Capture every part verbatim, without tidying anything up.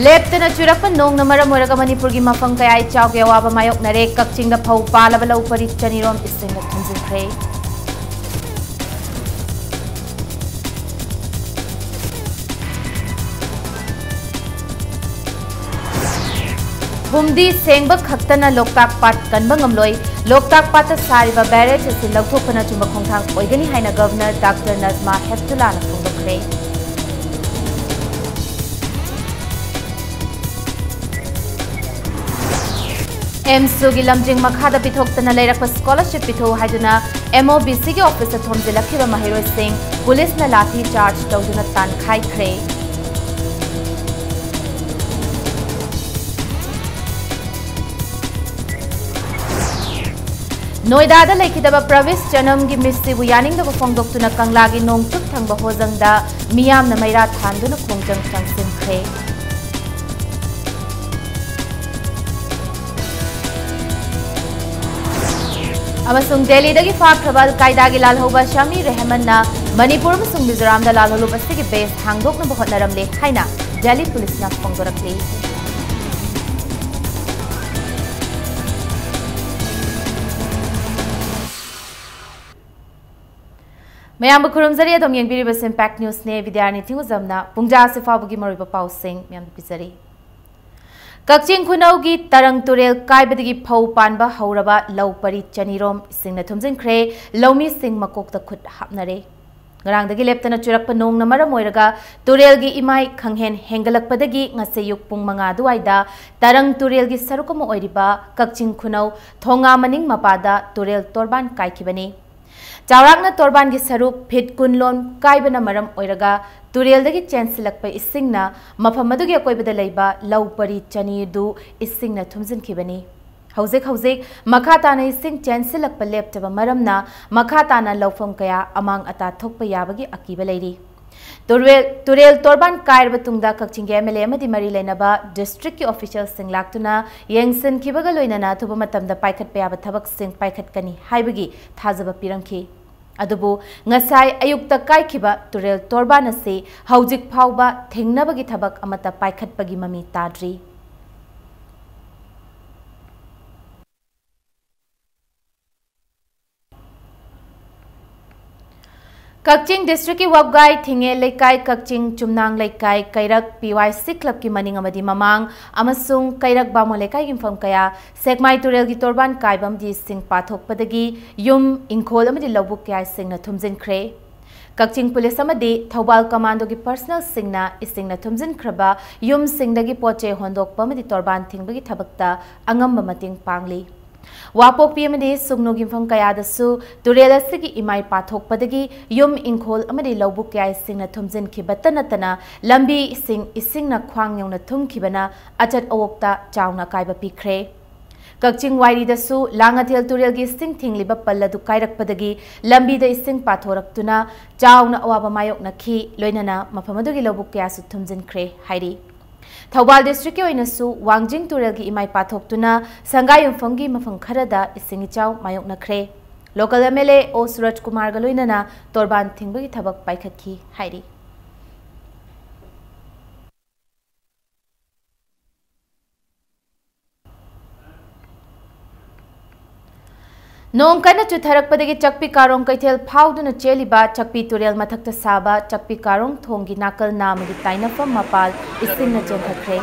ꯂꯦꯞꯇꯅ ꯆꯨꯔꯛꯄ ꯅꯣꯡꯅ ꯃꯔꯝ ꯑꯣꯏꯔꯒ ꯃꯅꯤꯄꯨꯔꯒꯤ ꯃꯐꯝ ꯀꯌꯥ ꯏꯆꯥꯎꯒꯤ ꯑꯋꯥꯕ ꯃꯥꯌꯣꯛꯅꯔꯦ꯫ ꯀꯛꯆꯤꯡꯗ ꯐꯧ ꯄꯥꯜꯂꯕ ꯂꯧ ꯄꯔꯤ ꯆꯅꯤꯔꯣꯝ ꯏꯁꯤꯡꯅ ꯊꯨꯝꯖꯤꯟꯈ꯭ꯔꯦ꯫ ꯐꯨꯝꯗꯤ ꯁꯦꯡꯕ ꯈꯛꯇꯅ ꯂꯣꯛꯇꯥꯛ ꯄꯥꯠ ꯀꯟꯕ ꯉꯝꯂꯣꯏ꯫ ꯂꯣꯛꯇꯥꯛ ꯄꯥꯠꯇ ꯁꯥꯔꯤꯕ ꯕꯦꯔꯦꯖ ꯑꯁꯤ ꯂꯧꯊꯣꯛꯄꯅ ꯑꯆꯨꯝꯕ ꯈꯣꯡꯊꯥꯡ ꯑꯣꯏꯒꯅꯤ ꯍꯥꯏꯅ ꯒꯚꯔꯅꯔ ꯗꯥꯛꯇꯔ ꯅꯖꯃꯥ ꯍꯦꯞꯇꯨꯂꯥꯅ ꯐꯣꯡꯗꯣꯛꯈ꯭ꯔꯦ꯫ ꯑꯦꯝꯁꯨꯒꯤ ꯂꯝꯖꯤꯡ ꯃꯈꯥꯗ ꯄꯤꯊꯣꯛꯇꯅ ꯂꯩꯔꯛꯄ ꯁ꯭ꯀꯣꯂꯔꯁꯤꯞ ꯄꯤꯊꯣꯛꯎ ꯍꯥꯏꯗꯨꯅ ꯑꯦꯝ ꯑꯣ ꯕꯤ ꯁꯤꯒꯤ ꯑꯣꯐꯤꯁꯇ ꯊꯣꯝꯖꯤꯜꯂꯛꯈꯤꯕ ꯃꯍꯩꯔꯣꯏꯁꯤꯡ ꯄꯨꯂꯤꯁꯅ ꯂꯥꯊꯤ ꯆꯥꯔꯖ ꯇꯧꯗꯨꯅ ꯇꯥꯟꯈꯥꯏꯈ꯭ꯔꯦ꯫ ꯅꯣꯏꯗꯥꯗ ꯂꯩꯈꯤꯗꯕ ꯄ꯭ꯔꯕꯤꯁ ꯆꯅꯝꯒꯤ ꯃꯤꯠꯁꯤꯕꯨ ꯌꯥꯅꯤꯡꯗꯕ ꯐꯣꯡꯗꯣꯛꯇꯨꯅ ꯀꯪꯂꯥꯒꯤ ꯅꯣꯡꯆꯨꯞ ꯊꯪꯕ ꯍꯣꯖꯪꯗ ꯃꯤꯌꯥꯝꯅ ꯃꯩꯔꯥ ꯊꯥꯟꯗꯨꯅ ꯈꯣꯡꯖꯪ ꯆꯪꯁꯤꯟꯈ꯭ꯔꯦ꯫ ꯑꯃꯁꯨꯡ ꯗꯦꯜꯂꯤꯗꯒꯤ ꯐꯥꯈ꯭ꯔꯕ ꯑꯜ ꯀꯥꯏꯗꯥꯒꯤ ꯂꯥꯜꯍꯧꯕ ꯁꯥꯃꯤ ꯔꯦꯍꯃꯟꯅ ꯃꯅꯤꯄꯨꯔ ꯑꯃꯁꯨꯡ ꯃꯤꯖꯣꯔꯥꯝꯗ ꯂꯥꯜꯍꯧꯂꯨꯞ ꯑꯁꯤꯒꯤ ꯕꯦꯁ ꯍꯥꯡꯗꯣꯛꯅꯕ ꯍꯣꯠꯅꯔꯝꯂꯦ ꯍꯥꯏꯅ ꯗꯦꯜꯂꯤ ꯄꯨꯂꯤꯁꯅ ꯐꯣꯡꯗꯣꯔꯛꯂꯤ꯫ ꯃꯌꯥꯝꯕꯨ ꯈꯨꯔꯨꯝꯖꯔꯤ꯫ ꯑꯗꯣꯝ ꯌꯦꯡꯕꯤꯔꯤꯕꯁꯤ ꯏꯝꯄꯦꯛ ꯅ꯭ꯌꯨꯁꯅꯦ꯫ ꯕꯤꯗ꯭ꯌꯥꯔꯥꯅꯤ ꯊꯤꯡꯉꯨꯖꯝꯅ ꯄꯨꯡꯖꯥ ꯑꯁꯤ ꯐꯥꯎꯕꯒꯤ ꯃꯔꯨꯑꯣꯏꯕ ꯄꯥꯎꯁꯤꯡ ꯃꯌꯥꯝꯗ ꯄꯤꯖꯔꯤ꯫ ꯀꯛꯆꯤꯡ ꯈꯨꯅꯧꯒꯤ ꯇꯔꯪ ꯇꯨꯔꯦꯜ ꯀꯥꯏꯕꯗꯒꯤ ꯐꯧ ꯄꯥꯟꯕ ꯍꯧꯔꯕ ꯂꯧ ꯄꯔꯤ ꯆꯅꯤꯔꯣꯝ ꯏꯁꯤꯡꯅ ꯊꯨꯝꯖꯤꯟꯈ꯭ꯔꯦ꯫ ꯂꯧꯃꯤꯁꯤꯡ ꯃꯀꯣꯛꯇ ꯈꯨꯠ ꯍꯥꯞꯅꯔꯦ꯫ ꯉꯔꯥꯡꯗꯒꯤ ꯂꯦꯞꯇꯅ ꯆꯨꯔꯛꯄ ꯅꯣꯡꯅ ꯃꯔꯝ ꯑꯣꯏꯔꯒ ꯇꯨꯔꯦꯜꯒꯤ ꯏꯃꯥꯏ ꯈꯪꯍꯦꯟ ꯍꯦꯟꯒꯠꯂꯛꯄꯗꯒꯤ ꯉꯁꯤ ꯑꯌꯨꯛ ꯄꯨꯡ ꯃꯉꯥ ꯑꯗꯨꯋꯥꯏꯗ ꯇꯔꯪ ꯇꯨꯔꯦꯜꯒꯤ ꯁꯔꯨꯛ ꯑꯃ ꯑꯣꯏꯔꯤꯕ ꯀꯛꯆꯤꯡ ꯈꯨꯅꯧ ꯊꯣꯉꯥ ꯃꯅꯤꯡ ꯃꯄꯥꯗ ꯇꯨꯔꯦꯜ ꯇꯣꯔꯕꯥꯟ ꯀꯥꯏꯈꯤꯕꯅꯤ꯫ ꯆꯥꯎꯔꯥꯛꯅ ꯇꯣꯔꯕꯥꯟꯒꯤ ꯁꯔꯨꯛ ꯐꯤꯠ ꯀꯨꯟ ꯂꯣꯝ ꯀꯥꯏꯕꯅ ꯃꯔꯝ ꯑꯣꯏꯔꯒ ꯇꯨꯔꯦꯜꯗꯒꯤ ꯆꯦꯟꯁꯤꯜꯂꯛꯄ ꯏꯁꯤꯡꯅ ꯃꯐꯝ ꯑꯗꯨꯒꯤ ꯑꯀꯣꯏꯕꯗ ꯂꯩꯕ ꯂꯧ ꯄꯔꯤ ꯆꯅꯤ ꯑꯗꯨ ꯏꯁꯤꯡꯅ ꯊꯨꯝꯖꯤꯟꯈꯤꯕꯅꯤ꯫ ꯍꯧꯖꯤꯛ ꯍꯧꯖꯤꯛ ꯃꯈꯥ ꯇꯥꯅ ꯏꯁꯤꯡ ꯆꯦꯟꯁꯤꯜꯂꯛꯄ ꯂꯦꯞꯇꯕ ꯃꯔꯝꯅ ꯃꯈꯥ ꯇꯥꯅ ꯂꯧꯐꯝ ꯀꯌꯥ ꯑꯃꯥꯡ ꯑꯇꯥ ꯊꯣꯛꯄ ꯌꯥꯕꯒꯤ ꯑꯀꯤꯕ ꯂꯩꯔꯤ꯫ ꯇꯨꯔꯦꯜ, ꯇꯨꯔꯦꯜ ꯇꯣꯔꯕꯥꯟ ꯀꯥꯏꯔꯕ ꯇꯨꯡꯗ ꯀꯛꯆꯤꯡꯒꯤ ꯑꯦꯝ ꯑꯦꯜ ꯑꯦ ꯑꯃꯗꯤ ꯃꯔꯤ ꯂꯩꯅꯕ ꯗꯤꯁꯇ꯭ꯔꯤꯛꯀꯤ ꯑꯣꯐꯤꯁꯤꯌꯦꯜꯁꯤꯡ ꯂꯥꯛꯇꯨꯅ ꯌꯦꯡꯁꯤꯟꯈꯤꯕꯒ ꯂꯣꯏꯅꯅ ꯑꯊꯨꯕ ꯃꯇꯝꯗ ꯄꯥꯏꯈꯠꯄ ꯌꯥꯕ ꯊꯕꯛꯁꯤꯡ ꯄꯥꯏꯈꯠꯀꯅꯤ ꯍꯥꯏꯕꯒꯤ ꯊꯥꯖꯕ ꯄꯤꯔꯝꯈꯤ꯫ ꯑꯗꯨꯕꯨ ꯉꯁꯥꯏ ꯑꯌꯨꯛꯇ ꯀꯥꯏꯈꯤꯕ ꯇꯨꯔꯦꯜ ꯇꯣꯔꯕꯥꯟ ꯑꯁꯤ ꯍꯧꯖꯤꯛ ꯐꯥꯎꯕ ꯊꯤꯡꯅꯕꯒꯤ ꯊꯕꯛ ꯑꯃꯠꯇ ꯄꯥꯏꯈꯠꯄꯒꯤ ꯃꯃꯤ ꯇꯥꯗ꯭ꯔꯤ꯫ ꯀꯛꯆꯤꯡ ꯗꯤꯁꯇ꯭ꯔꯤꯛꯀꯤ ꯋꯥꯕꯒꯥꯏ ꯊꯤꯡꯉꯦ ꯂꯩꯀꯥꯏ, ꯀꯛꯆꯤꯡ ꯆꯨꯝꯅꯥꯡ ꯂꯩꯀꯥꯏ, ꯀꯩꯔꯛ ꯄꯤ ꯋꯥꯏ ꯁꯤ ꯀ꯭ꯂꯕꯀꯤ ꯃꯅꯤꯡ ꯑꯃꯗꯤ ꯃꯃꯥꯡ ꯑꯃꯁꯨꯡ ꯀꯩꯔꯛ ꯕꯥꯃꯣꯟ ꯂꯩꯀꯥꯏꯒꯤ ꯃꯐꯝ ꯀꯌꯥ ꯁꯦꯛꯃꯥꯏ ꯇꯨꯔꯦꯜꯒꯤ ꯇꯣꯔꯕꯥꯟ ꯀꯥꯏꯕ ꯑꯃꯗꯤ ꯏꯁꯤꯡ ꯄꯥꯊꯣꯛꯄꯗꯒꯤ ꯌꯨꯝ, ꯏꯪꯈꯣꯜ ꯑꯃꯗꯤ ꯂꯧꯕꯨꯛ ꯀꯌꯥ ꯏꯁꯤꯡꯅ ꯊꯨꯝꯖꯤꯟꯈ꯭ꯔꯦ꯫ ꯀꯛꯆꯤꯡ ꯄꯨꯂꯤꯁ ꯑꯃꯗꯤ ꯊꯧꯕꯥꯜ ꯀꯃꯥꯟꯗꯣꯒꯤ ꯄꯔꯁꯅꯦꯜꯁꯤꯡꯅ ꯏꯁꯤꯡꯅ ꯊꯨꯝꯖꯤꯟꯈ꯭ꯔꯕ ꯌꯨꯝꯁꯤꯡꯗꯒꯤ ꯄꯣꯠ ꯆꯩ ꯍꯣꯟꯗꯣꯛꯄ ꯑꯃꯗꯤ ꯇꯣꯔꯕꯥꯟ ꯊꯤꯡꯕꯒꯤ ꯊꯕꯛꯇ ꯑꯉꯝꯕ ꯃꯇꯦꯡ ꯄꯥꯡꯂꯤ꯫ ꯋꯥꯄꯣꯛꯄꯤ ꯑꯃꯗꯤ ꯁꯨꯒꯅꯨꯒꯤ ꯃꯐꯝ ꯀꯌꯥꯗꯁꯨ ꯇꯨꯔꯦꯜ ꯑꯁꯤꯒꯤ ꯏꯃꯥꯏ ꯄꯥꯊꯣꯛꯄꯗꯒꯤ ꯌꯨꯝ, ꯏꯪꯈꯣꯜ ꯑꯃꯗꯤ ꯂꯧꯕꯨꯛ ꯀꯌꯥ ꯏꯁꯤꯡꯅ ꯊꯨꯝꯖꯤꯟꯈꯤꯕꯇ ꯅꯠꯇꯅ ꯂꯝꯕꯤ ꯏꯁꯤꯡ, ꯏꯁꯤꯡꯅ ꯈ꯭ꯋꯥꯡ ꯌꯧꯅ ꯊꯨꯝꯈꯤꯕꯅ ꯑꯆꯠ ꯑꯋꯣꯛꯇ ꯆꯥꯎꯅ ꯑꯀꯥꯏꯕ ꯄꯤꯈ꯭ꯔꯦ꯫ ꯀꯛꯆꯤꯡ ꯋꯥꯏꯔꯤꯗꯁꯨ ꯂꯥꯡꯉꯊꯦꯜ ꯇꯨꯔꯦꯜꯒꯤ ꯏꯁꯤꯡ ꯊꯤꯡꯂꯤꯕ ꯄꯜ ꯑꯗꯨ ꯀꯥꯏꯔꯛꯄꯗꯒꯤ ꯂꯝꯕꯤꯗ ꯏꯁꯤꯡ ꯄꯥꯊꯣꯔꯛꯇꯨꯅ ꯆꯥꯎꯅ ꯑꯋꯥꯕ ꯃꯥꯌꯣꯛꯅꯈꯤ, ꯂꯣꯏꯅꯅ ꯃꯐꯝ ꯑꯗꯨꯒꯤ ꯂꯧꯕꯨꯛ ꯀꯌꯥꯁꯨ ꯊꯨꯝꯖꯤꯟꯈ꯭ꯔꯦ ꯍꯥꯏꯔꯤ꯫ ꯊꯧꯕꯥꯜ ꯗꯤꯁꯇ꯭ꯔꯤꯛꯀꯤ ꯑꯣꯏꯅꯁꯨ ꯋꯥꯡꯖꯤꯡ ꯇꯨꯔꯦꯜꯒꯤ ꯏꯃꯥꯏ ꯄꯥꯊꯣꯛꯇꯨꯅ ꯁꯪꯒꯥꯏ ꯌꯨꯝꯐꯝꯒꯤ ꯃꯐꯝ ꯈꯔꯗ ꯏꯁꯤꯡ ꯏꯆꯥꯎ ꯃꯥꯌꯣꯛꯅꯈ꯭ꯔꯦ꯫ ꯂꯣꯀꯦꯜ ꯑꯦꯝ ꯑꯦꯜ ꯑꯦ ꯑꯣ ꯁꯨꯔꯖ ꯀꯨꯃꯥꯔꯒ ꯂꯣꯏꯅꯅ ꯇꯣꯔꯕꯥꯟ ꯊꯤꯡꯕꯒꯤ ꯊꯕꯛ ꯄꯥꯏꯈꯠꯈꯤ ꯍꯥꯏꯔꯤ꯫ ꯅꯣꯡ ꯀꯟꯅ ꯆꯨꯊꯔꯛꯄꯗꯒꯤ ꯆꯛꯄꯤ ꯀꯥꯔꯣꯡ ꯀꯩꯊꯦꯜ ꯐꯥꯎꯗꯨꯅ ꯆꯦꯜꯂꯤꯕ ꯆꯛꯄꯤ ꯇꯨꯔꯦꯜ ꯃꯊꯛꯇ ꯁꯥꯕ ꯆꯛꯄꯤ ꯀꯥꯔꯣꯡ ꯊꯣꯡꯒꯤ ꯅꯥꯀꯜ ꯅꯥꯝꯃꯒꯤ ꯇꯥꯏꯅꯐꯝ ꯃꯄꯥꯜ ꯏꯁꯤꯡꯅ ꯆꯦꯟꯊꯈ꯭ꯔꯦ꯫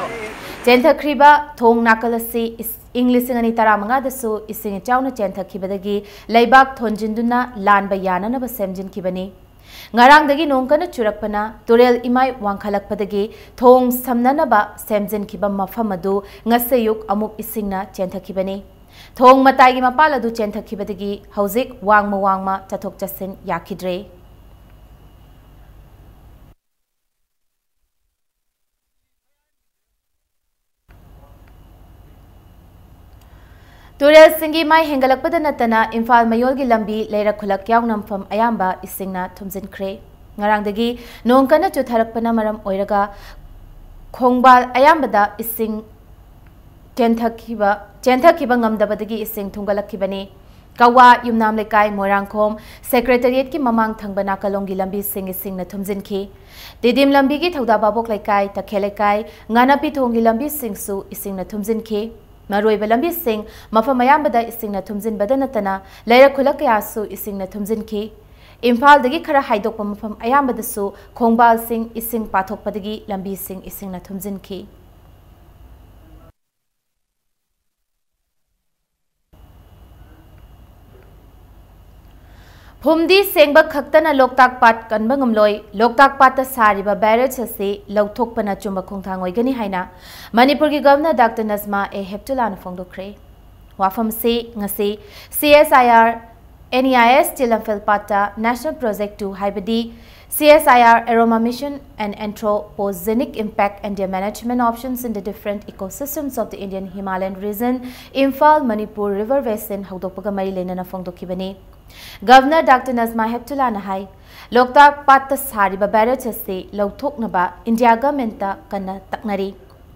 ꯆꯦꯟꯊꯈ꯭ꯔꯤꯕ ꯊꯣꯡ ꯅꯥꯀꯜ ꯑꯁꯤ ꯏꯁ-, ꯏꯪ ꯂꯤꯁꯤꯡ ꯑꯅꯤ ꯇꯔꯥꯃꯉꯥꯗꯁꯨ ꯏꯁꯤꯡ ꯏꯆꯥꯎꯅ ꯆꯦꯟꯊꯈꯤꯕꯗꯒꯤ ꯂꯩꯕꯥꯛ ꯊꯣꯟꯖꯤꯟꯗꯨꯅ ꯂꯥꯟꯕ ꯌꯥꯅꯅꯕ ꯁꯦꯝꯖꯤꯟꯈꯤꯕꯅꯤ꯫ ꯉꯔꯥꯡꯗꯒꯤ ꯅꯣꯡ ꯀꯟꯅ ꯆꯨꯔꯛꯄꯅ ꯇꯨꯔꯦꯜ ꯏꯃꯥꯏ ꯋꯥꯡꯈꯠꯂꯛꯄꯗꯒꯤ ꯊꯣꯡ ꯁꯝꯅꯅꯕ ꯁꯦꯝꯖꯤꯟꯈꯤꯕ ꯃꯐꯝ ꯑꯗꯨ ꯉꯁꯤ ꯑꯌꯨꯛ ꯑꯃꯨꯛ ꯏꯁꯤꯡꯅ ꯆꯦꯟꯊꯈꯤꯕꯅꯤ꯫ ꯊꯣꯡ ꯃꯇꯥꯏꯒꯤ ꯃꯄꯥꯜ ꯑꯗꯨ ꯆꯦꯟꯊꯈꯤꯕꯗꯒꯤ ꯍꯧꯖꯤꯛ ꯋꯥꯡꯃ ꯋꯥꯡꯃ ꯆꯠꯊꯣꯛ ꯆꯠꯁꯤꯟ ꯌꯥꯈꯤꯗ꯭ꯔꯦ꯫ ꯇꯨꯔꯦꯜꯁꯤꯡꯒꯤ ꯃꯥꯏ ꯍꯦꯟꯒꯠꯂꯛꯄꯗ ꯅꯠꯇꯅ ꯏꯝꯐꯥꯜ ꯃꯌꯣꯜꯒꯤ ꯂꯝꯕꯤ ꯂꯩꯔꯛ ꯈꯨꯜꯂꯛ ꯌꯥꯎꯅ ꯃꯐꯝ ꯑꯌꯥꯝꯕ ꯏꯁꯤꯡꯅ ꯊꯨꯝꯖꯤꯟꯈ꯭ꯔꯦ꯫ ꯉꯔꯥꯡꯗꯒꯤ ꯅꯣꯡ ꯀꯟꯅ ꯆꯨꯊꯔꯛꯄꯅ ꯃꯔꯝ ꯑꯣꯏꯔꯒ ꯈꯣꯡꯕꯥꯜ ꯑꯌꯥꯝꯕꯗ ꯏꯁꯤꯡ ꯆꯦꯟꯊꯈꯤꯕ, ꯆꯦꯟꯊꯈꯤꯕ ꯉꯝꯗꯕꯗꯒꯤ ꯏꯁꯤꯡ ꯊꯨꯝꯒꯠꯂꯛꯈꯤꯕꯅꯤ꯫ ꯀꯋꯥ, ꯌꯨꯝꯅꯥꯝ ꯂꯩꯀꯥꯏ, ꯃꯣꯏꯔꯥꯡꯈꯣꯝ, ꯁꯦꯀ꯭ꯔꯦꯇꯔꯤꯌꯦꯠꯀꯤ ꯃꯃꯥꯡ ꯊꯪꯕ ꯅꯥꯀꯜꯂꯣꯝꯒꯤ ꯂꯝꯕꯤꯁꯤꯡ ꯏꯁꯤꯡꯅ ꯊꯨꯝꯖꯤꯟꯈꯤ꯫ ꯇꯤꯗꯤꯝ ꯂꯝꯕꯤꯒꯤ ꯊꯧꯗꯥ ꯚꯥꯕꯣꯛ ꯂꯩꯀꯥꯏ, ꯇꯈꯦꯜ ꯂꯩꯀꯥꯏ, ꯉꯥꯅꯥꯄꯤꯊꯣꯡꯒꯤ ꯂꯝꯕꯤꯁꯤꯡꯁꯨ ꯏꯁꯤꯡꯅ ꯊꯨꯝꯖꯤꯟꯈꯤ꯫ ꯃꯔꯨꯑꯣꯏꯕ ꯂꯝꯕꯤꯁꯤꯡ ꯃꯐꯝ ꯑꯌꯥꯝꯕꯗ ꯏꯁꯤꯡꯅ ꯊꯨꯝꯖꯤꯟꯕꯗ ꯅꯠꯇꯅ ꯂꯩꯔꯛ ꯈꯨꯜꯂꯛ ꯀꯌꯥꯁꯨ ꯏꯁꯤꯡꯅ ꯊꯨꯝꯖꯤꯟꯈꯤ꯫ ꯏꯝꯐꯥꯜꯗꯒꯤ ꯈꯔ ꯍꯥꯏꯗꯣꯛꯄ ꯃꯐꯝ ꯑꯌꯥꯝꯕꯗꯁꯨ ꯈꯣꯡꯕꯥꯜꯁꯤꯡ ꯏꯁꯤꯡ ꯄꯥꯊꯣꯛꯄꯗꯒꯤ ꯂꯝꯕꯤꯁꯤꯡ ꯏꯁꯤꯡꯅ ꯊꯨꯝꯖꯤꯟꯈꯤ꯫ ꯐꯨꯝꯗꯤ ꯁꯦꯡꯕ ꯈꯛꯇꯅ ꯂꯣꯛꯇꯥꯛ ꯄꯥꯠ ꯀꯟꯕ ꯉꯝꯂꯣꯏ, ꯂꯣꯛꯇꯥꯛ ꯄꯥꯠꯇ ꯁꯥꯔꯤꯕ ꯕꯦꯔꯦꯖ ꯑꯁꯤ ꯂꯧꯊꯣꯛꯄꯅ ꯆꯨꯝꯕ ꯈꯣꯡꯊꯥꯡ ꯑꯣꯏꯒꯅꯤ ꯍꯥꯏꯅ ꯃꯅꯤꯄꯨꯔꯒꯤ ꯒꯚꯔꯅꯔ ꯗꯥꯛꯇꯔ ꯅꯖꯃꯥ ꯑꯦ ꯍꯦꯞꯇꯨꯂꯥꯅ ꯐꯣꯡꯗꯣꯛꯈ꯭ꯔꯦ꯫ ꯋꯥꯐꯝꯁꯤ ꯉꯁꯤ ꯁꯤ ꯑꯦꯁ ꯑꯥꯏ ꯑꯥꯔ ꯑꯦꯟ ꯏ ꯑꯥꯏ ꯑꯦꯁ ꯇꯤ ꯂꯝꯐꯦꯜ ꯄꯥꯠꯇ National Project two ꯍꯥꯏꯕꯗꯤ C S I R Aroma Mission and Anthropogenic Impact and their Management Options in the Different Ecosystems of the Indian Himalayan Region, Imphal, Manipur River Basin ꯍꯧꯗꯣꯛꯄꯒ ꯃꯔꯤ ꯂꯩꯅꯅ ꯐꯣꯡꯗꯣꯛꯈꯤꯕꯅꯤ꯫ Governor doctor Najma ꯍꯦꯞꯇꯨꯂꯥꯅ ꯍꯥꯏ, ꯂꯣꯛꯇꯥꯛ ꯄꯥꯠꯇ ꯁꯥꯔꯤꯕ ꯕꯦꯔꯦꯖ ꯑꯁꯤ ꯂꯧꯊꯣꯛꯅꯕ India ꯒꯚꯔꯟꯃꯦꯟꯠꯇ ꯀꯟꯅ ꯇꯛꯅꯔꯤ꯫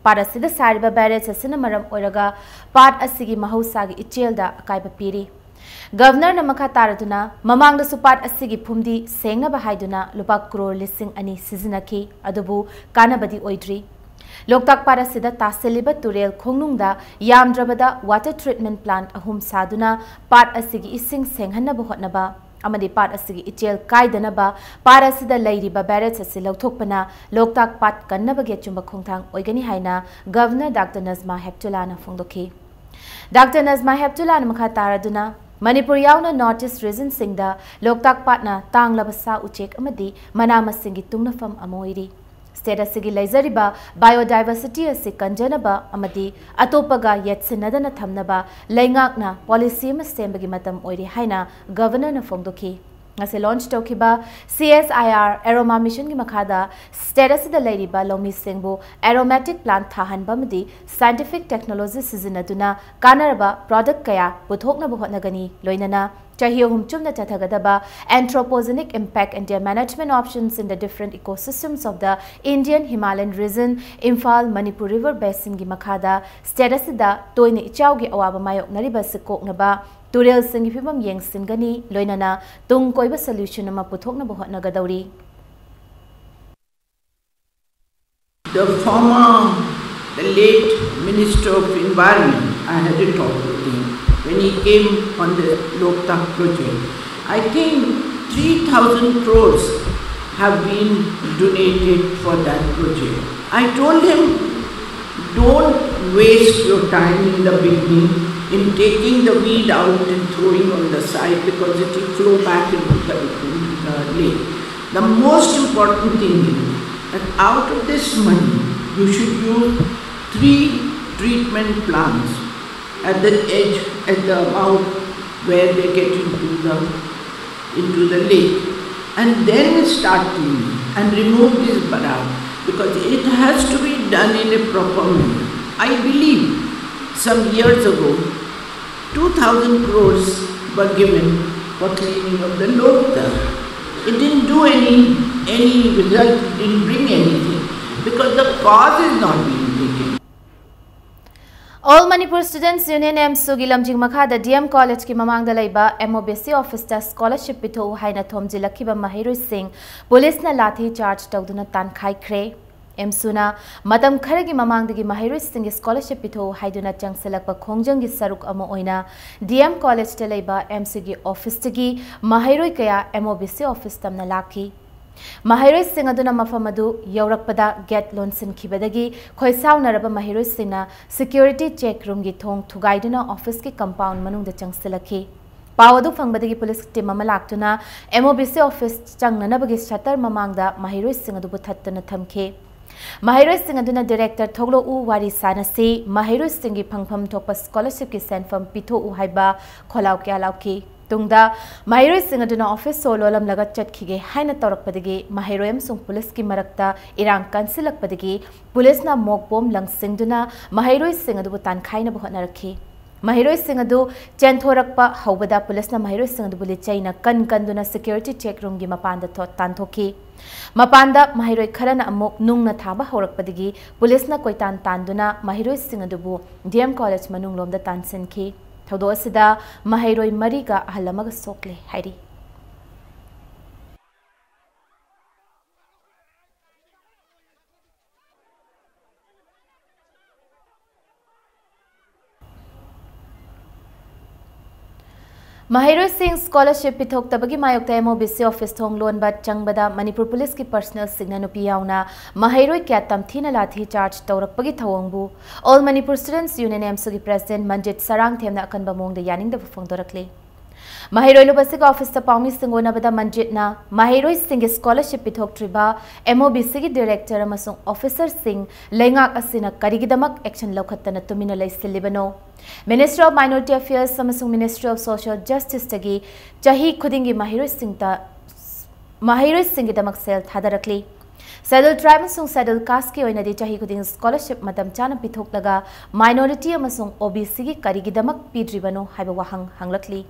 ꯄꯥꯠ ꯑꯁꯤꯗ ꯁꯥꯔꯤꯕ ꯕꯦꯔꯦꯖ ꯑꯁꯤꯅ ꯃꯔꯝ ꯑꯣꯏꯔꯒ ꯄꯥꯠ ꯑꯁꯤꯒꯤ ꯃꯍꯧꯁꯥꯒꯤ ꯏꯆꯦꯜꯗ ꯑꯀꯥꯏꯕ ꯄꯤꯔꯤ꯫ ꯒꯚꯔꯅꯔꯅ ꯃꯈꯥ ꯇꯥꯔꯗꯨꯅ, ꯃꯃꯥꯡꯗꯁꯨ ꯄꯥꯠ ꯑꯁꯤꯒꯤ ꯐꯨꯝꯗꯤ ꯁꯦꯡꯅꯕ ꯍꯥꯏꯗꯨꯅ ꯂꯨꯄꯥ ꯀ꯭ꯔꯣꯔ ꯂꯤꯁꯤꯡ ꯑꯅꯤ ꯁꯤꯖꯤꯟꯅꯈꯤ, ꯑꯗꯨꯕꯨ ꯀꯥꯟꯅꯕꯗꯤ ꯑꯣꯏꯗ꯭ꯔꯤ꯫ ꯂꯣꯛꯇꯥꯛ ꯄꯥꯠ ꯑꯁꯤꯗ ꯇꯥꯁꯤꯜꯂꯤꯕ ꯇꯨꯔꯦꯜ ꯈꯣꯡꯅꯨꯡꯗ ꯌꯥꯝꯗ꯭ꯔꯕꯗ water treatment plant ꯑꯍꯨꯝ ꯁꯥꯗꯨꯅ ꯄꯥꯠ ꯑꯁꯤꯒꯤ ꯏꯁꯤꯡ ꯁꯦꯡꯍꯟꯅꯕ ꯍꯣꯠꯅꯕ ꯑꯃꯗꯤ ꯄꯥꯠ ꯑꯁꯤꯒꯤ ꯏꯆꯦꯜ ꯀꯥꯏꯗꯅꯕ ꯄꯥꯠ ꯑꯁꯤꯗ ꯂꯩꯔꯤꯕ ꯕꯦꯔꯦꯖ ꯑꯁꯤ ꯂꯧꯊꯣꯛꯄꯅ ꯂꯣꯛꯇꯥꯛ ꯄꯥꯠ ꯀꯟꯅꯕꯒꯤ ꯑꯆꯨꯝꯕ ꯈꯣꯡꯊꯥꯡ ꯑꯣꯏꯒꯅꯤ ꯍꯥꯏꯅ ꯒꯚꯔꯅꯔ ꯗꯥꯛꯇꯔ ꯅꯖꯃꯥ ꯍꯦꯞꯇꯨꯂꯥꯅ ꯐꯣꯡꯗꯣꯛꯈꯤ꯫ ꯗꯥꯛꯇꯔ ꯅꯖꯃꯥ ꯍꯦꯞꯇꯨꯂꯥꯅ ꯃꯈꯥ ꯇꯥꯔꯗꯨꯅ, ꯃꯅꯤꯄꯨꯔ ꯌꯥꯎꯅ North East regionꯁꯤꯡꯗ ꯂꯣꯛꯇꯥꯛ ꯄꯥꯠꯅ ꯇꯥꯡꯂꯕ ꯁꯥ ꯎꯆꯦꯛ ꯑꯃꯗꯤ ꯃꯅꯥ ꯃꯁꯤꯡꯒꯤ ꯇꯨꯡꯅꯐꯝ ꯑꯃ ꯑꯣꯏꯔꯤ꯫ ꯁ꯭ꯇꯦꯠ ꯑꯁꯤꯒꯤ ꯂꯩꯖꯔꯤꯕ biodiversity ꯑꯁꯤ ꯀꯟꯖꯅꯕ ꯑꯃꯗꯤ ꯑꯇꯣꯞꯄꯒ ꯌꯦꯠꯁꯤꯟꯅꯗꯅ ꯊꯝꯅꯕ ꯂꯩꯉꯥꯛꯅ ꯄꯣꯂꯤꯁꯤ ꯑꯃ ꯁꯦꯝꯕꯒꯤ ꯃꯇꯝ ꯑꯣꯏꯔꯦ ꯍꯥꯏꯅ ꯒꯚꯔꯅꯔꯅ ꯐꯣꯡꯗꯣꯛꯈꯤ꯫ ꯉꯁꯤ ꯂꯣꯟꯆ ꯇꯧꯈꯤꯕ C S I R Aroma Missionꯒꯤ ꯃꯈꯥꯗ ꯁ꯭ꯇꯦꯠ ꯑꯁꯤꯗ ꯂꯩꯔꯤꯕ ꯂꯧꯃꯤꯁꯤꯡꯕꯨ aromatic plant ꯊꯥꯍꯟꯕ ꯑꯃꯗꯤ scientific technology ꯁꯤꯖꯤꯟꯅꯗꯨꯅ ꯀꯥꯟꯅꯔꯕ product ꯀꯌꯥ ꯄꯨꯊꯣꯛꯅꯕ ꯍꯣꯠꯅꯒꯅꯤ, ꯂꯣꯏꯅꯅ ꯆꯍꯤ ꯑꯍꯨꯝ ꯆꯨꯞꯅ ꯆꯠꯊꯒꯗꯕ Anthropogenic Impact and their Management Options in the Different Ecosystems of the Indian Himalayan Region, Imphal, Manipur River Basinꯒꯤ ꯃꯈꯥꯗ ꯁ꯭ꯇꯦꯠ ꯑꯁꯤꯗ ꯇꯣꯏꯅ ꯏꯆꯥꯎꯒꯤ ꯑꯋꯥꯕ ꯃꯥꯌꯣꯛꯅꯔꯤꯕ ꯑꯁꯤ ꯀꯣꯛꯅꯕ ꯇꯨꯔꯦꯜꯁꯤꯡꯒꯤ ꯐꯤꯕꯝ ꯌꯦꯡꯁꯤꯟꯒꯅꯤ, ꯂꯣꯏꯅꯅ ꯇꯨꯡ ꯀꯣꯏꯕ solution ꯑꯃ ꯄꯨꯊꯣꯛꯅꯕ ꯍꯣꯠꯅꯒꯗꯧꯔꯤ꯫ The former, the late Minister of Environment, I had a talk with him when he came on the Loktak project. I think three thousand crores have been donated for that project. I told him, don't waste your time in the beginning in taking the weed out and throwing on the side, because it will flow back into the, into the lake. The most important thing is that out of this money, you should use three treatment plants at the edge, at the mouth where they get into the, into the lake, and then start cleaning and remove this barak, because it has to be done in a proper manner. I believe some years ago, two thousand crores were given for cleaning of the Loktak. It didn't do any, any result, it didn't bring anything, because the cause is not being taken. All Manipur Students Union, AMSU ꯒꯤ ꯂꯝꯖꯤꯡ ꯃꯈꯥꯗ D M College ꯀꯤ ꯃꯃꯥꯡꯗ ꯂꯩꯕ M O B C office ꯇ scholarship ꯄꯤꯊꯣꯛꯎ ꯍꯥꯏꯅ ꯊꯣꯝꯖꯤꯜꯂꯛꯈꯤꯕ ꯃꯍꯩꯔꯣꯏꯁꯤꯡ ꯄꯨꯂꯤꯁꯅ ꯂꯥꯊꯤ charge ꯇꯧꯗꯨꯅ ꯇꯥꯟꯈꯥꯏꯈ꯭ꯔꯦ꯫ AMSU ꯅ ꯃꯇꯝ ꯈꯔꯒꯤ ꯃꯃꯥꯡꯗꯒꯤ ꯃꯍꯩꯔꯣꯏꯁꯤꯡꯒꯤ scholarship ꯄꯤꯊꯣꯛꯎ ꯍꯥꯏꯗꯨꯅ ꯆꯪꯁꯤꯜꯂꯛꯄ ꯈꯣꯡꯖꯪꯒꯤ ꯁꯔꯨꯛ ꯑꯃ ꯑꯣꯏꯅ D M College ꯇ ꯂꯩꯕ AMSU ꯒꯤ office ꯇꯒꯤ ꯃꯍꯩꯔꯣꯏ ꯀꯌꯥ M O B C office ꯇꯝꯅ ꯂꯥꯛꯈꯤ꯫ ꯃꯍꯩꯔꯣꯏꯁꯤꯡ ꯑꯗꯨꯅ ꯃꯐꯝ ꯑꯗꯨ ꯌꯧꯔꯛꯄꯗ gate ꯂꯣꯟꯁꯤꯟꯈꯤꯕꯗꯒꯤ ꯈꯣꯏꯁꯥꯎꯅꯔꯕ ꯃꯍꯩꯔꯣꯏꯁꯤꯡꯅ security check room ꯒꯤ ꯊꯣꯡ ꯊꯨꯒꯥꯏꯗꯨꯅ office ꯀꯤ compound ꯃꯅꯨꯡꯗ ꯆꯪꯁꯤꯜꯂꯛꯈꯤ꯫ ꯄꯥꯎ ꯑꯗꯨ ꯐꯪꯕꯗꯒꯤ ꯄꯨꯂꯤꯁ team ꯑꯃ ꯂꯥꯛꯇꯨꯅ M O B C office ꯆꯪꯅꯅꯕꯒꯤ shutter ꯃꯃꯥꯡꯗ ꯃꯍꯩꯔꯣꯏꯁꯤꯡ ꯑꯗꯨꯕꯨ ꯊꯠꯇꯨꯅ ꯊꯝꯈꯤ꯫ ꯃꯍꯩꯔꯣꯏꯁꯤꯡ ꯑꯗꯨꯅ director ꯊꯣꯛꯂꯛꯎ, ꯋꯥꯔꯤ ꯁꯥꯅꯁꯤ, ꯃꯍꯩꯔꯣꯏꯁꯤꯡꯒꯤ ꯐꯪꯐꯝ ꯊꯣꯛꯄ scholarship ꯀꯤ ꯁꯦꯟꯐꯝ ꯄꯤꯊꯣꯛꯎ ꯍꯥꯏꯕ ꯈꯣꯜꯂꯥꯎ ꯀꯌꯥ ꯂꯥꯎꯈꯤ꯫ ꯇꯨꯡꯗ ꯃꯍꯩꯔꯣꯏꯁꯤꯡ ꯑꯗꯨꯅ office ꯁꯣ ꯂꯣꯜꯂꯝꯂꯒ ꯆꯠꯈꯤꯒꯦ ꯍꯥꯏꯅ ꯇꯧꯔꯛꯄꯗꯒꯤ ꯃꯍꯩꯔꯣꯏ ꯑꯃꯁꯨꯡ ꯄꯨꯂꯤꯁꯀꯤ ꯃꯔꯛꯇ ꯏꯔꯥꯡ ꯀꯟꯁꯤꯜꯂꯛꯄꯗꯒꯤ ꯄꯨꯂꯤꯁꯅ mock bomb ꯂꯪꯁꯤꯟꯗꯨꯅ ꯃꯍꯩꯔꯣꯏꯁꯤꯡ ꯑꯗꯨꯕꯨ ꯇꯥꯟꯈꯥꯏꯅꯕ ꯍꯣꯠꯅꯔꯛꯈꯤ꯫ ꯃꯍꯩꯔꯣꯏꯁꯤꯡ ꯑꯗꯨ ꯆꯦꯟꯊꯣꯔꯛꯄ ꯍꯧꯕꯗ ꯄꯨꯂꯤꯁꯅ ꯃꯍꯩꯔꯣꯏꯁꯤꯡ ꯑꯗꯨꯕꯨ ꯂꯤꯆꯩꯅ ꯀꯟ ꯀꯟꯗꯨꯅ security check room ꯒꯤ ꯃꯄꯥꯟꯗ ꯊꯣ-, ꯇꯥꯟꯊꯣꯛꯈꯤ꯫ ꯃꯄꯥꯟꯗ ꯃꯍꯩꯔꯣꯏ ꯈꯔꯅ ꯑꯃꯨꯛ ꯅꯨꯡꯅ ꯊꯥꯕ ꯍꯧꯔꯛꯄꯗꯒꯤ ꯄꯨꯂꯤꯁꯅ ꯀꯣꯏꯇꯥꯟ ꯇꯥꯟꯗꯨꯅ ꯃꯍꯩꯔꯣꯏꯁꯤꯡ ꯑꯗꯨꯕꯨ D M College ꯃꯅꯨꯡꯂꯣꯝꯗ ꯇꯥꯟꯁꯤꯟꯈꯤ꯫ ꯊꯧꯗꯣꯛ ꯑꯁꯤꯗ ꯃꯍꯩꯔꯣꯏ ꯃꯔꯤꯒ ꯑꯍꯜ ꯑꯃꯒ ꯁꯣꯛꯂꯦ ꯍꯥꯏꯔꯤ꯫ ꯃꯍꯩꯔꯣꯏꯁꯤꯡ ꯁ꯭ꯀꯣꯂꯔꯁꯤꯞ ꯄꯤꯊꯣꯛꯇꯕꯒꯤ ꯃꯥꯌꯣꯛꯇ M O B C office ꯊꯣꯡ ꯂꯣꯟꯕ ꯆꯪꯕꯗ ꯃꯅꯤꯄꯨꯔ ꯄꯨꯂꯤꯁꯀꯤ ꯄꯔꯁꯅꯦꯜꯁꯤꯡꯅ ꯅꯨꯄꯤ ꯌꯥꯎꯅ ꯃꯍꯩꯔꯣꯏ ꯀꯌꯥ ꯇꯝꯊꯤꯅ ꯂꯥꯊꯤ ꯆꯥꯔꯖ ꯇꯧꯔꯛꯄꯒꯤ ꯊꯧꯑꯣꯡꯕꯨ All Manipur Students Union, ꯑꯦꯝꯁꯨꯒꯤ ꯄ꯭ꯔꯦꯁꯤꯗꯦꯟꯠ ꯃꯟꯖꯤꯠ ꯁꯔꯥꯡꯊꯦꯝꯅ ꯑꯀꯟꯕ ꯃꯑꯣꯡꯗ ꯌꯥꯅꯤꯡꯗꯕ ꯐꯣꯡꯗꯣꯔꯛꯂꯤ꯫ ꯃꯍꯩꯔꯣꯏ ꯂꯨꯞ ꯑꯁꯤꯒ ꯑꯣꯐꯤꯁꯇ ꯄꯥꯎꯃꯤꯁꯤꯡꯒ ꯎꯅꯕꯗ ꯃꯟꯖꯤꯠꯅ ꯃꯍꯩꯔꯣꯏꯁꯤꯡꯒꯤ ꯁ꯭ꯀꯣꯂꯔꯁꯤꯞ ꯄꯤꯊꯣꯛꯇ꯭ꯔꯤꯕ M O B Cꯒꯤ ꯗꯤꯔꯦꯛꯇꯔ ꯑꯃꯁꯨꯡ ꯑꯣꯐꯤꯁꯔꯁꯤꯡ ꯂꯩꯉꯥꯛ ꯑꯁꯤꯅ ꯀꯔꯤꯒꯤꯗꯃꯛ ꯑꯦꯛꯁꯟ ꯂꯧꯈꯠꯇꯅ ꯇꯨꯃꯤꯟꯅ ꯂꯩꯁꯤꯜꯂꯤꯕꯅꯣ? Ministry of Minority Affairs ꯑꯃꯁꯨꯡ Ministry of Social Justiceꯇꯒꯤ ꯆꯍꯤ ꯈꯨꯗꯤꯡꯒꯤ ꯃꯍꯩꯔꯣꯏꯁꯤꯡꯗ ꯃꯍꯩꯔꯣꯏꯁꯤꯡꯒꯤꯗꯃꯛ ꯁꯦꯜ ꯊꯥꯗꯔꯛꯂꯤ꯫ Scheduled Tribe ꯑꯃꯁꯨꯡ Scheduled Casteꯀꯤ ꯑꯣꯏꯅꯗꯤ ꯆꯍꯤ ꯈꯨꯗꯤꯡ ꯁ꯭ꯀꯣꯂꯔꯁꯤꯞ ꯃꯇꯝ ꯆꯥꯅ ꯄꯤꯊꯣꯛꯂꯒ minority ꯑꯃꯁꯨꯡ O B Cꯒꯤ ꯀꯔꯤꯒꯤꯗꯃꯛ ꯄꯤꯗ꯭ꯔꯤꯕꯅꯣ ꯍꯥꯏꯕ ꯋꯥꯍꯪ ꯍꯪꯂꯛꯂꯤ꯫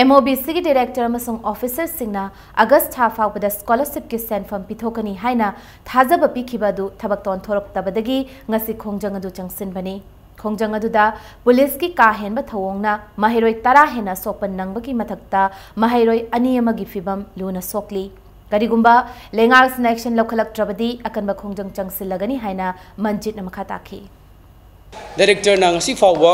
M O B Cꯒꯤ ꯗꯤꯔꯦꯛꯇꯔ ꯑꯃꯁꯨꯡ ꯑꯣꯐꯤꯁꯔꯁꯤꯡꯅ ꯑꯥꯒꯁ ꯊꯥ ꯐꯥꯎꯕꯗ ꯁ꯭ꯀꯣꯂꯔꯁꯤꯞꯀꯤ ꯁꯦꯟꯐꯝ ꯄꯤꯊꯣꯛꯀꯅꯤ ꯍꯥꯏꯅ ꯊꯥꯖꯕ ꯄꯤꯈꯤꯕ ꯑꯗꯨ ꯊꯕꯛꯇ ꯑꯣꯟꯊꯣꯔꯛꯇꯕꯗꯒꯤ ꯉꯁꯤ ꯈꯣꯡꯖꯪ ꯑꯗꯨ ꯆꯪꯁꯤꯟꯕꯅꯤ꯫ ꯈꯣꯡꯖꯪ ꯑꯗꯨꯗ ꯄꯨꯂꯤꯁꯀꯤ ꯀꯥ ꯍꯦꯟꯕ ꯊꯧꯑꯣꯡꯅ ꯃꯍꯩꯔꯣꯏ ꯇꯔꯥ ꯍꯦꯟꯅ ꯑꯁꯣꯛꯄ ꯅꯪꯕꯒꯤ ꯃꯊꯛꯇ ꯃꯍꯩꯔꯣꯏ ꯑꯅꯤ ꯑꯃꯒꯤ ꯐꯤꯚꯝ ꯂꯨꯅ ꯁꯣꯛꯂꯤ꯫ ꯀꯔꯤꯒꯨꯝꯕ ꯂꯩꯉꯥꯛ ꯑꯁꯤꯅ ꯑꯦꯛꯁꯟ ꯂꯧꯈꯠꯂꯛꯇ꯭ꯔꯕꯗꯤ ꯑꯀꯟꯕ ꯈꯣꯡꯖꯪ ꯆꯪꯁꯤꯜꯂꯒꯅꯤ ꯍꯥꯏꯅ ꯃꯟꯖꯤꯠꯅ ꯃꯈꯥ ꯇꯥꯈꯤ꯫ ꯗꯥꯏꯔꯦꯛꯇꯔꯅ ꯉꯁꯤ ꯐꯥꯎꯕ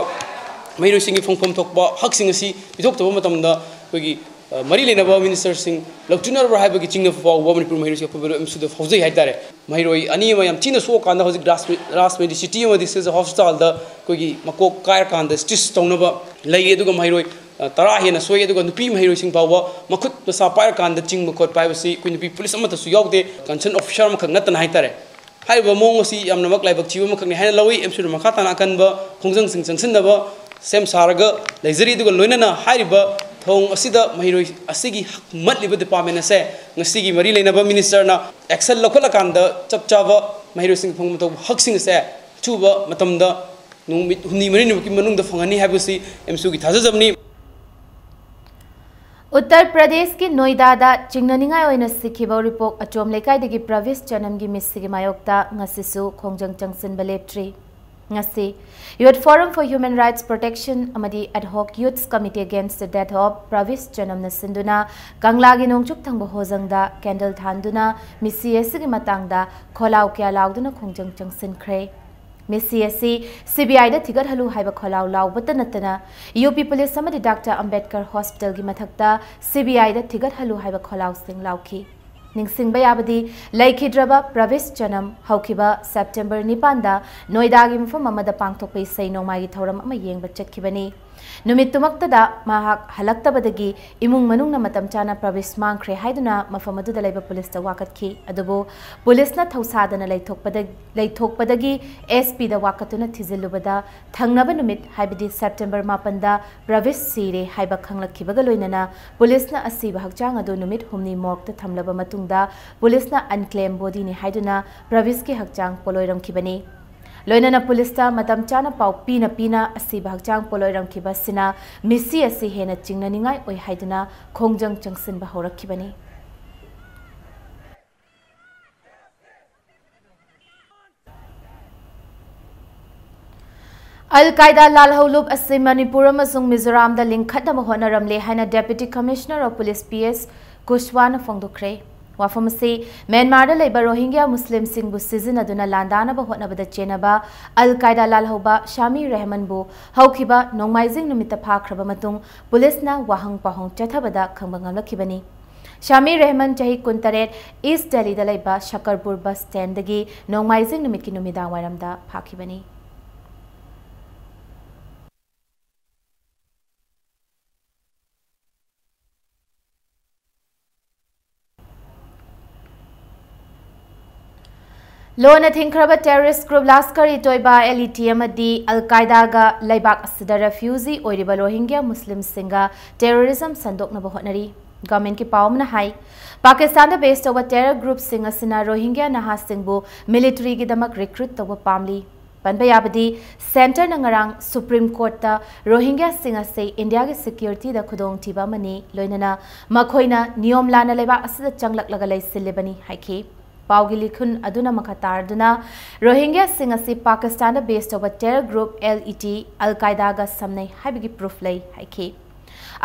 ꯃꯍꯩꯔꯣꯏꯁꯤꯡꯒꯤ ꯐꯪꯐꯝ ꯊꯣꯛꯄ ꯍꯛꯁꯤꯡ ꯑꯁꯤ ꯄꯤꯊꯣꯛꯇꯕ ꯃꯇꯝꯗ ꯑꯩꯈꯣꯏꯒꯤ, ꯑ, ꯃꯔꯤ ꯂꯩꯅꯕ ꯃꯤꯅꯤꯁꯇꯔꯁꯤꯡ ꯂꯧꯊꯣꯛꯅꯔꯕ꯭ꯔꯥ ꯍꯥꯏꯕꯒꯤ ꯆꯤꯡꯅꯕ ꯐꯥꯎꯕ ꯃꯅꯤꯄꯨꯔ ꯃꯍꯩꯔꯣꯏꯁꯤꯡ ꯑꯩꯈꯣꯏ ꯑꯦꯝꯁꯨꯗ ꯐꯥꯎꯖꯩ ꯍꯥꯏꯇꯥꯔꯦ꯫ ꯃꯍꯩꯔꯣꯏ ꯑꯅꯤ ꯑꯃ ꯌꯥꯝ ꯊꯤꯅ ꯁꯣꯛꯑꯀꯥꯟꯗ ꯍꯧꯖꯤꯛ ꯔꯥꯖ-, ꯔꯥꯖ ꯃꯦꯗꯤꯁꯤꯇꯤ ꯑꯃꯗꯤ ꯁꯤꯖ ꯍꯣꯁꯄꯤꯇꯥꯜꯗ ꯑꯩꯈꯣꯏꯒꯤ ꯃꯀꯣꯛ ꯀꯥꯏꯔꯀꯥꯟꯗ ꯁ꯭ꯇꯤꯆ ꯇꯧꯅꯕ ꯂꯩꯔꯤ꯫ ꯑꯗꯨꯒ ꯃꯍꯩꯔꯣꯏ, ꯑ, ꯇꯔꯥ ꯍꯦꯟꯅ ꯁꯣꯛꯏ꯫ ꯑꯗꯨꯒ ꯅꯨꯄꯤ ꯃꯍꯩꯔꯣꯏꯁꯤꯡ ꯐꯥꯎꯕ ꯃꯈꯨꯠ ꯃꯁꯥ ꯄꯥꯏꯔꯀꯥꯟꯗ ꯆꯤꯡꯕ ꯈꯣꯠꯄ ꯍꯥꯏꯕꯁꯤ ꯑꯩꯈꯣꯏ ꯅꯨꯄꯤ ꯄꯨꯂꯤꯁ ꯑꯃꯠꯇꯁꯨ ꯌꯥꯎꯗꯦ, ꯀꯟꯁꯔꯟ ꯑꯣꯐꯤꯁꯔ ꯑꯃꯈꯛ ꯅꯠꯇꯅ ꯍꯥꯏꯇꯥꯔꯦ꯫ ꯍꯥꯏꯔꯤꯕ ꯃꯑꯣꯡ ꯑꯁꯤ ꯌꯥꯝꯅꯃꯛ ꯂꯥꯏꯕꯛ ꯊꯤꯕ ꯑꯃꯈꯛꯅꯤ ꯍꯥꯏꯅ ꯂꯧꯏ꯫ ꯑꯦꯝꯁꯨꯅ ꯃꯈꯥ ꯇꯥꯅ ꯑꯀꯟꯕ ꯈꯣꯡꯖꯪꯁꯤꯡ ꯆꯪꯁꯤꯟꯅꯕ ꯁꯦꯝ ꯁꯥꯔꯒ ꯂꯩꯖꯔꯤ꯫ ꯑꯗꯨꯒ ꯂꯣꯏꯅꯅ ꯍꯥꯏꯔꯤꯕ ꯊꯧꯑꯣꯡ ꯑꯁꯤꯗ ꯃꯍꯩꯔꯣꯏ ꯑꯁꯤꯒꯤ ꯍꯛ ꯃꯠꯂꯤꯕ ꯗꯤꯄꯥꯔꯠꯃꯦꯟ ꯑꯁꯦ ꯉꯁꯤꯒꯤ ꯃꯔꯤ ꯂꯩꯅꯕ ꯃꯤꯅꯤꯁꯇꯔꯅ ꯑꯦꯛꯁꯟ ꯂꯧꯈꯠꯂꯀꯥꯟꯗ ꯆꯞ ꯆꯥꯕ ꯃꯍꯩꯔꯣꯏꯁꯤꯡ ꯐꯪꯕ ꯊꯣꯛꯄ ꯍꯛꯁꯤꯡ ꯑꯁꯦ ꯑꯊꯨꯕ ꯃꯇꯝꯗ ꯅꯨꯃꯤꯠ ꯍꯨꯝꯅꯤ ꯃꯔꯤꯅꯤꯃꯨꯛꯀꯤ ꯃꯅꯨꯡꯗ ꯐꯪꯍꯟꯅꯤ ꯍꯥꯏꯕꯁꯤ ꯑꯦꯝꯁꯨꯒꯤ ꯊꯥꯖꯖꯕꯅꯤ꯫ ꯎꯠꯇꯔ ꯄ꯭ꯔꯗꯦꯁꯀꯤ ꯅꯣꯏꯗꯥꯗ ꯆꯤꯡꯅꯅꯤꯡꯉꯥꯏ ꯑꯣꯏꯅ ꯁꯤꯈꯤꯕ ꯎꯔꯤꯄꯣꯛ ꯑꯆꯣꯝ ꯂꯩꯀꯥꯏꯗꯒꯤ ꯄ꯭ꯔꯕꯤꯁ ꯆꯅꯝꯒꯤ ꯃꯤꯠꯁꯤꯒꯤ ꯃꯥꯌꯣꯛꯇ ꯉꯁꯤꯁꯨ ꯈꯣꯡꯖꯪ ꯆꯪꯁꯤꯟꯕ ꯂꯦꯞꯇ꯭ꯔꯤ꯫ ꯉꯁꯤ Youth Forum for Human Rights Protection ꯑꯃꯗꯤ Ad Hoc Youths Committee Against the Death of Pravish Chanamꯅ ꯁꯤꯟꯗꯨꯅ ꯀꯪꯂꯥꯒꯤ ꯅꯣꯡꯆꯨꯞ ꯊꯪꯕ ꯍꯣꯖꯪꯗ candle ꯊꯥꯟꯗꯨꯅ ꯃꯤꯁꯤ ꯑꯁꯤꯒꯤ ꯃꯇꯥꯡꯗ ꯈꯣꯜꯂꯥꯎ ꯀꯌꯥ ꯂꯥꯎꯗꯨꯅ ꯈꯣꯡꯖꯪ ꯆꯪꯁꯤꯟꯈ꯭ꯔꯦ꯫ ꯃꯤꯁꯤ ꯑꯁꯤ CBIꯗ ꯊꯤꯒꯠꯍꯜꯂꯨ ꯍꯥꯏꯕ ꯈꯣꯜꯂꯥꯎ ꯂꯥꯎꯕꯇ ꯅꯠꯇꯅ UP police ꯑꯃꯗꯤ Doctor Ambedkar Hospitalꯒꯤ ꯃꯊꯛꯇ CBIꯗ ꯊꯤꯒꯠꯍꯜꯂꯨ ꯍꯥꯏꯕ ꯈꯣꯜꯂꯥꯎꯁꯤꯡ ꯂꯥꯎꯈꯤ꯫ ꯅꯤꯡꯁꯤꯡꯕ ꯌꯥꯕꯗꯤ, ꯂꯩꯈꯤꯗ꯭ꯔꯕ ꯄ꯭ꯔꯕꯤꯁ ꯆꯅꯝ ꯍꯧꯈꯤꯕ September ꯅꯤꯄꯥꯟꯗ ꯅꯣꯏꯗꯥꯒꯤ ꯃꯐꯝ ꯑꯃꯗ ꯄꯥꯡꯊꯣꯛꯄ ꯏꯁꯩ ꯅꯣꯡꯃꯥꯏꯒꯤ ꯊꯧꯔꯝ ꯑꯃ ꯌꯦꯡꯕ ꯆꯠꯈꯤꯕꯅꯤ꯫ ꯅꯨꯃꯤꯠꯇꯨꯃꯛꯇꯗ ꯃꯍꯥꯛ ꯍꯜꯂꯛꯇꯕꯗꯒꯤ ꯏꯃꯨꯡ ꯃꯅꯨꯡꯅ ꯃꯇꯝ ꯆꯥꯅ ꯄ꯭ꯔꯕꯤꯁ ꯃꯥꯡꯈ꯭ꯔꯦ ꯍꯥꯏꯗꯨꯅ ꯃꯐꯝ ꯑꯗꯨꯗ ꯂꯩꯕ ꯄꯨꯂꯤꯁꯇ ꯋꯥꯀꯠꯈꯤ꯫ ꯑꯗꯨꯕꯨ ꯄꯨꯂꯤꯁꯅ ꯊꯧꯁꯥꯗꯅ ꯂꯩꯊꯣꯛꯄꯗ-, ꯂꯩꯊꯣꯛꯄꯗꯒꯤ SPꯗ ꯋꯥꯀꯠꯇꯨꯅ ꯊꯤꯖꯤꯜꯂꯨꯕꯗ, ꯊꯪꯅꯕ ꯅꯨꯃꯤꯠ, ꯍꯥꯏꯕꯗꯤ September ꯃꯥꯄꯟꯗ ꯄ꯭ꯔꯕꯤꯁ ꯁꯤꯔꯦ ꯍꯥꯏꯕ ꯈꯪꯂꯛꯈꯤꯕꯒ ꯂꯣꯏꯅꯅ ꯄꯨꯂꯤꯁꯅ ꯑꯁꯤꯕ ꯍꯛꯆꯥꯡ ꯑꯗꯨ ꯅꯨꯃꯤꯠ ꯍꯨꯝꯅꯤ morgueꯗ ꯊꯝꯂꯕ ꯃꯇꯨꯡꯗ ꯄꯨꯂꯤꯁꯅ unclaimed bodyꯅꯤ ꯍꯥꯏꯗꯨꯅ ꯄ꯭ꯔꯕꯤꯁꯀꯤ ꯍꯛꯆꯥꯡ ꯄꯣꯠꯂꯣꯏꯔꯝꯈꯤꯕꯅꯤ꯫ ꯂꯣꯏꯅꯅ ꯄꯨꯂꯤꯁꯇ ꯃꯇꯝ ꯆꯥꯅ ꯄꯥꯎ ꯄꯤꯅ ꯄꯤꯅ ꯑꯁꯤꯕ ꯍꯛꯆꯥꯡ ꯄꯣꯠꯂꯣꯏꯔꯝꯈꯤꯕ ꯑꯁꯤꯅ ꯃꯤꯁꯤ ꯑꯁꯤ ꯍꯦꯟꯅ ꯆꯤꯡꯅꯅꯤꯡꯉꯥꯏ ꯑꯣꯏ ꯍꯥꯏꯗꯨꯅ ꯈꯣꯡꯖꯪ ꯆꯪꯁꯤꯟꯕ ꯍꯧꯔꯛꯈꯤꯕꯅꯤ꯫ ꯑꯜ ꯀꯥꯏꯗꯥ ꯂꯥꯜꯍꯧꯂꯨꯞ ꯑꯁꯤ ꯃꯅꯤꯄꯨꯔ ꯑꯃꯁꯨꯡ ꯃꯤꯖꯣꯔꯥꯝꯗ ꯂꯤꯡꯈꯠꯅꯕ ꯍꯣꯠꯅꯔꯝꯂꯦ ꯍꯥꯏꯅ Deputy Commissioner of Police P S ꯀꯨꯁꯋꯥꯅ ꯐꯣꯡꯗꯣꯛꯈ꯭ꯔꯦ꯫ ꯋꯥꯐꯝ ꯑꯁꯤ ꯃ꯭ꯌꯥꯟꯃꯥꯔꯗ ꯂꯩꯕ ꯔꯣꯍꯤꯡꯒ꯭ꯌꯥ ꯃꯨꯁꯂꯤꯝꯁꯤꯡꯕꯨ ꯁꯤꯖꯤꯟꯅꯗꯨꯅ ꯂꯥꯟꯗꯥꯅꯕ ꯍꯣꯠꯅꯕꯗ ꯆꯦꯟꯅꯕ ꯑꯜ ꯀꯥꯏꯗꯥ ꯂꯥꯜꯍꯧꯕ ꯁꯥꯃꯤ ꯔꯦꯍꯃꯟꯕꯨ ꯍꯧꯈꯤꯕ ꯅꯣꯡꯃꯥꯏꯖꯤꯡ ꯅꯨꯃꯤꯠꯇ ꯐꯥꯈ꯭ꯔꯕ ꯃꯇꯨꯡ ꯄꯨꯂꯤꯁꯅ ꯋꯥꯍꯪ ꯄꯥꯎꯍꯪ ꯆꯠꯊꯕꯗ ꯈꯪꯕ ꯉꯝꯂꯛꯈꯤꯕꯅꯤ꯫ ꯁꯥꯃꯤ ꯔꯦꯍꯃꯟ, ꯆꯍꯤ ꯀꯨꯟꯇꯔꯦꯠ, ꯏꯁ ꯗꯦꯜꯂꯤꯗ ꯂꯩꯕ ꯁꯀꯔꯄꯨꯔ ꯕꯁ ꯁ꯭ꯇꯦꯟꯗꯒꯤ ꯅꯣꯡꯃꯥꯏꯖꯤꯡ ꯅꯨꯃꯤꯠꯀꯤ ꯅꯨꯃꯤꯗꯥꯡꯋꯥꯏꯔꯝꯗ ꯐꯥꯈꯤꯕꯅꯤ꯫ ꯂꯣꯟꯅ ꯊꯤꯡꯈ꯭ꯔꯕ terrorist group ꯂꯥꯁꯀꯔ ꯏ ꯇꯣꯏꯕꯥ, LET, ꯑꯃꯗꯤ ꯑꯜ ꯀꯥꯏꯗꯥꯒ ꯂꯩꯕꯥꯛ ꯑꯁꯤꯗ refugee ꯑꯣꯏꯔꯤꯕ ꯔꯣꯍꯤꯡꯒ꯭ꯌꯥ ꯃꯨꯁꯂꯤꯝꯁꯤꯡꯒ terrorism ꯁꯟꯗꯣꯛꯅꯕ ꯍꯣꯠꯅꯔꯤ꯫ Governmentꯀꯤ ꯄꯥꯎ ꯑꯃꯅ ꯍꯥꯏ, ꯄꯥꯀꯤꯁꯇꯥꯟꯗ base ꯇꯧꯕ terror groupꯁꯤꯡ ꯑꯁꯤꯅ ꯔꯣꯍꯤꯡꯒ꯭ꯌꯥ ꯅꯍꯥꯁꯤꯡꯕꯨ militaryꯒꯤꯗꯃꯛ recruit ꯇꯧꯕ ꯄꯥꯝꯂꯤ꯫ ꯄꯟꯕ ꯌꯥꯕꯗꯤ, centreꯅ ꯉꯔꯥꯡ Supreme Courtꯇ ꯔꯣꯍꯤꯡꯒ꯭ꯌꯥꯁꯤꯡ ꯑꯁꯤ ꯏꯟꯗꯤꯌꯥꯒꯤ securityꯗ ꯈꯨꯗꯣꯡꯊꯤꯕ ꯑꯃꯅꯤ, ꯂꯣꯏꯅꯅ ꯃꯈꯣꯏꯅ ꯅꯤꯌꯣꯝ ꯂꯥꯟꯅ ꯂꯩꯕꯥꯛ ꯑꯁꯤꯗ ꯆꯪꯂꯛꯂꯒ ꯂꯩꯁꯤꯜꯂꯤꯕꯅꯤ ꯍꯥꯏꯈꯤ꯫ ꯄꯥꯎꯒꯤ ꯂꯤꯈꯨꯟ ꯑꯗꯨꯅ ꯃꯈꯥ ꯇꯥꯔꯗꯨꯅ, ꯔꯣꯍꯤꯡꯒ꯭ꯌꯥꯁꯤꯡ ꯑꯁꯤ ꯄꯥꯀꯤꯁꯇꯥꯟꯗ ꯕꯦꯁ ꯇꯧꯕ terror group L E T, ꯑꯜ ꯀꯥꯏꯗꯥꯒ ꯁꯝꯅꯩ ꯍꯥꯏꯕꯒꯤ ꯄ꯭ꯔꯨꯐ ꯂꯩ ꯍꯥꯏꯈꯤ꯫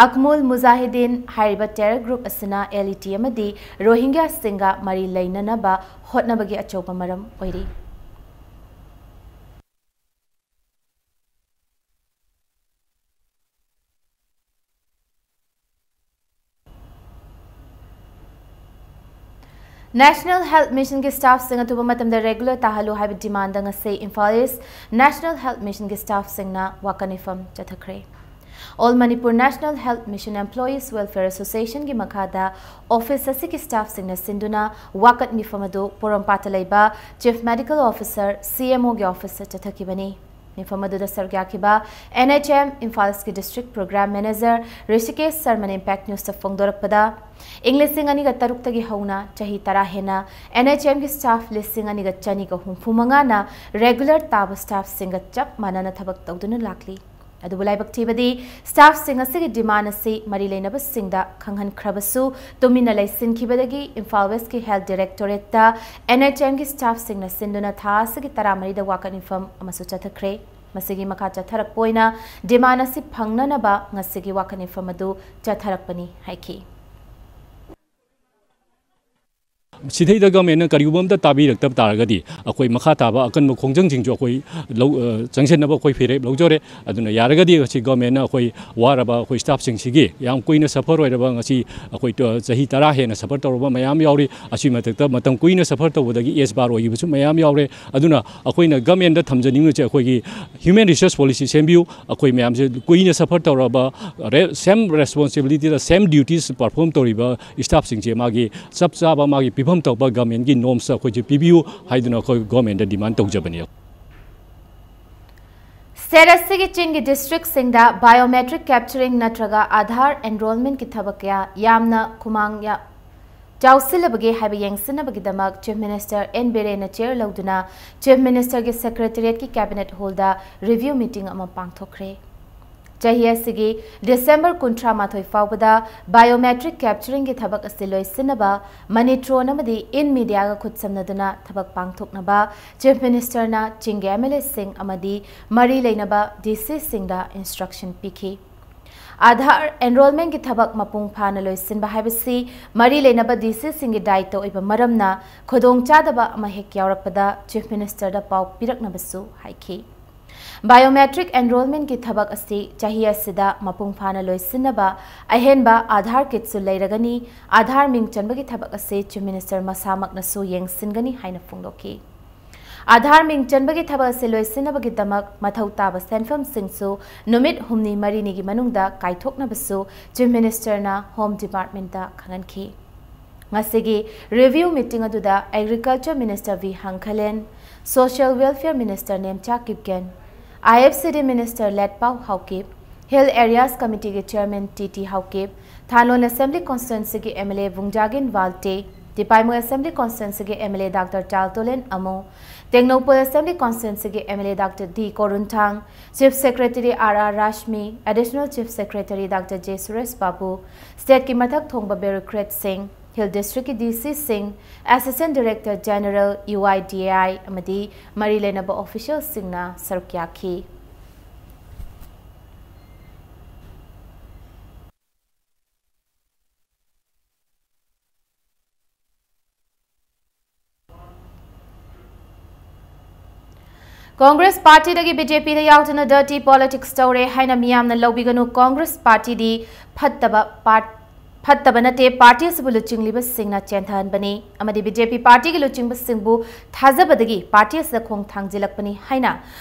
ꯑꯛꯃꯨꯜ ꯃꯨꯖꯥꯍꯤꯗꯤꯟ ꯍꯥꯏꯔꯤꯕ ꯇꯦꯔꯔ ꯒ꯭ꯔꯨꯞ ꯑꯁꯤꯅ ꯑꯦꯜ ꯏ ꯇꯤ ꯑꯃꯗꯤ ꯔꯣꯍꯤꯡꯒ꯭ꯌꯥꯁꯤꯡꯒ ꯃꯔꯤ ꯂꯩꯅꯅꯕ ꯍꯣꯠꯅꯕꯒꯤ ꯑꯆꯧꯕ ꯃꯔꯝ ꯑꯣꯏꯔꯤ꯫ National Health Mission ꯒꯤ staff ꯁꯤꯡ ꯑꯊꯨꯕ ꯃꯇꯝꯗ regular ꯇꯥꯍꯜꯂꯨ ꯍꯥꯏꯕ demand ꯉꯁꯤ ꯏꯝꯐꯥꯜ ꯏꯁ National Health Mission ꯒꯤ staff ꯁꯤꯡꯅ ꯋꯥꯀꯠ ꯃꯤꯐꯝ ꯆꯠꯊꯈ꯭ꯔꯦ꯫ All Manipur National Health Mission Employees Welfare Association ꯒꯤ ꯃꯈꯥꯗ office ꯑꯁꯤꯒꯤ staff ꯁꯤꯡꯅ ꯁꯤꯟꯗꯨꯅ ꯋꯥꯀꯠ ꯃꯤꯐꯝ ꯑꯗꯨ ꯄꯣꯔꯣꯝꯄꯥꯠꯇ ꯂꯩꯕ Chief Medical Officer, C M O ꯒꯤ office ꯇ ꯆꯠꯊꯈꯤꯕꯅꯤ꯫ ꯃꯤꯐꯝ ꯑꯗꯨꯗ ꯁꯔꯨꯛ ꯌꯥꯈꯤꯕ N H M ꯏꯝꯐꯥꯜ ꯏꯁꯀꯤ district program manager Rishikesh ꯁꯔꯃꯅ Impact News ꯇ ꯐꯣꯡꯗꯣꯔꯛꯄꯗ, ꯏꯪ ꯂꯤꯁꯤꯡ ꯑꯅꯤꯒ ꯇꯔꯨꯛꯇꯒꯤ ꯍꯧꯅ ꯆꯍꯤ ꯇꯔꯥ ꯍꯦꯟꯅ N H M ꯒꯤ staff ꯂꯤꯁꯤꯡ ꯑꯅꯤꯒ ꯆꯅꯤꯒ ꯍꯨꯝꯐꯨ ꯃꯉꯥꯅ regular ꯇꯥꯕ staff ꯁꯤꯡꯒ ꯆꯞ ꯃꯥꯟꯅꯅ ꯊꯕꯛ ꯇꯧꯗꯨꯅ ꯂꯥꯛꯂꯤ꯫ ꯑꯗꯨꯕꯨ ꯂꯥꯏꯕꯛ ꯊꯤꯕꯗꯤ, staff ꯁꯤꯡ ꯑꯁꯤꯒꯤ demand ꯑꯁꯤ ꯃꯔꯤ ꯂꯩꯅꯕꯁꯤꯡꯗ ꯈꯪꯍꯟꯈ꯭ꯔꯕꯁꯨ, ꯇꯨꯃꯤꯟꯅ ꯂꯩꯁꯤꯟꯈꯤꯕꯗꯒꯤ ꯏꯝꯐꯥꯜ ꯋꯦꯁꯀꯤ Health Directorate ꯇ N H M ꯒꯤ staff ꯁꯤꯡꯅ ꯁꯤꯟꯗꯨꯅ ꯊꯥ ꯑꯁꯤꯒꯤ ꯇꯔꯥꯃꯔꯤꯗ ꯋꯥꯀꯠ ꯃꯤꯐꯝ ꯑꯃꯁꯨ ꯆꯠꯊꯈ꯭ꯔꯦ꯫ ꯃꯁꯤꯒꯤ ꯃꯈꯥ ꯆꯠꯊꯔꯛꯄ ꯑꯣꯏꯅ demand ꯑꯁꯤ ꯐꯪꯅꯅꯕ ꯉꯁꯤꯒꯤ ꯋꯥꯀꯠ ꯃꯤꯐꯝ ꯑꯗꯨ ꯆꯠꯊꯔꯛꯄꯅꯤ ꯍꯥꯏꯈꯤ꯫ ꯁꯤꯗꯩꯗ government ꯅ ꯀꯔꯤꯒꯨꯝꯕ ꯑꯝꯇ ꯇꯥꯕꯤꯔꯛꯇꯕ ꯇꯥꯔꯒꯗꯤ, ꯑꯩꯈꯣꯏ ꯃꯈꯥ ꯇꯥꯕ ꯑꯀꯟꯕ ꯈꯣꯡꯖꯪꯁꯤꯡꯁꯨ ꯑꯩꯈꯣꯏ ꯂꯧ-, ꯑ, ꯆꯪꯁꯤꯟꯅꯕ ꯑꯩꯈꯣꯏ ꯐꯤꯔꯦꯞ ꯂꯧꯖꯔꯦ꯫ ꯑꯗꯨꯅ ꯌꯥꯔꯒꯗꯤ ꯉꯁꯤ government ꯅ ꯑꯩꯈꯣꯏ ꯋꯥꯔꯕ ꯑꯩꯈꯣꯏ staff ꯁꯤꯡꯁꯤꯒꯤ ꯌꯥꯝ ꯀꯨꯏꯅ suffer ꯑꯣꯏꯔꯕ, ꯉꯁꯤ ꯑꯩꯈꯣꯏ ꯇ-, ꯆꯍꯤ ꯇꯔꯥ ꯍꯦꯟꯅ suffer ꯇꯧꯔꯕ ꯃꯌꯥꯝ ꯌꯥꯎꯔꯤ꯫ ꯑꯁꯤ ꯃꯊꯛꯇ ꯃꯇꯝ ꯀꯨꯏꯅ suffer ꯇꯧꯕꯗꯒꯤ age bar ꯑꯣꯏꯈꯤꯕꯁꯨ ꯃꯌꯥꯝ ꯌꯥꯎꯔꯦ꯫ ꯑꯗꯨꯅ ꯑꯩꯈꯣꯏꯅ government ꯗ ꯊꯝꯖꯅꯤꯡꯕꯁꯦ, ꯑꯩꯈꯣꯏꯒꯤ human resource policy ꯁꯦꯝꯕꯤꯌꯨ꯫ ꯑꯩꯈꯣꯏ ꯃꯌꯥꯝꯁꯦ ꯀꯨꯏꯅ suffer ꯇꯧꯔꯕ, ꯔꯦ-, same responsibility ꯗ same duties perform ꯇꯧꯔꯤꯕ staff ꯁꯤꯡꯁꯦ ꯃꯥꯒꯤ ꯆꯞ ꯆꯥꯕ ꯃꯥꯒꯤ ꯄꯤꯐꯝ ꯊꯣꯛꯄ government ꯀꯤ norms ꯑꯩꯈꯣꯏꯁꯦ ꯄꯤꯕꯤꯌꯨ ꯍꯥꯏꯗꯨꯅ ꯑꯩꯈꯣꯏ government ꯗ demand ꯇꯧꯖꯕꯅꯤ꯫ State ꯑꯁꯤꯒꯤ ꯆꯤꯡꯒꯤ district ꯁꯤꯡꯗ biometric capturing ꯅꯠꯇ꯭ꯔꯒ Aadhaar enrollment ꯀꯤ ꯊꯕꯛ ꯀꯌꯥ ꯌꯥꯝꯅ ꯈꯨꯃꯥꯡ ꯌꯥ-, ꯆꯥꯎꯁꯤꯜꯂꯕꯒꯦ ꯍꯥꯏꯕ ꯌꯦꯡꯁꯤꯟꯅꯕꯒꯤꯗꯃꯛ Chief Minister N ꯕꯤꯔꯦꯟꯅ chair ꯂꯧꯗꯨꯅ Chief Minister ꯒꯤ Secretariat ꯀꯤ Cabinet Hall ꯗ review meeting ꯑꯃ ꯄꯥꯡꯊꯣꯛꯈ꯭ꯔꯦ꯫ ꯆꯍꯤ ꯑꯁꯤꯒꯤ ꯗꯤꯁꯦꯝꯕꯔ ꯀꯨꯟꯊ꯭ꯔꯥ ꯃꯥꯊꯣꯏ ꯐꯥꯎꯕꯗ biometric capturingꯒꯤ ꯊꯕꯛ ꯑꯁꯤ ꯂꯣꯏꯁꯤꯟꯅꯕ ꯃꯅꯤꯇ꯭ꯔꯣꯟ ꯑꯃꯗꯤ ꯏꯟ ꯃꯤꯗꯤꯌꯥꯒ ꯈꯨꯠꯁꯝꯅꯗꯨꯅ ꯊꯕꯛ ꯄꯥꯡꯊꯣꯛꯅꯕ Chief Ministerꯅ ꯆꯤꯡꯒꯤ MLAꯁꯤꯡ ꯑꯃꯗꯤ ꯃꯔꯤ ꯂꯩꯅꯕ DCꯁꯤꯡꯗ instruction ꯄꯤꯈꯤ꯫ ꯑꯥꯙꯥꯔ enrollmentꯀꯤ ꯊꯕꯛ ꯃꯄꯨꯡ ꯐꯥꯅ ꯂꯣꯏꯁꯤꯟꯕ ꯍꯥꯏꯕꯁꯤ ꯃꯔꯤ ꯂꯩꯅꯕ DCꯁꯤꯡꯒꯤ ꯗꯥꯏꯇ ꯑꯣꯏꯕ ꯃꯔꯝꯅ, ꯈꯨꯗꯣꯡꯆꯥꯗꯕ ꯑꯃ ꯍꯦꯛ ꯌꯥꯎꯔꯛꯄꯗ Chief Ministerꯗ ꯄꯥꯎ ꯄꯤꯔꯛꯅꯕꯁꯨ ꯍꯥꯏꯈꯤ꯫ Biometric enrollmentꯀꯤ ꯊꯕꯛ ꯑꯁꯤ ꯆꯍꯤ ꯑꯁꯤꯗ ꯃꯄꯨꯡ ꯐꯥꯅ ꯂꯣꯏꯁꯤꯟꯅꯕ ꯑꯍꯦꯟꯕ ꯑꯥꯙꯥꯔ kitꯁꯨ ꯂꯩꯔꯒꯅꯤ꯫ ꯑꯥꯙꯥꯔ ꯃꯤꯡ ꯆꯟꯕꯒꯤ ꯊꯕꯛ ꯑꯁꯤ Chief Minister ꯃꯁꯥꯃꯛꯅꯁꯨ ꯌꯦꯡꯁꯤꯟꯒꯅꯤ ꯍꯥꯏꯅ ꯐꯣꯡꯗꯣꯛꯈꯤ꯫ ꯑꯥꯙꯥꯔ ꯃꯤꯡ ꯆꯟꯕꯒꯤ ꯊꯕꯛ ꯑꯁꯤ ꯂꯣꯏꯁꯤꯟꯅꯕꯒꯤꯗꯃꯛ ꯃꯊꯧ ꯇꯥꯕ ꯁꯦꯟꯐꯝꯁꯤꯡꯁꯨ ꯅꯨꯃꯤꯠ ꯍꯨꯝꯅꯤ ꯃꯔꯤꯅꯤꯒꯤ ꯃꯅꯨꯡꯗ ꯀꯥꯏꯊꯣꯛꯅꯕꯁꯨ Chief Ministerꯅ Home Departmentꯇ ꯈꯪꯍꯟꯈꯤ꯫ ꯉꯁꯤꯒꯤ review meeting ꯑꯗꯨꯗ Agriculture Minister V Hangkhalen, Social Welfare Minister Nemcha Kipgen, IFCD Minister ꯂꯦꯠꯄꯥꯎ Haokip, Hill Areas Committeeꯒꯤ Chairman T T Haokip, ꯊꯥꯂꯣꯟ Assembly Constituencyꯒꯤ MLA Vungzagin ꯋꯥꯜꯇꯦ, ꯇꯤꯄꯥꯏꯃꯨ Assembly Constituencyꯒꯤ MLA Doctor ꯆꯥꯜꯇꯣꯂꯦꯟ ꯑꯃꯨ, Tengnoupal Assembly Constituencyꯒꯤ MLA Doctor D ꯀꯣꯔꯨꯟꯊꯥꯡ, Chief Secretary R R ꯔꯥꯁꯃꯤ, Additional Chief Secretary Doctor J Suresh ꯕꯥꯕꯨ, stateꯀꯤ ꯃꯊꯛ ꯊꯣꯡꯕ bureaucratꯁꯤꯡ, Hill Districtꯀꯤ DCꯁꯤꯡ, Assistant Director General UIDAI ꯑꯃꯗꯤ ꯃꯔꯤ ꯂꯩꯅꯕ officialꯁꯤꯡꯅ ꯁꯔꯨꯛ ꯌꯥꯈꯤ꯫ Congress partyꯗꯒꯤ BJPꯗ ꯌꯥꯎꯗꯨꯅ dirty politics ꯇꯧꯔꯦ ꯍꯥꯏꯅ ꯃꯤꯌꯥꯝꯅ ꯂꯧꯕꯤꯒꯅꯨ꯫ Congress partyꯗꯤ ꯐꯠꯇꯕ part-, ꯐꯠꯇꯕ ꯅꯠꯇꯦ꯫ Party ꯑꯁꯤꯕꯨ ꯂꯨꯆꯤꯡꯂꯤꯕꯁꯤꯡꯅ ꯆꯦꯟꯊꯍꯟꯕꯅꯤ ꯑꯃꯗꯤ BJP partyꯒꯤ ꯂꯨꯆꯤꯡꯕꯁꯤꯡꯕꯨ ꯊꯥꯖꯕꯗꯒꯤ party ꯑꯁꯤꯗ ꯈꯣꯡ ꯊꯥꯡꯖꯤꯜꯂꯛꯄꯅꯤ ꯍꯥꯏꯅ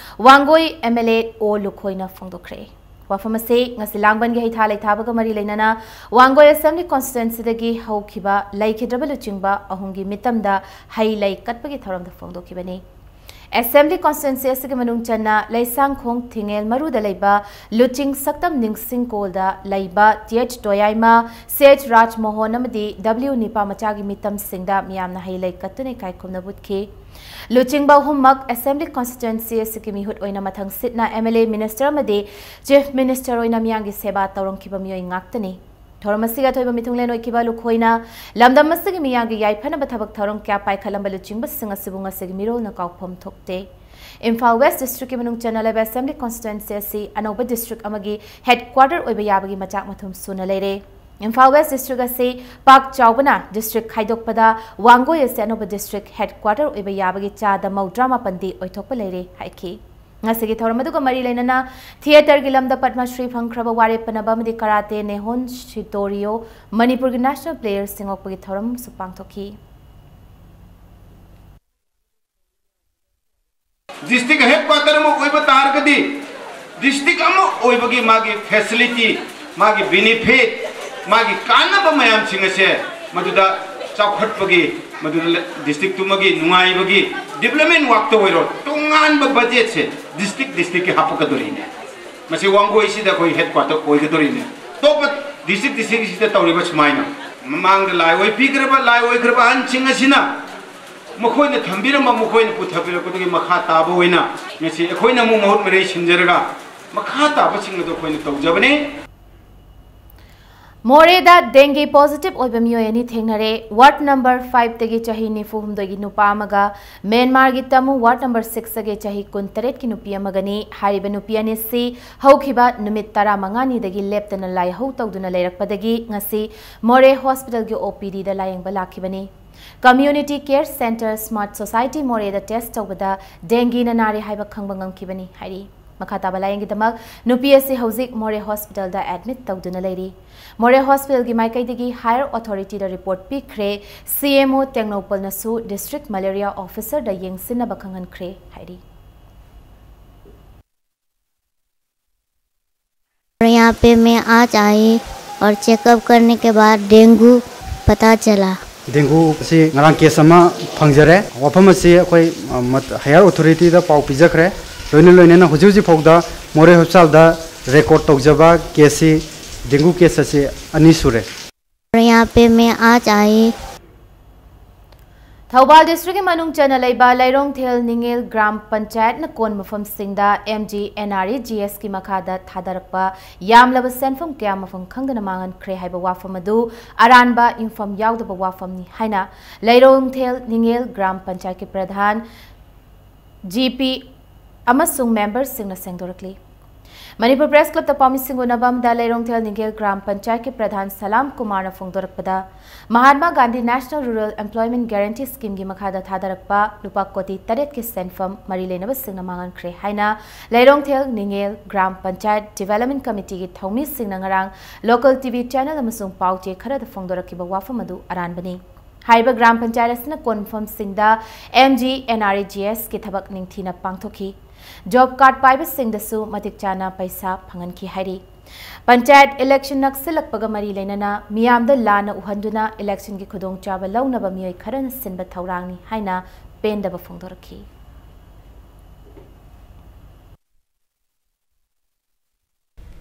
ꯋꯥꯡꯒꯣꯏ MLA ꯑꯣ ꯂꯨꯈꯣꯏꯅ ꯐꯣꯡꯗꯣꯛꯈ꯭ꯔꯦ꯫ ꯋꯥꯐꯝ ꯑꯁꯤ ꯉꯁꯤ ꯂꯥꯡꯕꯟꯒꯤ ꯍꯩꯊꯥ ꯂꯩꯊꯥꯕꯒ ꯃꯔꯤ ꯂꯩꯅꯅ ꯋꯥꯡꯒꯣꯏ Assembly Constituencyꯗꯒꯤ ꯍꯧꯈꯤꯕ ꯂꯩꯈꯤꯗ꯭ꯔꯕ ꯂꯨꯆꯤꯡꯕ ꯑꯍꯨꯝꯒꯤ ꯃꯤꯇꯝꯗ ꯍꯩ ꯂꯩ ꯀꯠꯄꯒꯤ ꯊꯧꯔꯝꯗ ꯐꯣꯡꯗꯣꯛꯈꯤꯕꯅꯤ꯫ ꯑꯦꯁꯦꯝꯕ꯭ꯂꯤ ꯀꯣꯟꯁꯇꯤꯇ꯭ꯋꯦꯟꯁꯤ ꯑꯁꯤꯒꯤ ꯃꯅꯨꯡ ꯆꯟꯅ ꯂꯩꯁꯥꯡꯈꯣꯡ ꯊꯤꯡꯉꯦꯜ ꯃꯔꯨꯗ ꯂꯩꯕ ꯂꯨꯆꯤꯡ ꯁꯛꯇꯝ ꯅꯤꯡꯁꯤꯡ ꯀꯣꯜꯗ ꯂꯩꯕ ꯇꯤ ꯑꯩꯆ ꯇꯣꯌꯥꯏꯃ, ꯁꯤ ꯑꯩꯆ ꯔꯥꯖ ꯃꯣꯍꯣꯟ ꯑꯃꯗꯤ ꯗꯕ꯭ꯂꯤꯎ ꯅꯤꯄꯥ ꯃꯆꯥꯒꯤ ꯃꯤꯇꯝꯁꯤꯡꯗ ꯃꯤꯌꯥꯝꯅ ꯍꯩ ꯂꯩ ꯀꯠꯇꯨꯅ ꯏꯀꯥꯏ ꯈꯨꯝꯅꯕ ꯎꯠꯈꯤ꯫ ꯂꯨꯆꯤꯡꯕ ꯑꯍꯨꯝꯃꯛ ꯑꯦꯁꯦꯝꯕ꯭ꯂꯤ ꯀꯣꯟꯁꯇꯤꯇ꯭ꯋꯦꯟꯁꯤ ꯑꯁꯤꯒꯤ ꯃꯤꯍꯨꯠ ꯑꯣꯏꯅ ꯃꯊꯪ ꯁꯤꯠꯅ ꯑꯦꯝ ꯑꯦꯜ ꯑꯦ, ꯃꯤꯅꯤꯁꯇꯔ ꯑꯃꯗꯤ ꯆꯤꯐ ꯃꯤꯅꯤꯁꯇꯔ ꯑꯣꯏꯅ ꯃꯤꯌꯥꯝꯒꯤ ꯁꯦꯕꯥ ꯇꯧꯔꯝꯈꯤꯕ ꯃꯤꯑꯣꯏ ꯉꯥꯛꯇꯅꯤ꯫ ꯊꯧꯔꯝ ꯑꯁꯤꯒꯤ ꯑꯊꯣꯏꯕ ꯃꯤꯊꯨꯡꯂꯦꯟ ꯑꯣꯏꯈꯤꯕ ꯂꯨꯈꯣꯏꯅ ꯂꯝꯗꯝ ꯑꯁꯤꯒꯤ ꯃꯤꯌꯥꯝꯒꯤ ꯌꯥꯏꯐꯅꯕ ꯊꯕꯛ ꯊꯧꯔꯝ ꯀꯌꯥ ꯄꯥꯏꯈꯠꯂꯝꯕ ꯂꯨꯆꯤꯡꯕꯁꯤꯡ ꯑꯁꯤꯕꯨ ꯉꯁꯤꯒꯤ ꯃꯤꯔꯣꯜꯅ ꯀꯥꯎꯐꯝ ꯊꯣꯛꯇꯦ꯫ ꯏꯝꯐꯥꯜ ꯋꯦꯁ ꯗꯤꯁꯇ꯭ꯔꯤꯛꯀꯤ ꯃꯅꯨꯡ ꯆꯟꯅ ꯂꯩꯕ ꯑꯦꯁꯦꯝꯕ꯭ꯂꯤ ꯀꯣꯟꯁꯇꯤꯇ꯭ꯋꯦꯟꯁꯤ ꯑꯁꯤ ꯑꯅꯧꯕ ꯗꯤꯁꯇ꯭ꯔꯤꯛ ꯑꯃꯒꯤ ꯍꯦꯗꯀ꯭ꯋꯥꯇꯔ ꯑꯣꯏꯕ ꯌꯥꯕꯒꯤ ꯃꯆꯥꯛ ꯃꯊꯨꯝ ꯁꯨꯅ ꯂꯩꯔꯦ꯫ ꯏꯝꯐꯥꯜ ꯋꯦꯁ ꯗꯤꯁꯇ꯭ꯔꯤꯛ ꯑꯁꯤ ꯄꯥꯛ ꯆꯥꯎꯕꯅ ꯗꯤꯁꯇ꯭ꯔꯤꯛ ꯈꯥꯏꯗꯣꯛꯄꯗ ꯋꯥꯡꯒꯣꯏ ꯑꯁꯤ ꯑꯅꯧꯕ ꯗꯤꯁꯇ꯭ꯔꯤꯛ ꯍꯦꯗꯀ꯭ꯋꯥꯇꯔ ꯑꯣꯏꯕ ꯌꯥꯕꯒꯤ ꯆꯥꯗ ꯃꯧꯗ꯭ꯔꯥ ꯃꯥꯄꯟꯗꯤ ꯑꯣꯏꯊꯣꯛꯄ ꯂꯩꯔꯦ ꯍꯥꯏꯈꯤ꯫ ꯉꯁꯤꯒꯤ ꯊꯧꯔꯝ ꯑꯗꯨꯒ ꯃꯔꯤ ꯂꯩꯅꯅ ꯊꯤꯌꯦꯇꯔꯒꯤ ꯂꯝꯗ ꯄꯗꯃ ꯁ꯭ꯔꯤ ꯐꯪꯈ꯭ꯔꯕ ꯋꯥꯔꯦꯞ ꯄꯅꯕ ꯑꯃꯗꯤ ꯀꯔꯥꯇꯦ ꯅꯦꯍꯣꯟ ꯁꯤꯇꯣꯔꯤꯌꯣ ꯃꯅꯤꯄꯨꯔꯒꯤ ꯅꯦꯁꯅꯦꯜ ꯄ꯭ꯂꯦꯌꯔꯁꯤꯡ ꯑꯣꯛꯄꯒꯤ ꯊꯧꯔꯝ ꯑꯃꯁꯨ ꯄꯥꯡꯊꯣꯛꯈꯤ꯫ ꯗꯤꯁꯇ꯭ꯔꯤꯛ ꯍꯦꯗꯀ꯭ꯋꯥꯇꯔ ꯑꯃ ꯑꯣꯏꯕ ꯇꯥꯔꯒꯗꯤ, ꯗꯤꯁꯇ꯭ꯔꯤꯛ ꯑꯃ ꯑꯣꯏꯕꯒꯤ ꯃꯥꯒꯤ ꯐꯦꯁꯤꯂꯤꯇꯤ, ꯃꯥꯒꯤ ꯕꯦꯅꯤꯐꯤꯠ, ꯃꯥꯒꯤ ꯀꯥꯟꯅꯕ ꯃꯌꯥꯝꯁꯤꯡ ꯑꯁꯦ ꯃꯗꯨꯗ ꯆꯥꯎꯈꯠꯄꯒꯤ, ꯃꯗꯨꯗ ꯗꯤꯁꯇ꯭ꯔꯤꯛꯇꯨꯃꯒꯤ ꯅꯨꯡꯉꯥꯏꯕꯒꯤ, ꯗꯤꯕ꯭ꯂꯞꯃꯦꯟ ꯋꯥꯛꯇ ꯑꯣꯏꯔꯣ, ꯇꯣꯉꯥꯟꯕ ꯕꯖꯦꯠꯁꯦ ꯗꯤꯁꯇ꯭ꯔꯤꯛ ꯗꯤꯁꯇ꯭ꯔꯤꯛꯀꯤ ꯍꯥꯞꯄꯛꯀꯗꯣꯔꯤꯅꯦ꯫ ꯃꯁꯤ ꯋꯥꯡꯒꯣꯏꯁꯤꯗ ꯑꯩꯈꯣꯏ ꯍꯦꯗꯀ꯭ꯋꯥꯇꯔ ꯑꯣꯏꯒꯗꯣꯔꯤꯅꯦ꯫ ꯑꯇꯣꯞꯄ ꯗꯤꯁꯇ꯭ꯔꯤꯛ ꯗꯤꯁꯇ꯭ꯔꯤꯛꯁꯤꯗ ꯇꯧꯔꯤꯕ ꯁꯨꯃꯥꯏꯅ ꯃꯃꯥꯡꯗ ꯂꯥꯏ ꯑꯣꯏ ꯄꯤꯈ꯭ꯔꯕ, ꯂꯥꯏ ꯑꯣꯏꯈ꯭ꯔꯕ ꯑꯍꯟꯁꯤꯡ ꯑꯁꯤꯅ ꯃꯈꯣꯏꯅ ꯊꯝꯕꯤꯔꯝꯕ, ꯃꯈꯣꯏꯅ ꯄꯨꯊꯕꯤꯔꯛꯄꯗꯨꯒꯤ ꯃꯈꯥ ꯇꯥꯕ ꯑꯣꯏꯅ ꯉꯁꯤ ꯑꯩꯈꯣꯏꯅ ꯑꯃꯨꯛ ꯃꯍꯨꯠ ꯃꯔꯩ ꯁꯤꯟꯖꯔꯒ ꯃꯈꯥ ꯇꯥꯕꯁꯤꯡ ꯑꯗꯨ ꯑꯩꯈꯣꯏꯅ ꯇꯧꯖꯕꯅꯤ꯫ ꯃꯣꯔꯦꯗ ꯗꯦꯡꯒꯤ ꯄꯣꯖꯤꯇꯤꯚ ꯑꯣꯏꯕ ꯃꯤꯑꯣꯏ ꯑꯅꯤ ꯊꯦꯡꯅꯔꯦ꯫ ꯋꯥꯔꯗ ꯅꯝꯕꯔ ꯐꯥꯏꯚꯇꯒꯤ ꯆꯍꯤ ꯅꯤꯐꯨ ꯍꯨꯝꯗꯣꯏꯒꯤ ꯅꯨꯄꯥ ꯑꯃꯒ ꯃ꯭ꯌꯥꯟꯃꯥꯔꯒꯤ ꯇꯥꯃꯨ ꯋꯥꯔꯗ ꯅꯝꯕꯔ ꯁꯤꯛꯁꯇꯒꯤ ꯆꯍꯤ ꯀꯨꯟꯇꯔꯦꯠꯀꯤ ꯅꯨꯄꯤ ꯑꯃꯒꯅꯤ꯫ ꯍꯥꯏꯔꯤꯕ ꯅꯨꯄꯤ ꯑꯅꯤꯁꯤ ꯍꯧꯈꯤꯕ ꯅꯨꯃꯤꯠ ꯇꯔꯥꯃꯉꯥꯅꯤꯗꯒꯤ ꯂꯦꯞꯇꯅ ꯂꯥꯏꯍꯧ ꯇꯧꯗꯨꯅ ꯂꯩꯔꯛꯄꯗꯒꯤ ꯉꯁꯤ ꯃꯣꯔꯦ ꯍꯣꯁꯄꯤꯇꯥꯜꯒꯤ ꯑꯣ ꯄꯤ ꯗꯤꯗ ꯂꯥꯌꯦꯡꯕ ꯂꯥꯛꯈꯤꯕꯅꯤ꯫ Community care centre smart society ꯃꯣꯔꯦꯗ ꯇꯦꯁ ꯇꯧꯕꯗ ꯗꯦꯡꯒꯤꯅ ꯅꯥꯔꯦ ꯍꯥꯏꯕ ꯈꯪꯕ ꯉꯝꯈꯤꯕꯅꯤ ꯍꯥꯏꯔꯤ꯫ ꯃꯈꯥ ꯇꯥꯕ ꯂꯥꯌꯦꯡꯒꯤꯗꯃꯛ ꯅꯨꯄꯤ ꯑꯁꯤ ꯍꯧꯖꯤꯛ ꯃꯣꯔꯦ ꯍꯣꯁꯄꯤꯇꯥꯜꯗ ꯑꯦꯗꯃꯤꯠ ꯇꯧꯗꯨꯅ ꯂꯩꯔꯤ꯫ ꯃꯣꯔꯦ ꯍꯣꯁꯄꯤꯇꯥꯜꯒꯤ ꯃꯥꯏꯀꯩꯗꯒꯤ ꯍꯥꯌꯔ ꯑꯣꯊꯣꯔꯤꯇꯤꯗ ꯔꯤꯄꯣꯔꯠ ꯄꯤꯈ꯭ꯔꯦ꯫ ꯁꯤ ꯑꯦꯝ ꯑꯣ ꯇꯦꯡꯅꯧꯄꯜꯅꯁꯨ ꯗꯤꯁꯇ꯭ꯔꯤꯛ ꯃꯦꯂꯦꯔꯤꯌꯥ ꯑꯣꯐꯤꯁꯔꯗ ꯌꯦꯡꯁꯤꯟꯅꯕ ꯈꯪꯍꯟꯈ꯭ꯔꯦ ꯍꯥꯏꯔꯤ꯫ और यहाँ पे मैं आज आई और चेकअप करने के बाद डेंगू पता चला। ꯗꯦꯡꯒꯨ ꯑꯁꯤ ꯉꯔꯥꯡ ꯀꯦꯁ ꯑꯃ ꯐꯪꯖꯔꯦ꯫ ꯋꯥꯐꯝ ꯑꯁꯤ ꯑꯩꯈꯣꯏ, ꯑ, ꯃꯠ-, ꯍꯥꯌꯔ ꯑꯣꯊꯣꯔꯤꯇꯤꯗ ꯄꯥꯎ ꯄꯤꯖꯈ꯭ꯔꯦ꯫ ꯂꯣꯏꯅ ꯂꯣꯏꯅꯅ ꯍꯧꯖꯤꯛ ꯍꯧꯖꯤꯛ ꯐꯥꯎꯗ ꯃꯣꯔꯦ ꯍꯣꯁꯄꯤꯇꯥꯜꯗ ꯔꯦꯀꯣꯔꯗ ꯇꯧꯖꯕ ꯀꯦꯁꯁꯤ, ꯗꯦꯡꯒꯨ ꯀꯦꯁ ꯑꯁꯤ ꯑꯅꯤ ꯁꯨꯔꯦ꯫ और यहाँ पे मैं आज आई। ꯊꯧꯕꯥꯜ ꯗꯤꯁꯇ꯭ꯔꯤꯛꯀꯤ ꯃꯅꯨꯡ ꯆꯟꯅ ꯂꯩꯕ ꯂꯩꯔꯣꯡꯊꯦꯜ ꯅꯤꯡꯉꯦꯜ ꯒ꯭ꯔꯥꯝ ꯄꯟꯆꯥꯌꯠꯅ ꯀꯣꯟ ꯃꯐꯝꯁꯤꯡꯗ M G N R E G ꯑꯦꯁꯀꯤ ꯃꯈꯥꯗ ꯊꯥꯗꯔꯛꯄ ꯌꯥꯝꯂꯕ ꯁꯦꯟꯐꯝ ꯀꯌꯥ ꯃꯐꯝ ꯈꯪꯗꯅ ꯃꯥꯡꯍꯟꯈ꯭ꯔꯦ ꯍꯥꯏꯕ ꯋꯥꯐꯝ ꯑꯗꯨ ꯑꯔꯥꯟꯕ ꯌꯨꯝꯐꯝ ꯌꯥꯎꯗꯕ ꯋꯥꯐꯝꯅꯤ ꯍꯥꯏꯅ ꯂꯩꯔꯣꯡꯊꯦꯜ ꯅꯤꯡꯉꯦꯜ ꯒ꯭ꯔꯥꯝ ꯄꯟꯆꯥꯌꯠꯀꯤ ꯄ꯭ꯔꯙꯥꯟ, ꯖꯤ ꯄꯤ ꯑꯃꯁꯨꯡ ꯃꯦꯝꯕꯔꯁꯤꯡꯅ ꯁꯦꯡꯗꯣꯔꯛꯂꯤ꯫ ꯃꯅꯤꯄꯨꯔ ꯄ꯭ꯔꯦꯁ ꯀ꯭ꯂꯕꯇ ꯄꯥꯎꯃꯤꯁꯤꯡ ꯎꯅꯕ ꯑꯃꯗ ꯂꯩꯔꯣꯡꯊꯦꯜ ꯅꯤꯡꯒꯦꯜ ꯒ꯭ꯔꯥꯝ ꯄꯟꯆꯥꯌꯠꯀꯤ ꯄ꯭ꯔꯙꯥꯟ ꯁꯂꯥꯝ ꯀꯨꯃꯥꯔꯅ ꯐꯣꯡꯗꯣꯔꯛꯄꯗ, Mahatma Gandhi national rural ꯑꯦꯝꯄ꯭ꯂꯣꯏꯃꯦꯟꯠ guarantee ꯁ꯭ꯀꯤꯝꯒꯤ ꯃꯈꯥꯗ ꯊꯥꯗꯔꯛꯄ ꯂꯨꯄꯥ ꯀꯣꯇꯤ ꯇꯔꯦꯠꯀꯤ ꯁꯦꯟꯐꯝ ꯃꯔꯤ ꯂꯩꯅꯕꯁꯤꯡꯅ ꯃꯥꯡꯍꯟꯈ꯭ꯔꯦ ꯍꯥꯏꯅ ꯂꯩꯔꯣꯡꯊꯦꯜ ꯅꯤꯡꯒꯦꯜ ꯒ꯭ꯔꯥꯝ ꯄꯟꯆꯥꯌꯠ ꯗꯤꯚꯦꯂꯞꯃꯦꯟꯠ ꯀꯃꯤꯇꯤꯒꯤ ꯊꯧꯃꯤꯁꯤꯡꯅ ꯉꯔꯥꯡ ꯂꯣꯀꯦꯜ ꯇꯤ ꯚꯤ ꯆꯦꯅꯦꯜ ꯑꯃꯁꯨꯡ ꯄꯥꯎ ꯆꯦ ꯈꯔꯗ ꯐꯣꯡꯗꯣꯔꯛꯈꯤꯕ ꯋꯥꯐꯝ ꯑꯗꯨ ꯑꯔꯥꯟꯕꯅꯤ꯫ ꯍꯥꯏꯔꯤꯕ ꯒ꯭ꯔꯥꯝ ꯄꯟꯆꯥꯌꯠ ꯑꯁꯤꯅ ꯀꯣꯟꯐꯝꯁꯤꯡꯗ M G N R E G ꯑꯦꯁꯀꯤ ꯊꯕꯛ ꯅꯤꯡꯊꯤꯅ ꯄꯥꯡꯊꯣꯛꯈꯤ꯫ ꯖꯣꯕ ꯀꯥꯔꯗ ꯄꯥꯏꯕꯁꯤꯡꯗꯁꯨ ꯃꯇꯤꯛ ꯆꯥꯅ ꯄꯩꯁꯥ ꯐꯪꯍꯟꯈꯤ ꯍꯥꯏꯔꯤ꯫ ꯄꯟꯆꯥꯌꯠ ꯏꯂꯦꯛꯁꯟ ꯅꯛꯁꯤꯜꯂꯛꯄꯒ ꯃꯔꯤ ꯂꯩꯅꯅ ꯃꯤꯌꯥꯝꯗ ꯂꯥꯟꯅ ꯎꯍꯟꯗꯨꯅ ꯏꯂꯦꯛꯁꯟꯒꯤ ꯈꯨꯗꯣꯡꯆꯥꯕ ꯂꯧꯅꯕ ꯃꯤꯑꯣꯏ ꯈꯔꯅ ꯁꯤꯟꯕ ꯊꯧꯔꯥꯡꯅꯤ ꯍꯥꯏꯅ ꯄꯦꯟꯗꯕ ꯐꯣꯡꯗꯣꯔꯛꯈꯤ꯫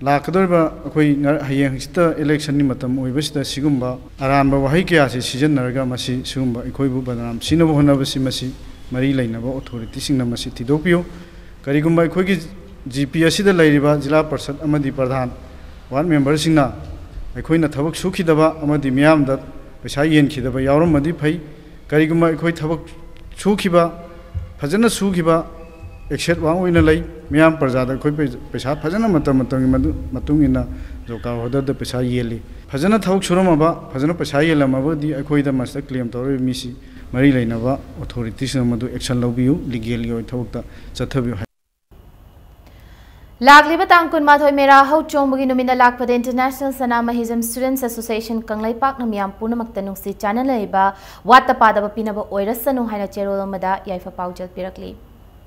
ꯂꯥꯛꯀꯗꯧꯔꯤꯕ ꯑꯩꯈꯣꯏ ꯉ-, ꯍꯌꯦꯡ ꯍꯪꯆꯤꯠꯇ ꯏꯂꯦꯛꯁꯟꯒꯤ ꯃꯇꯝ ꯑꯣꯏꯕꯁꯤꯗ ꯁꯤꯒꯨꯝꯕ ꯑꯔꯥꯟꯕ ꯋꯥꯍꯩ ꯀꯌꯥꯁꯤ ꯁꯤꯖꯤꯟꯅꯔꯒ ꯃꯁꯤ ꯁꯤꯒꯨꯝꯕ ꯑꯩꯈꯣꯏꯕꯨ ꯕꯗꯅꯥꯝ ꯁꯤꯅꯕ ꯍꯣꯠꯅꯕꯁꯤ ꯃꯁꯤ ꯃꯔꯤ ꯂꯩꯅꯕ ꯑꯣꯊꯣꯔꯤꯇꯤꯁꯤꯡꯅ ꯃꯁꯤ ꯊꯤꯗꯣꯛꯄꯤꯌꯨ꯫ ꯀꯔꯤꯒꯨꯝꯕ ꯑꯩꯈꯣꯏꯒꯤ ꯖꯤ ꯄꯤ ꯑꯁꯤꯗ ꯂꯩꯔꯤꯕ ꯖꯤꯂꯥ ꯄꯔꯤꯁꯠ ꯑꯃꯗꯤ ꯄ꯭ꯔꯙꯥꯟ, ꯋꯥꯔꯗ ꯃꯦꯝꯕꯔꯁꯤꯡꯅ ꯑꯩꯈꯣꯏꯅ ꯊꯕꯛ ꯁꯨꯈꯤꯗꯕ ꯑꯃꯗꯤ ꯃꯤꯌꯥꯝꯗ ꯄꯩꯁꯥ ꯌꯦꯟꯈꯤꯗꯕ ꯌꯥꯎꯔꯝꯃꯗꯤ ꯐꯩ꯫ ꯀꯔꯤꯒꯨꯝꯕ ꯑꯩꯈꯣꯏ ꯊꯕꯛ ꯁꯨꯈꯤꯕ, ꯐꯖꯅ ꯁꯨꯈꯤꯕ ꯑꯦꯁꯦꯠ ꯋꯥꯡ ꯑꯣꯏꯅ ꯂꯩ꯫ ꯃꯤꯌꯥꯝ ꯄ꯭ꯔꯖꯥꯗ ꯑꯩꯈꯣꯏ ꯄꯩ-, ꯄꯩꯁꯥ ꯐꯖꯅ ꯃꯇꯝ ꯃꯇꯝꯒꯤ ꯃꯗꯨ-, ꯃꯇꯨꯡ ꯏꯟꯅ ꯖꯣꯕ ꯀꯥꯔꯗ ꯍꯣꯜꯗꯔꯗ ꯄꯩꯁꯥ ꯌꯦꯜꯂꯤ꯫ ꯐꯖꯅ ꯊꯕꯛ ꯁꯨꯔꯝꯃꯕ, ꯐꯖꯅ ꯄꯩꯁꯥ ꯌꯦꯜꯂꯝꯃꯕꯗꯤ ꯑꯩꯈꯣꯏꯗ ꯃꯁꯤꯗ ꯀ꯭ꯂꯦꯝ ꯇꯧꯔꯤꯕ ꯃꯤꯁꯤ ꯃꯔꯤ ꯂꯩꯅꯕ ꯑꯣꯊꯣꯔꯤꯇꯤꯁꯤꯡꯅ ꯃꯗꯨ ꯑꯦꯛꯁꯟ ꯂꯧꯕꯤꯌꯨ, ꯂꯤꯒꯦꯜꯒꯤ ꯑꯣꯏꯕ ꯊꯕꯛꯇ ꯆꯠꯊꯕꯤꯌꯨ ꯍꯥꯏ꯫ ꯂꯥꯛꯂꯤꯕ ꯇꯥꯡ ꯀꯨꯟꯃꯥꯊꯣꯏ ꯃꯦꯔꯥ ꯍꯧ ꯆꯣꯡꯕꯒꯤ ꯅꯨꯃꯤꯠꯅ ꯂꯥꯛꯄꯗ International ꯁꯅꯥꯃꯍꯤꯖꯝ Students Association ꯀꯪꯂꯩꯄꯥꯛꯅ ꯃꯤꯌꯥꯝ ꯄꯨꯝꯅꯃꯛꯇ ꯅꯨꯡꯁꯤ ꯆꯥꯟꯅꯅ ꯂꯩꯕ, ꯋꯥꯠꯇ ꯄꯥꯗꯕ ꯄꯤꯅꯕ ꯑꯣꯏꯔꯁꯅꯨ ꯍꯥꯏꯅ ꯆꯦꯔꯣꯜ ꯑꯃꯗ ꯌꯥꯏꯐ ꯄꯥꯎꯖꯦꯜ ꯄꯤꯔꯛꯂꯤ꯫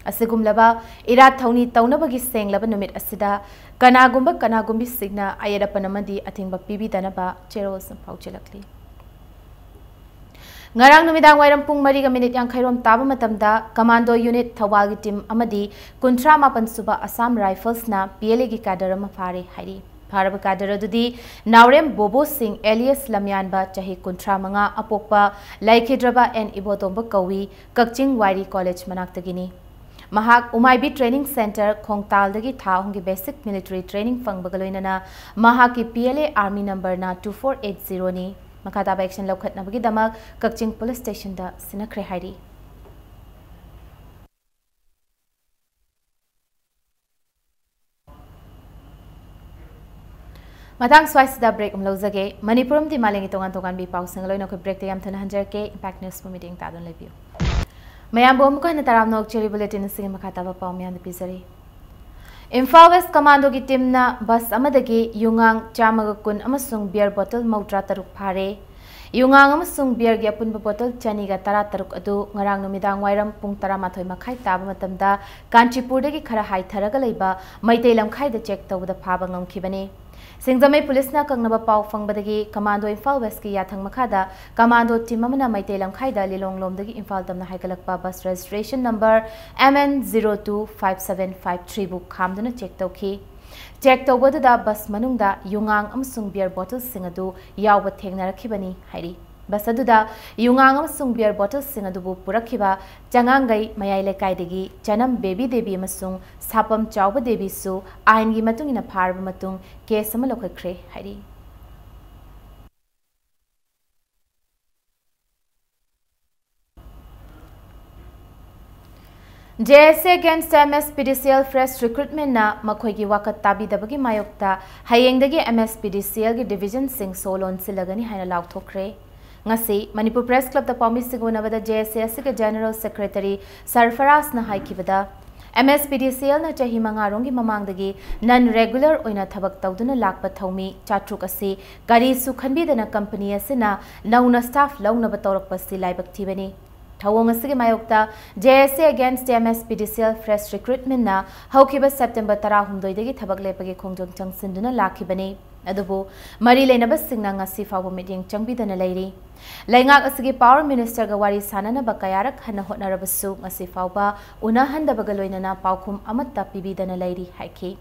ꯑꯁꯤꯒꯨꯝꯂꯕ ꯏꯔꯥꯠ ꯊꯧꯅꯤ ꯇꯧꯅꯕꯒꯤ ꯁꯦꯡꯂꯕ ꯅꯨꯃꯤꯠ ꯑꯁꯤꯗ ꯀꯅꯥꯒꯨꯝꯕ ꯀꯅꯥꯒꯨꯝꯕꯤꯁꯤꯡꯅ ꯑꯌꯦꯠ ꯑꯄꯟ ꯑꯃꯗꯤ ꯑꯊꯤꯡꯕ ꯄꯤꯕꯤꯗꯅꯕ ꯆꯦꯔꯣꯜꯁꯤꯡ ꯄꯥꯎꯖꯦꯜꯂꯛꯂꯤ꯫ ꯉꯔꯥꯡ ꯅꯨꯃꯤꯗꯥꯡ ꯋꯥꯏꯔꯝ ꯄꯨꯡ ꯃꯔꯤꯒ ꯃꯤꯅꯤꯠ ꯌꯥꯡꯈꯩꯔꯣꯝ ꯇꯥꯕ ꯃꯇꯝꯗ ꯀꯃꯥꯟꯗꯣ ꯌꯨꯅꯤꯠ ꯊꯧꯕꯥꯜꯒꯤ ꯇꯤꯝ ꯑꯃꯗꯤ ꯀꯨꯟꯊ꯭ꯔꯥ ꯃꯥꯄꯟ ꯁꯨꯕ ꯑꯁꯥꯝ ꯔꯥꯏꯐꯜꯁꯅ ꯄꯤ ꯑꯦꯜ ꯑꯦꯒꯤ ꯀꯥꯗꯔ ꯑꯃ ꯐꯥꯔꯦ ꯍꯥꯏꯔꯤ꯫ ꯐꯥꯔꯕ ꯀꯥꯗꯔ ꯑꯗꯨꯗꯤ ꯅꯥꯎꯔꯦꯝ ꯕꯣꯕꯣ ꯁꯤꯡ ꯑꯦꯂꯤꯌꯁ ꯂꯝꯌꯥꯟꯕ, ꯆꯍꯤ ꯀꯨꯟꯊ꯭ꯔꯥ ꯃꯉꯥ, ꯑꯄꯣꯛꯄ ꯂꯩꯈꯤꯗ꯭ꯔꯕ ꯑꯦꯟ ꯏꯕꯣꯇꯣꯝꯕ ꯀꯧꯏ, ꯀꯛꯆꯤꯡ ꯋꯥꯏꯔꯤ ꯀꯣꯂꯦꯖ ꯃꯅꯥꯛꯇꯒꯤꯅꯤ꯫ ꯃꯍꯥꯛ ꯎꯃꯥꯏꯕꯤ ꯇ꯭ꯔꯦꯅꯤꯡ ꯁꯦꯟꯇꯔ ꯈꯣꯡꯇꯥꯜꯗꯒꯤ ꯊꯥ ꯑꯍꯨꯝꯒꯤ ꯕꯦꯁꯤꯛ ꯃꯤꯂꯤꯇꯔꯤ ꯇ꯭ꯔꯦꯅꯤꯡ ꯐꯪꯕꯒ ꯂꯣꯏꯅꯅ ꯃꯍꯥꯛꯀꯤ ꯄꯤ ꯑꯦꯜ ꯑꯦ ꯑꯥꯔꯃꯤ ꯅꯝꯕꯔꯅ ꯇꯨ ꯐꯣꯔ ꯑꯩꯠ ꯖꯤꯔꯣꯅꯤ꯫ ꯃꯈꯥ ꯇꯥꯕ ꯑꯦꯛꯁꯟ ꯂꯧꯈꯠꯅꯕꯒꯤꯗꯃꯛ ꯀꯛꯆꯤꯡ ꯄꯨꯂꯤꯁ ꯁ꯭ꯇꯦꯁꯟꯗ ꯁꯤꯟꯅꯈ꯭ꯔꯦ ꯍꯥꯏꯔꯤ꯫ ꯃꯇꯥꯡ ꯁ꯭ꯋꯥꯏꯁꯤꯗ ꯕ꯭ꯔꯦꯛ ꯑꯃ ꯂꯧꯖꯒꯦ꯫ ꯃꯅꯤꯄꯨꯔ ꯑꯃꯗꯤ ꯃꯥꯂꯦꯝꯒꯤ ꯇꯣꯉꯥꯟ ꯇꯣꯉꯥꯟꯕ ꯏ ꯄꯥꯎꯁꯤꯡꯒ ꯂꯣꯏꯅ ꯑꯩꯈꯣꯏ ꯕ꯭ꯔꯦꯛꯇ ꯌꯥꯝ ꯊꯨꯅ ꯍꯟꯖꯔꯛꯀꯦ꯫ ꯏꯝꯄꯦꯛ ꯅ꯭ꯌꯨꯁꯄꯨ ꯃꯤꯠꯌꯦꯡ ꯇꯥꯗꯨꯅ ꯂꯩꯕꯤꯌꯨ꯫ ꯃꯌꯥꯝꯕꯨ ꯑꯃꯨꯛꯀ ꯍꯟꯅ ꯇꯔꯥꯝꯅ ꯑꯣꯛꯆꯔꯤ꯫ ꯕꯨꯂꯦꯇꯤꯟ ꯑꯁꯤꯒꯤ ꯃꯈꯥ ꯇꯥꯕ ꯄꯥꯎ ꯃꯌꯥꯝꯗ ꯄꯤꯖꯔꯤ꯫ ꯏꯝꯐꯥꯜ ꯋꯦꯁ ꯀꯃꯥꯟꯗꯣꯒꯤ ꯇꯤꯝꯅ ꯕꯁ ꯑꯃꯗꯒꯤ ꯌꯨꯉꯥꯡ ꯆꯥꯝꯃꯒ ꯀꯨꯟ ꯑꯃꯁꯨꯡ ꯕꯤꯌꯔ ꯕꯣꯇꯜ ꯃꯧꯗ꯭ꯔꯥ ꯇꯔꯨꯛ ꯐꯥꯔꯦ꯫ ꯌꯨꯉꯥꯡ ꯑꯃꯁꯨꯡ ꯕꯤꯌꯔꯒꯤ ꯑꯄꯨꯟꯕ ꯕꯣꯇꯜ ꯆꯅꯤꯒ ꯇꯔꯥ ꯇꯔꯨꯛ ꯑꯗꯨ ꯉꯔꯥꯡ ꯅꯨꯃꯤꯗꯥꯡ ꯋꯥꯏꯔꯝ ꯄꯨꯡ ꯇꯔꯥꯃꯥꯊꯣꯏ ꯃꯈꯥꯏ ꯇꯥꯕ ꯃꯇꯝꯗ ꯀꯥꯟꯆꯤꯄꯨꯔꯗꯒꯤ ꯈꯔ ꯍꯥꯏꯊꯔꯒ ꯂꯩꯕ ꯃꯩꯇꯩ ꯂꯝꯈꯥꯏꯗ ꯆꯦꯛ ꯇꯧꯕꯗ ꯐꯥꯕ ꯉꯝꯈꯤꯕꯅꯤ꯫ ꯁꯤꯡꯖꯃꯩ ꯄꯨꯂꯤꯁꯅ ꯑꯀꯛꯅꯕ ꯄꯥꯎ ꯐꯪꯕꯗꯒꯤ ꯀꯃꯥꯟꯗꯣ ꯏꯝꯐꯥꯜ ꯋꯦꯁꯀꯤ ꯌꯥꯊꯪ ꯃꯈꯥꯗ ꯀꯃꯥꯟꯗꯣ ꯇꯤꯝ ꯑꯃꯅ ꯃꯩꯇꯩ ꯂꯝꯈꯥꯏꯗ ꯂꯤꯂꯣꯡꯂꯣꯝꯗꯒꯤ ꯏꯝꯐꯥꯜ ꯇꯝꯅ ꯍꯥꯏꯒꯠꯂꯛꯄ bus registration number M N zero two five seven five ꯊ꯭ꯔꯤꯕꯨ ꯈꯥꯝꯗꯨꯅ ꯆꯦꯛ ꯇꯧꯈꯤ꯫ ꯆꯦꯛ ꯇꯧꯕ ꯑꯗꯨꯗ ꯕꯁ ꯃꯅꯨꯡꯗ ꯌꯨꯉꯥꯡ ꯑꯃꯁꯨꯡ ꯕꯤꯌꯔ ꯕꯣꯇꯜꯁꯤꯡ ꯑꯗꯨ ꯌꯥꯎꯕ ꯊꯦꯡꯅꯔꯛꯈꯤꯕꯅꯤ ꯍꯥꯏꯔꯤ꯫ ꯕꯁ ꯑꯗꯨꯗ ꯌꯨꯉꯥꯡ ꯑꯃꯁꯨꯡ ꯕꯤꯌꯔ ꯕꯣꯇꯜꯁꯤꯡ ꯑꯗꯨꯕꯨ ꯄꯨꯔꯛꯈꯤꯕ ꯆꯉꯥꯡꯒꯩ ꯃꯌꯥꯏ ꯂꯩꯀꯥꯏꯗꯒꯤ ꯆꯅꯝ ꯕꯦꯕꯤ ꯗꯦꯕꯤ ꯑꯃꯁꯨꯡ ꯁꯥꯄꯝ ꯆꯥꯎꯕ ꯗꯦꯕꯤꯁꯨ ꯑꯥꯏꯟꯒꯤ ꯃꯇꯨꯡ ꯏꯟꯅ ꯐꯥꯔꯕ ꯃꯇꯨꯡ ꯀꯦꯁ ꯑꯃ ꯂꯧꯈꯠꯈ꯭ꯔꯦ ꯍꯥꯏꯔꯤ꯫ J S A against M S P D C L fresh recruitmentꯅ ꯃꯈꯣꯏꯒꯤ ꯋꯥꯀꯠ ꯇꯥꯕꯤꯗꯕꯒꯤ ꯃꯥꯌꯣꯛꯇ ꯍꯌꯦꯡꯗꯒꯤ M S P D C Lꯒꯤ divisionꯁꯤꯡ ꯁꯣ ꯂꯣꯟꯁꯤꯜꯂꯒꯅꯤ ꯍꯥꯏꯅ ꯂꯥꯎꯊꯣꯛꯈ꯭ꯔꯦ꯫ ꯉꯁꯤ Manipur Press Clubꯇ ꯄꯥꯎꯃꯤꯁꯤꯡꯒ ꯎꯅꯕꯗ J S A ꯑꯁꯤꯒꯤ General Secretary ꯁꯔꯐꯔꯥꯖꯅ ꯍꯥꯏꯈꯤꯕꯗ, M S P D C Lꯅ ꯆꯍꯤ ꯃꯉꯥꯔꯣꯝꯒꯤ ꯃꯃꯥꯡꯗꯒꯤ non regular ꯑꯣꯏꯅ ꯊꯕꯛ ꯇꯧꯗꯨꯅ ꯂꯥꯛꯄ ꯊꯧꯃꯤ ꯆꯥꯇ꯭ꯔꯨꯛ ꯑꯁꯤ ꯀꯔꯤꯁꯨ ꯈꯟꯕꯤꯗꯅ company ꯑꯁꯤꯅ ꯅꯧꯅ staff ꯂꯧꯅꯕ ꯇꯧꯔꯛꯄꯁꯤ ꯂꯥꯏꯕꯛ ꯊꯤꯕꯅꯤ꯫ ꯊꯧꯑꯣꯡ ꯑꯁꯤꯒꯤ ꯃꯥꯌꯣꯛꯇ J S A against M S P D C L fresh recruitmentꯅ ꯍꯧꯈꯤꯕ September ꯇꯔꯥꯍꯨꯝꯗꯣꯏꯗꯒꯤ ꯊꯕꯛ ꯂꯦꯞꯄꯒꯤ ꯈꯣꯡꯖꯪ ꯆꯪꯁꯤꯟꯗꯨꯅ ꯂꯥꯛꯈꯤꯕꯅꯤ꯫ ꯑꯗꯨꯕꯨ ꯃꯔꯤ ꯂꯩꯅꯕꯁꯤꯡꯅ ꯉꯁꯤ ꯐꯥꯎꯕ ꯃꯤꯠꯌꯦꯡ ꯆꯪꯕꯤꯗꯅ ꯂꯩꯔꯤ꯫ ꯂꯩꯉꯥꯛ ꯑꯁꯤꯒꯤ Power Ministerꯒ ꯋꯥꯔꯤ ꯁꯥꯅꯅꯕ ꯀꯌꯥꯔꯛ ꯍꯟꯅ ꯍꯣꯠꯅꯔꯕꯁꯨ ꯉꯁꯤ ꯐꯥꯎꯕ ꯎꯅꯍꯟꯗꯕꯒ ꯂꯣꯏꯅꯅ ꯄꯥꯎꯈꯨꯝ ꯑꯃꯠꯇ ꯄꯤꯕꯤꯗꯅ ꯂꯩꯔꯤ ꯍꯥꯏꯈꯤ꯫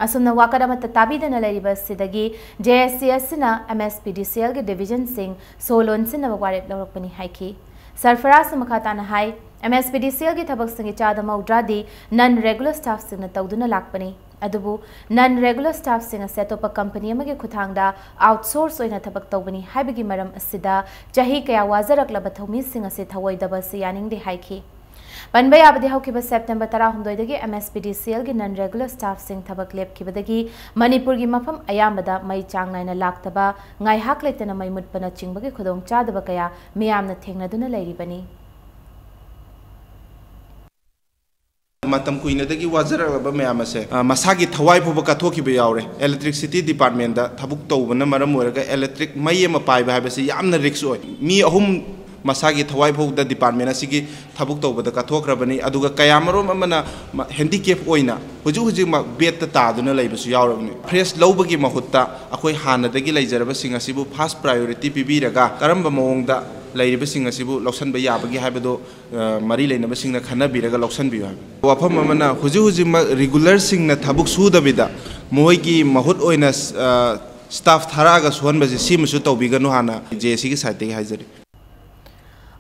ꯑꯁꯨꯝꯅ ꯋꯥꯀꯠ ꯑꯃꯠꯇ ꯇꯥꯕꯤꯗꯅ ꯂꯩꯔꯤꯕ ꯑꯁꯤꯗꯒꯤ J S A ꯑꯁꯤꯅ M S P D C Lꯒꯤ divisionꯁꯤꯡ ꯁꯣ ꯂꯣꯟꯁꯤꯟꯅꯕ ꯋꯥꯔꯦꯞ ꯂꯧꯔꯛꯄꯅꯤ ꯍꯥꯏꯈꯤ꯫ ꯁꯔꯐꯔꯥꯖꯅ ꯃꯈꯥ ꯇꯥꯅ ꯍꯥꯏ, M S P D C Lꯒꯤ ꯊꯕꯛꯁꯤꯡꯒꯤ ꯆꯥꯗ ꯃꯧꯗ꯭ꯔꯥꯗꯤ non regular staffꯁꯤꯡꯅ ꯇꯧꯗꯨꯅ ꯂꯥꯛꯄꯅꯤ꯫ ꯑꯗꯨꯕꯨ non regular staffꯁꯤꯡ ꯑꯁꯤ ꯑꯇꯣꯞꯄ company ꯑꯃꯒꯤ ꯈꯨꯠꯊꯥꯡꯗ outsource ꯑꯣꯏꯅ ꯊꯕꯛ ꯇꯧꯕꯅꯤ ꯍꯥꯏꯕꯒꯤ ꯃꯔꯝ ꯑꯁꯤꯗ ꯆꯍꯤ ꯀꯌꯥ ꯋꯥꯖꯔꯛꯂꯕ ꯊꯧꯃꯤꯁꯤꯡ ꯑꯁꯤ ꯊꯧꯑꯣꯏꯗꯕ ꯑꯁꯤ ꯌꯥꯅꯤꯡꯗꯦ ꯍꯥꯏꯈꯤ꯫ ꯄꯟꯕ ꯌꯥꯕꯗꯤ ꯍꯧꯈꯤꯕ September ꯇꯔꯥꯍꯨꯝꯗꯣꯏꯗꯒꯤ M S P D C Lꯒꯤ non regular staffꯁꯤꯡ ꯊꯕꯛ ꯂꯦꯞꯈꯤꯕꯗꯒꯤ ꯃꯅꯤꯄꯨꯔꯒꯤ ꯃꯐꯝ ꯑꯌꯥꯝꯕꯗ ꯃꯩ ꯆꯥꯡ ꯅꯥꯏꯅ ꯂꯥꯛꯇꯕ, ꯉꯥꯏꯍꯥꯛ ꯂꯩꯇꯅ ꯃꯩ ꯃꯨꯠꯄꯅꯆꯤꯡꯕꯒꯤ ꯈꯨꯗꯣꯡꯆꯥꯗꯕ ꯀꯌꯥ ꯃꯤꯌꯥꯝꯅ ꯊꯦꯡꯅꯗꯨꯅ ꯂꯩꯔꯤꯕꯅꯤ꯫ ꯃꯇꯝ ꯀꯨꯏꯅꯗꯒꯤ ꯋꯥꯖꯔꯛꯂꯕ ꯃꯌꯥꯝ ꯑꯁꯦ, ꯑ, ꯃꯁꯥꯒꯤ ꯊꯋꯥꯏ ꯐꯥꯎꯕ ꯀꯠꯊꯣꯛꯈꯤꯕ ꯌꯥꯎꯔꯦ꯫ Electricity Departmentꯇ ꯊꯕꯛ ꯇꯧꯕꯅ ꯃꯔꯝ ꯑꯣꯏꯔꯒ electric ꯃꯩ ꯑꯃ ꯄꯥꯏꯕ ꯍꯥꯏꯕꯁꯤ ꯌꯥꯝꯅ risk ꯑꯣꯏ꯫ ꯃꯤ ꯑꯍꯨꯝ ꯃꯁꯥꯒꯤ ꯊꯋꯥꯏ ꯐꯥꯎꯕꯗ department ꯑꯁꯤꯒꯤ ꯊꯕꯛ ꯇꯧꯕꯗ ꯀꯠꯊꯣꯛꯈ꯭ꯔꯕꯅꯤ꯫ ꯑꯗꯨꯒ ꯀꯌꯥꯃꯔꯨꯝ ꯑꯃꯅ ꯃ-, handicap ꯑꯣꯏꯅ ꯍꯧꯖꯤꯛ ꯍꯧꯖꯤꯛꯃꯛ bedꯇ ꯇꯥꯗꯨꯅ ꯂꯩꯕꯁꯨ ꯌꯥꯎꯔꯕꯅꯤ꯫ Fresh ꯂꯧꯕꯒꯤ ꯃꯍꯨꯠꯇ ꯑꯩꯈꯣꯏ ꯍꯥꯟꯅꯗꯒꯤ ꯂꯩꯖꯔꯕꯁꯤꯡ ꯑꯁꯤꯕꯨ first priority ꯄꯤꯕꯤꯔꯒ ꯀꯔꯝꯕ ꯃꯑꯣꯡꯗ ꯂꯩꯔꯤꯕꯁꯤꯡ ꯑꯁꯤꯕꯨ ꯂꯧꯁꯤꯟꯕ ꯌꯥꯕꯒꯦ ꯍꯥꯏꯕꯗꯨ ꯑ, ꯃꯔꯤ ꯂꯩꯅꯕꯁꯤꯡꯅ ꯈꯟꯅꯕꯤꯔꯒ ꯂꯧꯁꯤꯟꯕꯤꯌꯨ ꯍꯥꯏꯕ꯫ ꯋꯥꯐꯝ ꯑꯃꯅ, ꯍꯧꯖꯤꯛ ꯍꯧꯖꯤꯛꯃꯛ regularꯁꯤꯡꯅ ꯊꯕꯛ ꯁꯨꯗꯕꯤꯗ ꯃꯈꯣꯏꯒꯤ ꯃꯍꯨꯠ ꯑꯣꯏꯅ, ꯑ, staff ꯊꯥꯔꯛꯑꯒ ꯁꯨꯍꯟꯕꯁꯦ, ꯁꯤꯃꯁꯨ ꯇꯧꯕꯤꯒꯅꯨ ꯍꯥꯟꯅ J S Aꯒꯤ sideꯇꯒꯤ ꯍꯥꯏꯖꯔꯤ꯫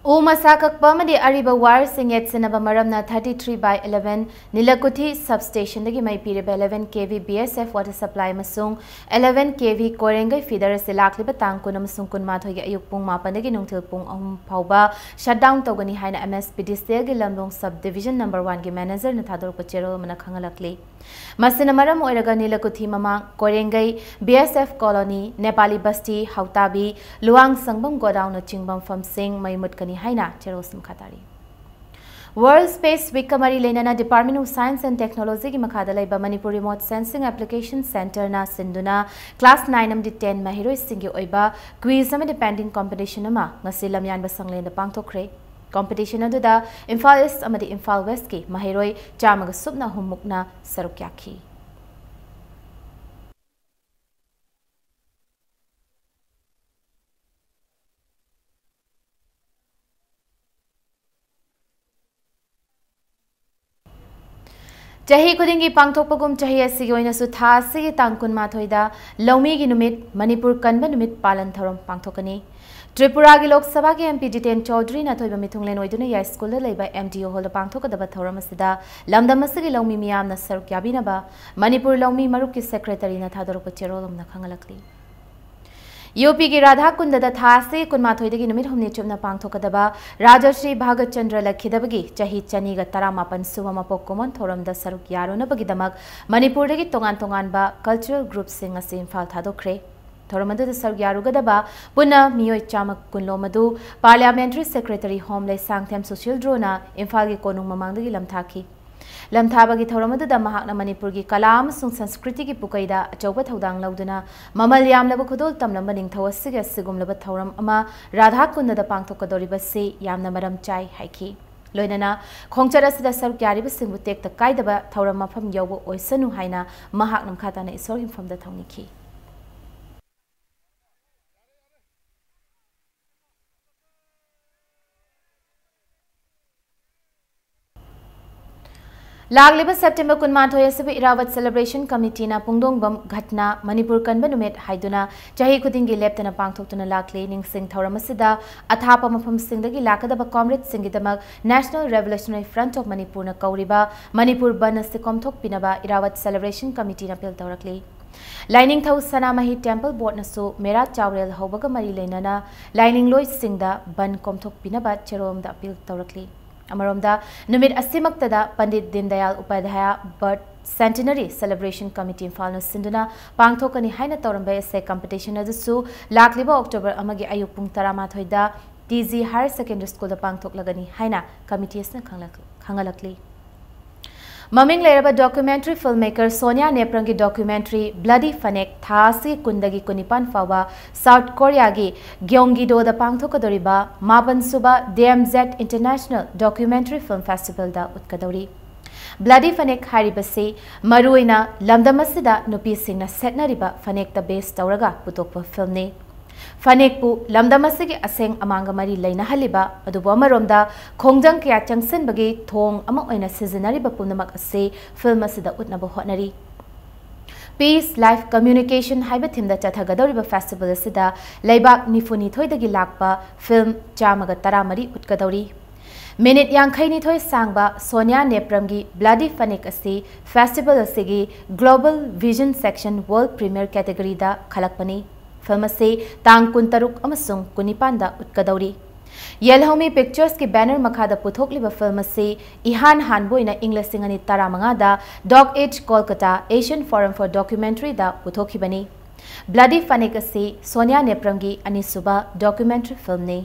ꯎ ꯃꯁꯥ ꯀꯛꯄ ꯑꯃꯗꯤ ꯑꯔꯤꯕ wireꯁꯤꯡ ꯌꯦꯠꯁꯤꯟꯅꯕ ꯃꯔꯝꯅ thirty three by eleven ꯅꯤꯂꯀꯨꯊꯤ substationꯗꯒꯤ ꯃꯩ ꯄꯤꯔꯤꯕ eleven K V B S F water supply ꯑꯃꯁꯨꯡ eleven K V ꯀꯣꯏꯔꯦꯡꯒꯩ feeder ꯑꯁꯤ ꯂꯥꯛꯂꯤꯕ ꯇꯥꯡ ꯀꯨꯟ ꯑꯃꯁꯨꯡ ꯀꯨꯟꯃꯥꯊꯣꯏꯒꯤ ꯑꯌꯨꯛ ꯄꯨꯡ ꯃꯥꯄꯟꯗꯒꯤ ꯅꯨꯡꯊꯤꯜ ꯄꯨꯡ ꯑꯍꯨꯝ ꯐꯥꯎꯕ shut down ꯇꯧꯒꯅꯤ ꯍꯥꯏꯅ M S P D C Lꯒꯤ ꯂꯝꯂꯣꯡ sub division number oneꯒꯤ managerꯅ ꯊꯥꯗꯣꯔꯛꯄ ꯆꯦꯔꯣꯜ ꯑꯃꯅ ꯈꯪꯍꯜꯂꯛꯂꯤ꯫ ꯃꯁꯤꯅ ꯃꯔꯝ ꯑꯣꯏꯔꯒ ꯅꯤꯂꯀꯨꯊꯤ ꯃꯃꯥꯡ, ꯀꯣꯏꯔꯦꯡꯒꯩ, B S F colony, Nepali ꯕꯁꯇꯤ, ꯍꯥꯎꯇꯥꯕꯤ, ꯂꯨꯋꯥꯡ ꯁꯪꯕꯝ godownꯅꯆꯤꯡꯕ ꯃꯐꯝꯁꯤꯡ ꯃꯩ ꯃꯨꯠꯀꯅꯤ ꯍꯥꯏꯅ ꯆꯦꯔꯣꯜꯁꯤꯡ ꯃꯈꯥ ꯇꯥꯔꯤ꯫ World Space Weekꯀ ꯃꯔꯤ ꯂꯩꯅꯅ Department of Science and Technologyꯒꯤ ꯃꯈꯥꯗ ꯂꯩꯕ Manipur Remote Sensing Application Centreꯅ ꯁꯤꯟꯗꯨꯅ class nine ꯑꯃꯗꯤ ten ꯃꯍꯩꯔꯣꯏꯁꯤꯡꯒꯤ ꯑꯣꯏꯕ quiz ꯑꯃꯗꯤ painting competition ꯑꯃ ꯉꯁꯤ ꯂꯝꯌꯥꯟꯕ ꯁꯪꯂꯦꯟꯗ ꯄꯥꯡꯊꯣꯛꯈ꯭ꯔꯦ꯫ Competition ꯑꯗꯨꯗ ꯏꯝꯐꯥꯜ ꯏꯁ꯭ꯠ ꯑꯃꯗꯤ ꯏꯝꯐꯥꯜ ꯋꯦꯁ꯭ꯠꯀꯤ ꯃꯍꯩꯔꯣꯏ ꯆꯥꯝꯃꯒ ꯁꯨꯞꯅ ꯑꯍꯨꯝ ꯃꯨꯛꯅ ꯁꯔꯨꯛ ꯌꯥꯈꯤ꯫ ꯆꯍꯤ ꯈꯨꯗꯤꯡꯒꯤ ꯄꯥꯡꯊꯣꯛꯄꯒꯨꯝ ꯆꯍꯤ ꯑꯁꯤꯒꯤ ꯑꯣꯏꯅꯁꯨ ꯊꯥ ꯑꯁꯤꯒꯤ ꯇꯥꯡ ꯀꯨꯟꯃꯥꯊꯣꯏꯗ ꯂꯧꯃꯤꯒꯤ ꯅꯨꯃꯤꯠ, ꯃꯅꯤꯄꯨꯔ ꯀꯟꯕ ꯅꯨꯃꯤꯠ ꯄꯥꯂꯟ ꯊꯧꯔꯝ ꯄꯥꯡꯊꯣꯛꯀꯅꯤ꯫ ꯇ꯭ꯔꯤꯄꯨꯔꯥꯒꯤ ꯂꯣꯛ ꯁꯚꯥꯒꯤ MP ꯖꯤꯇꯦꯟ ꯆꯧꯙꯨꯔꯤꯅ ꯑꯊꯣꯏꯕ ꯃꯤꯊꯨꯡꯂꯦꯟ ꯑꯣꯏꯗꯨꯅ ꯌꯥꯏꯁ꯭ꯀꯨꯜꯗ ꯂꯩꯕ MDO ꯍꯣꯜꯗ ꯄꯥꯡꯊꯣꯛꯀꯗꯕ ꯊꯧꯔꯝ ꯑꯁꯤꯗ ꯂꯝꯗꯝ ꯑꯁꯤꯒꯤ ꯂꯧꯃꯤ ꯃꯤꯌꯥꯝꯅ ꯁꯔꯨꯛ ꯌꯥꯕꯤꯅꯕ ꯃꯅꯤꯄꯨꯔ ꯂꯧꯃꯤ ꯃꯔꯨꯞꯀꯤ ꯁꯦꯀ꯭ꯔꯦꯇꯔꯤꯅ ꯊꯥꯗꯣꯔꯛꯄ ꯆꯦꯔꯣꯜ ꯑꯃꯅ ꯈꯪꯍꯜꯂꯛꯂꯤ꯫ UPꯒꯤ ꯔꯥꯙꯥ ꯀꯨꯟꯗꯗ ꯊꯥ ꯑꯁꯤ ꯀꯨꯟꯃꯥꯊꯣꯏꯗꯒꯤ ꯅꯨꯃꯤꯠ ꯍꯨꯝꯅꯤ ꯆꯨꯞꯅ ꯄꯥꯡꯊꯣꯛꯀꯗꯕ ꯔꯥꯖꯔꯁꯤ ꯚꯥꯒꯠ ꯆꯟꯗ꯭ꯔ ꯂꯛꯈꯤꯗꯕꯒꯤ ꯆꯍꯤ ꯆꯅꯤꯒ ꯇꯔꯥꯃꯥꯄꯟ ꯁꯨꯕ ꯃꯄꯣꯛ ꯀꯨꯝꯑꯣꯟ ꯊꯧꯔꯝꯗ ꯁꯔꯨꯛ ꯌꯥꯔꯨꯅꯕꯒꯤꯗꯃꯛ ꯃꯅꯤꯄꯨꯔꯗꯒꯤ ꯇꯣꯉꯥꯟ ꯇꯣꯉꯥꯟꯕ cultural groupꯁꯤꯡ ꯑꯁꯤ ꯏꯝꯐꯥꯜ ꯊꯥꯗꯣꯛꯈ꯭ꯔꯦ꯫ ꯊꯧꯔꯝ ꯑꯗꯨꯗ ꯁꯔꯨꯛ ꯌꯥꯔꯨꯒꯗꯕ ꯄꯨꯟꯅ ꯃꯤꯑꯣꯏ ꯆꯥꯝꯃ ꯀꯨꯟꯂꯣꯝ ꯑꯗꯨ Parliamentary Secretary ꯍꯣꯝ ꯂꯩꯁꯥꯡꯊꯦꯝ ꯁꯨꯁꯤꯜꯗ꯭ꯔꯣꯅ ꯏꯝꯐꯥꯜꯒꯤ ꯀꯣꯅꯨꯡ ꯃꯃꯥꯡꯗꯒꯤ ꯂꯝꯊꯥꯈꯤ꯫ ꯂꯝꯊꯥꯕꯒꯤ ꯊꯧꯔꯝ ꯑꯗꯨꯗ ꯃꯍꯥꯛꯅ ꯃꯅꯤꯄꯨꯔꯒꯤ ꯀꯂꯥ ꯑꯃꯁꯨꯡ ꯁꯪꯁꯀ꯭ꯔꯤꯇꯤꯒꯤ ꯄꯨꯀꯩꯗ ꯑꯆꯧꯕ ꯊꯧꯗꯥꯡ ꯂꯧꯗꯨꯅ ꯃꯃꯜ ꯌꯥꯝꯂꯕ ꯈꯨꯗꯣꯜ ꯇꯝꯂꯝꯕ ꯅꯤꯡꯊꯧ ꯑꯁꯤꯒꯤ ꯑꯁꯤꯒꯨꯝꯂꯕ ꯊꯧꯔꯝ ꯑꯃ ꯔꯥꯙꯥ ꯀꯨꯟꯗꯗ ꯄꯥꯡꯊꯣꯛꯀꯗꯧꯔꯤꯕꯁꯤ ꯌꯥꯝꯅ ꯃꯔꯝ ꯆꯥꯏ ꯍꯥꯏꯈꯤ꯫ ꯂꯣꯏꯅꯅ ꯈꯣꯡꯆꯠ ꯑꯁꯤꯗ ꯁꯔꯨꯛ ꯌꯥꯔꯤꯕꯁꯤꯡꯕꯨ ꯇꯦꯛꯇ ꯀꯥꯏꯗꯕ ꯊꯧꯔꯝ ꯃꯐꯝ ꯌꯧꯕ ꯑꯣꯏꯁꯅꯨ ꯍꯥꯏꯅ ꯃꯍꯥꯛꯅ ꯃꯈꯥ ꯇꯥꯅ ꯏꯁꯣꯔꯒꯤ ꯃꯐꯝꯗ ꯊꯧꯅꯤꯈꯤ꯫ ꯂꯥꯛꯂꯤꯕ ꯁꯦꯞꯇꯦꯝꯕꯔ ꯀꯨꯟꯃꯥꯊꯣꯏ ꯑꯁꯤꯕꯨ ꯏꯔꯥꯋꯠ Celebration Committeeꯅ ꯄꯨꯡꯗꯣꯡꯕꯝ ꯘꯠꯅ, ꯃꯅꯤꯄꯨꯔ ꯀꯟꯕ ꯅꯨꯃꯤꯠ ꯍꯥꯏꯗꯨꯅ ꯆꯍꯤ ꯈꯨꯗꯤꯡꯒꯤ ꯂꯦꯞꯇꯅ ꯄꯥꯡꯊꯣꯛꯇꯨꯅ ꯂꯥꯛꯂꯤ꯫ ꯅꯤꯡꯁꯤꯡ ꯊꯧꯔꯝ ꯑꯁꯤꯗ ꯑꯊꯥꯞꯄ ꯃꯐꯝꯁꯤꯡꯗꯒꯤ ꯂꯥꯛꯀꯗꯕ comradeꯁꯤꯡꯒꯤꯗꯃꯛ National Revolutionary Front of Manipurꯅ ꯀꯧꯔꯤꯕ Manipur ꯕꯟꯗ ꯑꯁꯤ ꯀꯣꯝꯊꯣꯛꯄꯤꯅꯕ ꯏꯔꯥꯋꯠ Celebration Committeeꯅ appeal ꯇꯧꯔꯛꯂꯤ꯫ ꯂꯥꯏꯅꯤꯡꯊꯧ ꯁꯅꯥꯃꯍꯤ Temple Boardꯅꯁꯨ ꯃꯦꯔꯥ ꯆꯥꯎꯔꯦꯜ ꯍꯧꯕꯒ ꯃꯔꯤ ꯂꯩꯅꯅ ꯂꯥꯏꯅꯤꯡꯂꯣꯏꯁꯤꯡꯗ ꯕꯟꯗ ꯀꯣꯝꯊꯣꯛꯄꯤꯅꯕ ꯆꯦꯔꯣꯜ ꯑꯃꯗ appeal ꯇꯧꯔꯛꯂꯤ꯫ ꯑꯃꯔꯣꯝꯗ, ꯅꯨꯃꯤꯠ ꯑꯁꯤꯃꯛꯇꯗ Pandit Deendayal Upadhyay Birth Centenary Celebration Committee ꯏꯝꯐꯥꯜꯅ ꯁꯤꯟꯗꯨꯅ ꯄꯥꯡꯊꯣꯛꯀꯅꯤ ꯍꯥꯏꯅ ꯇꯧꯔꯝꯕ essay competition ꯑꯗꯨꯁꯨ ꯂꯥꯛꯂꯤꯕ ꯑꯣꯛꯇꯣꯕꯔ ꯑꯃꯒꯤ ꯑꯌꯨꯛ ꯄꯨꯡ ꯇꯔꯥꯃꯥꯊꯣꯏꯗ TG Higher Secondary Schoolꯗ ꯄꯥꯡꯊꯣꯛꯂꯒꯅꯤ ꯍꯥꯏꯅ committee ꯑꯁꯤꯅ ꯈꯪꯂꯛ-, ꯈꯪꯍꯜꯂꯛꯂꯤ꯫ ꯃꯃꯤꯡ ꯂꯩꯔꯕ documentary filmmaker Sonia ꯅꯦꯄ꯭ꯔꯝꯒꯤ documentary Bloody Phanek ꯊꯥ ꯑꯁꯤ ꯀꯨꯟꯗꯒꯤ ꯀꯨꯟꯅꯤꯄꯥꯟ ꯐꯥꯎꯕ South Korea ꯒꯤ ꯒ꯭ꯌꯣꯡꯒꯤꯗꯣꯗ ꯄꯥꯡꯊꯣꯛꯀꯗꯧꯔꯤꯕ ꯃꯥꯄꯟ ꯁꯨꯕ D M Z International Documentary Film Festival ꯗ ꯎꯠꯀꯗꯧꯔꯤ꯫ Bloody Phanek ꯍꯥꯏꯔꯤꯕꯁꯤ ꯃꯔꯨꯑꯣꯏꯅ ꯂꯝꯗꯝ ꯑꯁꯤꯗ ꯅꯨꯄꯤꯁꯤꯡꯅ ꯁꯦꯠꯅꯔꯤꯕ ꯐꯅꯦꯛꯇ base ꯇꯧꯔꯒ ꯄꯨꯊꯣꯛꯄ film ꯅꯤ꯫ ꯐꯅꯦꯛꯄꯨ ꯂꯝꯗꯝ ꯑꯁꯤꯒꯤ ꯑꯁꯦꯡ ꯑꯃꯥꯡꯒ ꯃꯔꯤ ꯂꯩꯅꯍꯜꯂꯤꯕ, ꯑꯗꯨꯕꯨ ꯑꯃꯔꯣꯝꯗ ꯈꯣꯡꯖꯪ ꯀꯌꯥ ꯆꯪꯁꯤꯟꯕꯒꯤ ꯊꯣꯡ ꯑꯃ ꯑꯣꯏꯅ ꯁꯤꯖꯤꯟꯅꯔꯤꯕ ꯄꯨꯝꯅꯃꯛ ꯑꯁꯤ film ꯑꯁꯤꯗ ꯎꯠꯅꯕ ꯍꯣꯠꯅꯔꯤ꯫ Peace Life Communication ꯍꯥꯏꯕ theme ꯗ ꯆꯠꯊꯒꯗꯧꯔꯤꯕ festival ꯑꯁꯤꯗ ꯂꯩꯕꯥꯛ ꯅꯤꯐꯨ ꯅꯤꯊꯣꯏꯗꯒꯤ ꯂꯥꯛꯄ film ꯆꯥꯝꯃꯒ ꯇꯔꯥꯃꯔꯤ ꯎꯠꯀꯗꯧꯔꯤ꯫ Minute ꯌꯥꯡꯈꯩ ꯅꯤꯊꯣꯏ ꯁꯥꯡꯕ ꯁꯣꯅꯤꯌꯥ ꯅꯦꯄ꯭ꯔꯝꯒꯤ Bloody Phanek ꯑꯁꯤ festival ꯑꯁꯤꯒꯤ Global Vision Section World Premiere category ꯗ ꯈꯜꯂꯛꯄꯅꯤ꯫ Film ꯑꯁꯤ ꯇꯥꯡ ꯀꯨꯟꯇꯔꯨꯛ ꯑꯃꯁꯨꯡ ꯀꯨꯟꯅꯤꯄꯥꯟꯗ ꯎꯠꯀꯗꯧꯔꯤ꯫ ꯌꯦꯜꯍꯧꯃꯤ Pictures ꯀꯤ banner ꯃꯈꯥꯗ ꯄꯨꯊꯣꯛꯂꯤꯕ film ꯑꯁꯤ ꯏꯍꯥꯟ ꯍꯥꯟꯕ ꯑꯣꯏꯅ ꯏꯪ ꯂꯤꯁꯤꯡ ꯑꯅꯤ ꯇꯔꯥꯃꯉꯥꯗ Dog Eat Kolkata Asian Forum for Documentary the ꯄꯨꯊꯣꯛꯈꯤꯕꯅꯤ꯫ Bloody Phanek ꯑꯁꯤ ꯁꯣꯅꯤꯌꯥ ꯅꯦꯄ꯭ꯔꯝꯒꯤ ꯑꯅꯤꯁꯨꯕ documentary film ꯅꯤ꯫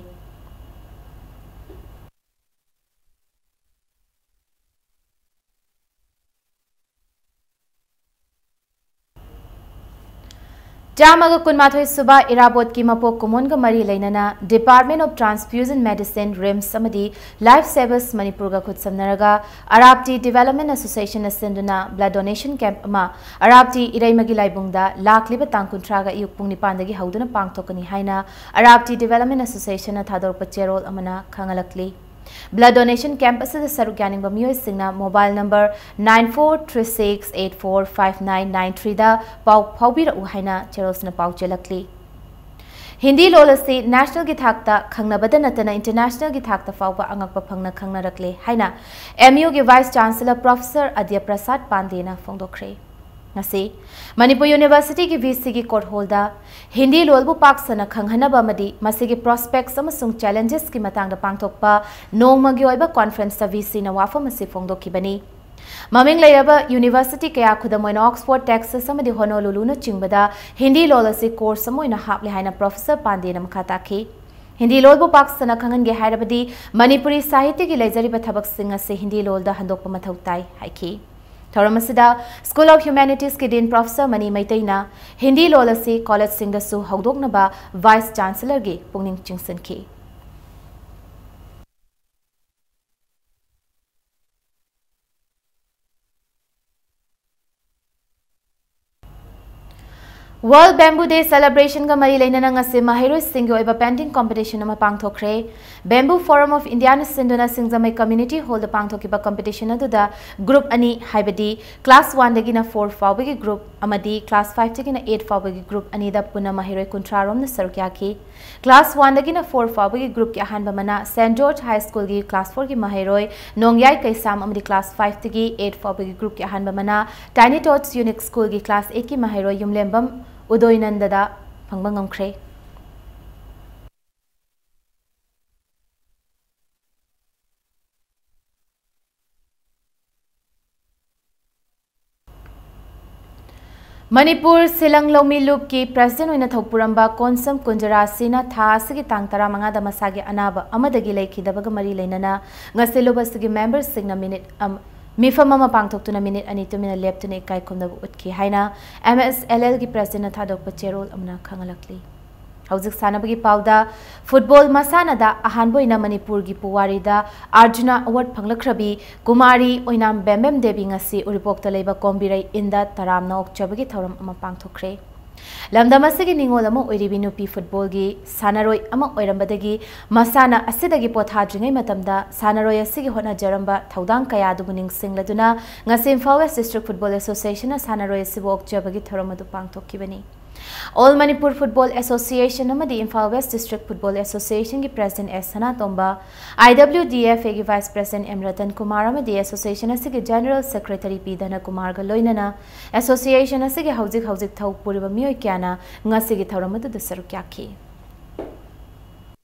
ꯆꯥꯝꯃꯒ ꯀꯨꯟꯃꯥꯊꯣꯏ ꯁꯨꯕ ꯏꯔꯥꯕꯣꯠꯀꯤ ꯃꯄꯣꯛ ꯀꯨꯝꯑꯣꯟꯒ ꯃꯔꯤ ꯂꯩꯅꯅ Department of Transfusion Medicine, RIMS ꯑꯃꯗꯤ Life Savers ꯃꯅꯤꯄꯨꯔꯒ ꯈꯨꯠꯁꯝꯅꯔꯒ ꯑꯔꯥꯞꯇꯤ Development Association ꯅ ꯁꯤꯟꯗꯨꯅ blood donation camp ꯑꯃ ꯑꯔꯥꯞꯇꯤ ꯏꯔꯩꯃꯒꯤ ꯂꯥꯏꯕꯨꯡꯗ ꯂꯥꯛꯂꯤꯕ ꯇꯥꯡ ꯀꯨꯟꯊ꯭ꯔꯥꯒ ꯑꯌꯨꯛ ꯄꯨꯡ ꯅꯤꯄꯥꯟꯗꯒꯤ ꯍꯧꯗꯨꯅ ꯄꯥꯡꯊꯣꯛꯀꯅꯤ ꯍꯥꯏꯅ ꯑꯔꯥꯞꯇꯤ Development Association ꯅ ꯊꯥꯗꯣꯔꯛꯄ ꯆꯦꯔꯣꯜ ꯑꯃꯅ ꯈꯪꯍꯜꯂꯛꯂꯤ꯫ Blood donation camp ꯑꯁꯤꯗ ꯁꯔꯨꯛ ꯌꯥꯅꯤꯡꯕ ꯃꯤꯑꯣꯏꯁꯤꯡꯅ mobile number nine four three six eight four five nine nine three ꯗ ꯄꯥꯎ ꯐꯥꯎꯕꯤꯔꯛꯎ ꯍꯥꯏꯅ ꯆꯦꯔꯣꯜꯁꯤꯅ ꯄꯥꯎ ꯆꯦꯜꯂꯛꯂꯤ꯫ ꯍꯤꯟꯗꯤ ꯂꯣꯜ ꯑꯁꯤ national ꯒꯤ ꯊꯥꯛꯇ ꯈꯪꯅꯕꯗ ꯅꯠꯇꯅ international ꯒꯤ ꯊꯥꯛꯇ ꯐꯥꯎꯕ ꯑꯉꯛꯄ ꯐꯪꯅ ꯈꯪꯅꯔꯛꯂꯦ ꯍꯥꯏꯅ M U ꯒꯤ Vice Chancellor Professor ꯑꯗ꯭ꯌ ꯄ꯭ꯔꯁꯥꯗ ꯄꯥꯟꯗꯦꯅ ꯐꯣꯡꯗꯣꯛꯈ꯭ꯔꯦ꯫ ꯉꯁꯤ ꯃꯅꯤꯄꯨꯔ University ꯒꯤ V C ꯒꯤ court hall ꯗ ꯍꯤꯟꯗꯤ ꯂꯣꯜꯕꯨ ꯄꯥꯛ ꯁꯟꯅ ꯈꯪꯍꯟꯅꯕ ꯑꯃꯗꯤ ꯃꯁꯤꯒꯤ prospects ꯑꯃꯁꯨꯡ challenges ꯀꯤ ꯃꯇꯥꯡꯗ ꯄꯥꯡꯊꯣꯛꯄ ꯅꯣꯡꯃꯒꯤ ꯑꯣꯏꯕ conference ꯇ V C ꯅ ꯋꯥꯐꯝ ꯑꯁꯤ ꯐꯣꯡꯗꯣꯛꯈꯤꯕꯅꯤ꯫ ꯃꯃꯤꯡ ꯂꯩꯔꯕ university ꯀꯌꯥ, ꯈꯨꯗꯝ ꯑꯣꯏꯅ Oxford, Texas ꯑꯃꯗꯤ Honolulu ꯅꯆꯤꯡꯕꯗ ꯍꯤꯟꯗꯤ ꯂꯣꯜ ꯑꯁꯤ course ꯑꯃ ꯑꯣꯏꯅ ꯍꯥꯞꯂꯦ ꯍꯥꯏꯅ Professor ꯄꯥꯟꯗꯦꯅ ꯃꯈꯥ ꯇꯥꯈꯤ꯫ ꯍꯤꯟꯗꯤ ꯂꯣꯜꯕꯨ ꯄꯥꯛ ꯁꯟꯅ ꯈꯪꯍꯟꯒꯦ ꯍꯥꯏꯔꯕꯗꯤ ꯃꯅꯤꯄꯨꯔꯤ ꯁꯥꯍꯤꯇ꯭ꯌꯒꯤ ꯂꯩꯖꯔꯤꯕ ꯊꯕꯛꯁꯤꯡ ꯑꯁꯤ ꯍꯤꯟꯗꯤ ꯂꯣꯜꯗ ꯍꯟꯗꯣꯛꯄ ꯃꯊꯧ ꯇꯥꯏ ꯍꯥꯏꯈꯤ꯫ ꯊꯧꯔꯝ ꯑꯁꯤꯗ School of Humanities ꯀꯤ Dean Professor ꯃꯅꯤ ꯃꯩꯇꯩꯅ ꯍꯤꯟꯗꯤ ꯂꯣꯜ ꯑꯁꯤ ꯀꯣꯂꯦꯖꯁꯤꯡꯗꯁꯨ ꯍꯧꯗꯣꯛꯅꯕ Vice Chancellor ꯒꯤ ꯄꯨꯛꯅꯤꯡ ꯆꯤꯡꯁꯤꯟꯈꯤ꯫ World Bamboo Day celebration ꯒ ꯃꯔꯤ ꯂꯩꯅꯅ ꯉꯁꯤ ꯃꯍꯩꯔꯣꯏꯁꯤꯡꯒꯤ ꯑꯣꯏꯕ painting competition ꯑꯃ ꯄꯥꯡꯊꯣꯛꯈ꯭ꯔꯦ꯫ Bamboo Forum of India ꯅ ꯁꯤꯟꯗꯨꯅ ꯁꯤꯡꯖꯃꯩ Community Hall ꯗ ꯄꯥꯡꯊꯣꯛꯈꯤꯕ competition ꯑꯗꯨꯗ group ꯑꯅꯤ, ꯍꯥꯏꯕꯗꯤ class one ꯗꯒꯤꯅ four ꯐꯥꯎꯕꯒꯤ group ꯑꯃꯗꯤ class five ꯗꯒꯤꯅ eight ꯐꯥꯎꯕꯒꯤ group ꯑꯅꯤꯗ ꯄꯨꯟꯅ ꯃꯍꯩꯔꯣꯏ ꯀꯨꯟꯊ꯭ꯔꯥ ꯔꯣꯝꯅ ꯁꯔꯨꯛ ꯌꯥꯈꯤ꯫ Class one ꯗꯒꯤꯅ four ꯐꯥꯎꯕꯒꯤ group ꯀꯤ ꯑꯍꯥꯟꯕ ꯃꯅꯥ Saint George High School ꯒꯤ class four ꯒꯤ ꯃꯍꯩꯔꯣꯏ ꯅꯣꯡꯌꯥꯏ ꯀꯩꯁꯥꯝ ꯑꯃꯗꯤ class five ꯗꯒꯤ eight ꯐꯥꯎꯕꯒꯤ group ꯀꯤ ꯑꯍꯥꯟꯕ ꯃꯅꯥ Tiny Tots Unique School ꯒꯤ class eight ꯀꯤ ꯃꯍꯩꯔꯣꯏ ꯌꯨꯝꯂꯦꯝꯕꯝ ꯎꯗꯣꯏꯅꯟꯗꯗ ꯐꯪꯕ ꯉꯝꯈ꯭ꯔꯦ꯫ ꯃꯅꯤꯄꯨꯔ ꯁꯤꯂꯪ ꯂꯧꯃꯤ ꯂꯨꯞꯀꯤ president ꯑꯣꯏꯅ ꯊꯧꯄꯨꯔꯝꯕ ꯀꯣꯟꯁꯝ ꯀꯨꯟꯖꯔꯥꯁꯤꯅ ꯊꯥ ꯑꯁꯤꯒꯤ ꯇꯥꯡ ꯇꯔꯥꯃꯉꯥꯗ ꯃꯁꯥꯒꯤ ꯑꯅꯥꯕ ꯑꯃꯗꯒꯤ ꯂꯩꯈꯤꯗꯕꯒ ꯃꯔꯤ ꯂꯩꯅꯅ ꯉꯁꯤ ꯂꯨꯞ ꯑꯁꯤꯒꯤ member ꯁꯤꯡꯅ minute ꯑꯃ, ꯃꯤꯐꯝ ꯑꯃ ꯄꯥꯡꯊꯣꯛꯇꯨꯅ minute ꯑꯅꯤ ꯇꯨꯃꯤꯟꯅ ꯂꯦꯞꯇꯨꯅ ꯏꯀꯥꯏ ꯈꯨꯝꯅꯕ ꯎꯠꯈꯤ ꯍꯥꯏꯅ M S L L ꯒꯤ president ꯅ ꯊꯥꯗꯣꯛꯄ ꯆꯦꯔꯣꯜ ꯑꯃꯅ ꯈꯪꯍꯜꯂꯛꯂꯤ꯫ ꯍꯧꯖꯤꯛ ꯁꯥꯟꯅꯕꯒꯤ ꯄꯥꯎꯗ, football ꯃꯁꯥꯟꯅꯗ ꯑꯍꯥꯟꯕ ꯑꯣꯏꯅ ꯃꯅꯤꯄꯨꯔꯒꯤ ꯄꯨꯋꯥꯔꯤꯗ Arjuna Award ꯐꯪꯂꯛꯈ꯭ꯔꯕꯤ ꯀꯨꯃꯥꯔꯤ ꯑꯣꯏꯅꯥꯝ ꯕꯦꯝꯕꯦꯝ ꯗꯦꯕꯤ ꯉꯁꯤ ꯎꯔꯤꯄꯣꯛꯇ ꯂꯩꯕ ꯀꯣꯝꯕꯤꯔꯩ ꯏꯟꯗ ꯇꯔꯥꯝꯅ ꯑꯣꯛꯆꯕꯒꯤ ꯊꯧꯔꯝ ꯑꯃ ꯄꯥꯡꯊꯣꯛꯈ꯭ꯔꯦ꯫ ꯂꯝꯗꯝ ꯑꯁꯤꯒꯤ ꯅꯤꯡꯉꯣꯜ ꯑꯃ ꯑꯣꯏꯔꯤꯕꯤ ꯅꯨꯄꯤ football ꯒꯤ ꯁꯥꯟꯅꯔꯣꯏ ꯑꯃ ꯑꯣꯏꯔꯝꯕꯗꯒꯤ ꯃꯁꯥꯟꯅ ꯑꯁꯤꯗꯒꯤ ꯄꯣꯊꯥꯗ꯭ꯔꯤꯉꯩ ꯃꯇꯝꯗ ꯁꯥꯟꯅꯔꯣꯏ ꯑꯁꯤꯒꯤ ꯍꯣꯠꯅꯖꯔꯝꯕ ꯊꯧꯗꯥꯡ ꯀꯌꯥ ꯑꯗꯨꯕꯨ ꯅꯤꯡꯁꯤꯡꯂꯗꯨꯅ ꯉꯁꯤ Imphal West District Football Association ꯅ ꯁꯥꯟꯅꯔꯣꯏ ꯑꯁꯤꯕꯨ ꯑꯣꯛꯆꯕꯒꯤ ꯊꯧꯔꯝ ꯑꯗꯨ ꯄꯥꯡꯊꯣꯛꯈꯤꯕꯅꯤ꯫ All Manipur Football Association ꯑꯃꯗꯤ Imphal West District Football Association ꯒꯤ president S Sanatomba, I W D F A ꯒꯤ vice president M Ratan Kumar ꯑꯃꯗꯤ association ꯑꯁꯤꯒꯤ general secretary P ꯙꯅ ꯀꯨꯃꯥꯔꯒ ꯂꯣꯏꯅꯅ association ꯑꯁꯤꯒꯤ ꯍꯧꯖꯤꯛ ꯍꯧꯖꯤꯛ ꯊꯧ ꯄꯨꯔꯤꯕ ꯃꯤꯑꯣꯏ ꯀꯌꯥꯅ ꯉꯁꯤꯒꯤ ꯊꯧꯔꯝ ꯑꯗꯨꯗ ꯁꯔꯨꯛ ꯌꯥꯈꯤ꯫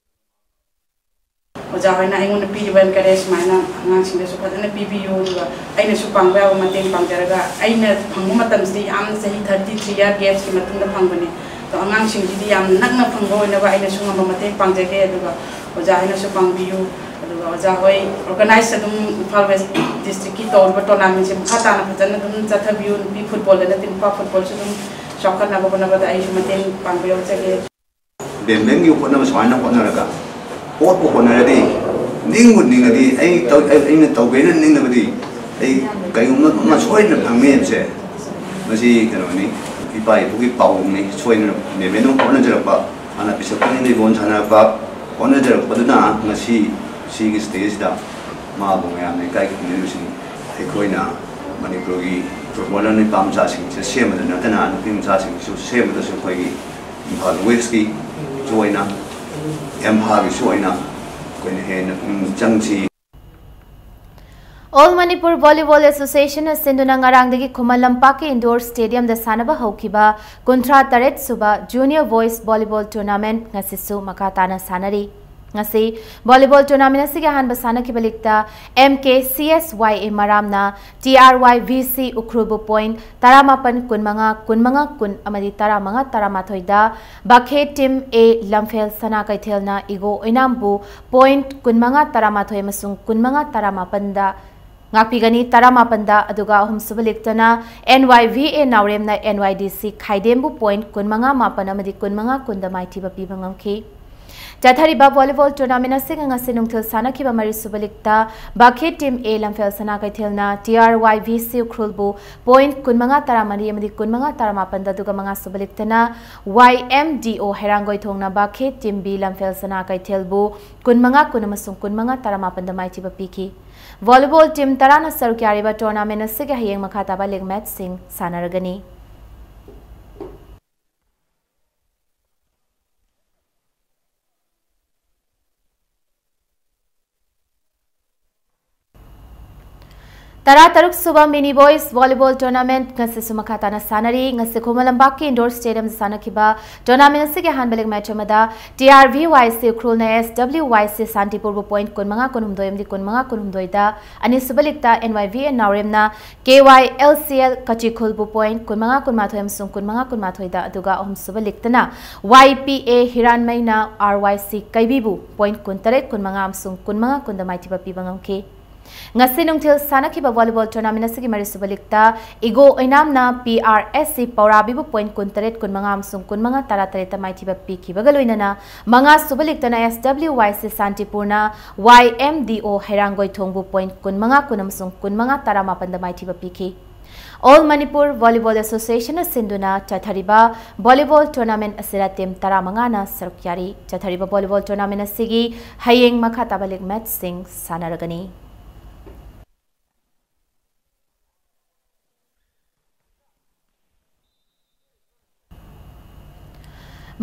ꯑꯣꯖꯥ ꯍꯣꯏꯅ ꯑꯩꯉꯣꯟꯗ ꯄꯤꯔꯤꯕ encourage ꯁꯨꯃꯥꯏꯅ ꯑꯉꯥꯡꯁꯤꯡꯗꯁꯨ ꯐꯖꯅ ꯄꯤꯕꯤꯌꯨ, ꯑꯗꯨꯒ ꯑꯩꯅꯁꯨ ꯄꯥꯡꯕ ꯌꯥꯕ ꯃꯇꯦꯡ ꯄꯥꯡꯖꯔꯒ, ꯑꯩꯅ ꯐꯪꯕ ꯃꯇꯝꯁꯤꯗꯤ ꯌꯥꯝ, ꯆꯍꯤ thirty three year gap ꯀꯤ ꯃꯇꯨꯡꯗ ꯐꯪꯕꯅꯤ꯫ ꯑꯗꯣ ꯑꯉꯥꯡꯁꯤꯡꯁꯤꯗꯤ ꯌꯥꯝ ꯅꯛꯅ ꯐꯪꯕ ꯑꯣꯏꯅꯕ ꯑꯩꯅꯁꯨ ꯉꯝꯕ ꯃꯇꯦꯡ ꯄꯥꯡꯖꯒꯦ꯫ ꯑꯗꯨꯒ ꯑꯣꯖꯥ ꯍꯣꯏꯅꯁꯨ ꯄꯥꯡꯕꯤꯌꯨ꯫ ꯑꯗꯨꯒ ꯑꯣꯖꯥ ꯍꯣꯏ organize ꯑꯗꯨꯝ ꯏꯝꯐꯥꯜ ꯋꯦꯁ ꯗꯤꯁꯇ꯭ꯔꯤꯛꯀꯤ ꯇꯧꯔꯤꯕ ꯇꯣꯔꯅꯥꯃꯦꯟꯁꯦ ꯃꯈꯥ ꯇꯥꯅ ꯐꯖꯅ ꯑꯗꯨꯝ ꯆꯠꯊꯕꯤꯌꯨ꯫ ꯅꯨꯄꯤ ꯐꯨꯠꯕꯣꯜꯗ ꯅꯠꯇꯦ, ꯅꯨꯄꯥ ꯐꯨꯠꯕꯣꯜꯁꯨ ꯑꯗꯨꯝ ꯆꯥꯎꯈꯠꯅꯕ ꯍꯣꯠꯅꯕꯗ ꯑꯩꯁꯨ ꯃꯇꯦꯡ ꯄꯥꯡꯕ ꯌꯥꯎꯖꯒꯦ꯫ ꯕꯦꯝꯕꯦꯝꯒꯤ ꯍꯣꯠꯅꯕ ꯁꯨꯃꯥꯏꯅ ꯍꯣꯠꯅꯔꯒ, ꯍꯣꯠꯄꯨ ꯍꯣꯠꯅꯔꯗꯤ, ꯅꯤꯡꯕꯨ ꯅꯤꯡꯉꯗꯤ, ꯑꯩ ꯇꯧ-, ꯑꯩ-, ꯑꯩꯅ ꯇꯧꯒꯦꯅ ꯅꯤꯡꯉꯕꯗꯤ ꯑꯩ ꯀꯩꯒꯨꯝꯕ ꯑꯃ ꯁꯣꯏꯗꯅ ꯐꯪꯅꯤ ꯍꯥꯏꯕꯁꯦ, ꯃꯁꯤ ꯀꯩꯅꯣꯅꯤ, ꯏꯄꯥ ꯏꯄꯨꯒꯤ ꯄꯥꯎꯔꯧꯅꯤ꯫ ꯁꯣꯏꯗꯅ ꯕꯦꯝꯕꯦꯝꯅ ꯍꯣꯠꯅꯖꯔꯛꯄ, ꯍꯥꯟꯅ ꯄꯤꯁꯛ ꯄꯤꯛꯂꯤꯉꯩꯗꯒꯤ ꯕꯣꯜ ꯁꯥꯟꯅꯔꯛꯄ, ꯍꯣꯠꯅꯖꯔꯛꯄꯗꯨꯅ ꯉꯁꯤ ꯁꯤꯒꯤ stage ꯁꯤꯗ ꯃꯥꯕꯨ ꯃꯌꯥꯝꯅ ꯏꯀꯥꯏ ꯈꯨꯝꯅꯔꯤꯕꯁꯤꯅꯤ꯫ ꯑꯩꯈꯣꯏꯅ ꯃꯅꯤꯄꯨꯔꯒꯤ ꯐꯨꯠꯕꯣꯂꯔ ꯅꯨꯄꯥ ꯃꯆꯥꯁꯤꯡꯁꯦ ꯁꯦꯝꯕꯗ ꯅꯠꯇꯅ ꯅꯨꯄꯤ ꯃꯆꯥꯁꯤꯡꯁꯨ ꯁꯦꯝꯕꯗꯁꯨ ꯑꯩꯈꯣꯏꯒꯤ ꯏꯝꯐꯥꯜ ꯋꯦꯁꯀꯤꯁꯨ ꯑꯣꯏꯅ, ꯏꯝꯐꯥꯜꯒꯤꯁꯨ ꯑꯣꯏꯅ ꯑꯩꯈꯣꯏꯅ ꯍꯦꯟꯅ ꯄꯨꯛꯅꯤꯡ ꯆꯪꯁꯤ꯫ All Manipur Volleyball Association ꯅ ꯁꯤꯟꯗꯨꯅ ꯉꯔꯥꯡꯗꯒꯤ ꯈꯨꯃꯟ ꯂꯝꯄꯥꯛꯀꯤ indoor stadium ꯗ ꯁꯥꯟꯅꯕ ꯍꯧꯈꯤꯕ ꯀꯨꯟꯊ꯭ꯔꯥ ꯇꯔꯦꯠ ꯁꯨꯕ Junior Boys Volleyball Tournament ꯉꯁꯤꯁꯨ ꯃꯈꯥ ꯇꯥꯅ ꯁꯥꯟꯅꯔꯤ꯫ ꯉꯁꯤ volleyball tournament ꯑꯁꯤꯒꯤ ꯑꯍꯥꯟꯕ ꯁꯥꯟꯅꯈꯤꯕ league ꯇ M K C S Y A ꯃꯔꯥꯝꯅ T R Y V C ꯎꯈ꯭ꯔꯨꯜꯕꯨ point ꯇꯔꯥꯃꯥꯄꯟ, ꯀꯨꯟꯃꯉꯥ, ꯀꯨꯟꯃꯉꯥ, ꯀꯨꯟ ꯑꯃꯗꯤ ꯇꯔꯥꯃꯉꯥ, ꯇꯔꯥꯃꯥꯊꯣꯏꯗ, ꯕꯥꯈꯦ team A ꯂꯝꯐꯦꯜ ꯁꯅꯥ ꯀꯩꯊꯦꯜꯅ ꯏꯒꯣ ꯑꯣꯏꯅꯥꯝꯕꯨ point ꯀꯨꯟꯃꯉꯥ, ꯇꯔꯥꯃꯥꯊꯣꯏ ꯑꯃꯁꯨꯡ ꯀꯨꯟꯃꯉꯥ, ꯇꯔꯥꯃꯥꯄꯟꯗ ꯉꯥꯛꯄꯤꯒꯅꯤ꯫ ꯇꯔꯥꯃꯥꯄꯟꯗ, ꯑꯗꯨꯒ ꯑꯍꯨꯝꯁꯨꯕ league ꯇꯅ N Y V A ꯅꯥꯎꯔꯦꯝꯅ N Y D C ꯈꯥꯏꯗꯦꯝꯕꯨ point ꯀꯨꯟꯃꯉꯥ, ꯃꯥꯄꯟ ꯑꯃꯗꯤ ꯀꯨꯟꯃꯉꯥ, ꯀꯨꯟꯗ ꯃꯥꯏꯊꯤꯕ ꯄꯤꯕ ꯉꯝꯈꯤ꯫ ꯆꯠꯊꯔꯤꯕ volleyball tournament ꯑꯁꯤꯒ ꯉꯁꯤ ꯅꯨꯡꯊꯤꯜ ꯁꯥꯟꯅꯈꯤꯕ ꯃꯔꯤꯁꯨꯕ league ꯇ ꯕꯥꯈꯦ team A ꯂꯝꯐꯦꯜ ꯁꯅꯥ ꯀꯩꯊꯦꯜꯅ T R Y V C ꯎꯈ꯭ꯔꯨꯜꯕꯨ point ꯀꯨꯟꯃꯉꯥ, ꯇꯔꯥꯃꯔꯤ ꯑꯃꯗꯤ ꯀꯨꯟꯃꯉꯥ, ꯇꯔꯥꯃꯥꯄꯟꯗ, ꯑꯗꯨꯒ ꯃꯉꯥꯁꯨꯕ league ꯇꯅ Y M D O ꯍꯩꯔꯥꯡꯒꯣꯏꯊꯣꯡꯅ ꯕꯥꯈꯦ team B ꯂꯝꯐꯦꯜ ꯁꯅꯥ ꯀꯩꯊꯦꯜꯕꯨ ꯀꯨꯟꯃꯉꯥ, ꯀꯨꯟ ꯑꯃꯁꯨꯡ ꯀꯨꯟꯃꯉꯥ, ꯇꯔꯥꯃꯥꯄꯟꯗ ꯃꯥꯏꯊꯤꯕ ꯄꯤꯈꯤ꯫ Volleyball team ꯇꯔꯥꯅ ꯁꯔꯨꯛ ꯌꯥꯔꯤꯕ tournament ꯑꯁꯤꯒꯤ ꯍꯌꯦꯡ ꯃꯈꯥ ꯇꯥꯕ league match ꯁꯤꯡ ꯁꯥꯟꯅꯔꯒꯅꯤ꯫ ꯇꯔꯥꯇꯔꯨꯛ ꯁꯨꯕ Mini Boys Volleyball Tournament ꯉꯁꯤꯁꯨ ꯃꯈꯥ ꯇꯥꯅ ꯁꯥꯟꯅꯔꯤ꯫ ꯉꯁꯤ ꯈꯨꯃꯟ ꯂꯝꯄꯥꯛꯀꯤ indoor stadium ꯗ ꯁꯥꯟꯅꯈꯤꯕ tournament ꯑꯁꯤꯒꯤ ꯑꯍꯥꯟꯕ leg match ꯑꯃꯗ T R V Y C ꯎꯈ꯭ꯔꯨꯜꯅ S W Y C ꯁꯥꯟꯇꯤꯄꯨꯔꯕꯨ point ꯀꯨꯟꯃꯉꯥ ꯀꯨꯟꯍꯨꯝꯗꯣꯏ ꯑꯃꯗꯤ ꯀꯨꯟꯃꯉꯥ ꯀꯨꯟꯍꯨꯝꯗꯣꯏꯗ, ꯑꯅꯤꯁꯨꯕ leg ꯇ N Y V A ꯅꯥꯎꯔꯦꯝꯅ K Y L C L ꯀꯆꯤꯈꯨꯜꯕꯨ point ꯀꯨꯟꯃꯉꯥ ꯀꯨꯟꯃꯥꯊꯣꯏ ꯑꯃꯁꯨꯡ ꯀꯨꯟꯃꯉꯥ ꯀꯨꯟꯃꯥꯊꯣꯏꯗ, ꯑꯗꯨꯒ ꯑꯍꯨꯝꯁꯨꯕ leg ꯇꯅ Y P A ꯍꯤꯔꯥꯟꯃꯩꯅ R Y C ꯀꯩꯕꯤꯕꯨ point ꯀꯨꯟꯇꯔꯦꯠ ꯀꯨꯟꯃꯉꯥ ꯑꯃꯁꯨꯡ ꯀꯨꯟꯃꯉꯥ ꯀꯨꯟꯗ ꯃꯥꯏꯊꯤꯕ ꯄꯤꯕ ꯉꯝꯈꯤ꯫ ꯉꯁꯤ ꯅꯨꯡꯊꯤꯜ ꯁꯥꯟꯅꯈꯤꯕ volleyball tournament ꯑꯁꯤꯒꯤ ꯃꯔꯤꯁꯨꯕ leg ꯇ ꯏꯒꯣ ꯑꯣꯏꯅꯥꯝꯅ P R S C ꯄꯧꯔꯥꯕꯤꯕꯨ point ꯀꯨꯟꯇꯔꯦꯠ ꯀꯨꯟꯃꯉꯥ ꯑꯃꯁꯨꯡ ꯀꯨꯟꯃꯉꯥ ꯇꯔꯥꯇꯔꯦꯠꯇ ꯃꯥꯏꯊꯤꯕ ꯄꯤꯈꯤꯕꯒ ꯂꯣꯏꯅꯅ, ꯃꯉꯥꯁꯨꯕ leg ꯇꯅ S W Y C ꯁꯥꯟꯇꯤꯄꯨꯔꯅ Y M D O ꯍꯩꯔꯥꯡꯒꯣꯏꯊꯣꯡꯕꯨ point ꯀꯨꯟꯃꯉꯥ ꯀꯨꯟ ꯑꯃꯁꯨꯡ ꯀꯨꯟꯃꯉꯥ ꯇꯔꯥꯃꯥꯄꯟꯗ ꯃꯥꯏꯊꯤꯕ ꯄꯤꯈꯤ꯫ All Manipur Volleyball Association ꯅ ꯁꯤꯟꯗꯨꯅ ꯆꯠꯊꯔꯤꯕ volleyball tournament ꯑꯁꯤꯗ team ꯇꯔꯥꯃꯉꯥꯅ ꯁꯔꯨꯛ ꯌꯥꯔꯤ꯫ ꯆꯠꯊꯔꯤꯕ volleyball tournament ꯑꯁꯤꯒꯤ ꯍꯌꯦꯡ ꯃꯈꯥ ꯇꯥꯕ leg match ꯁꯤꯡ ꯁꯥꯟꯅꯔꯒꯅꯤ꯫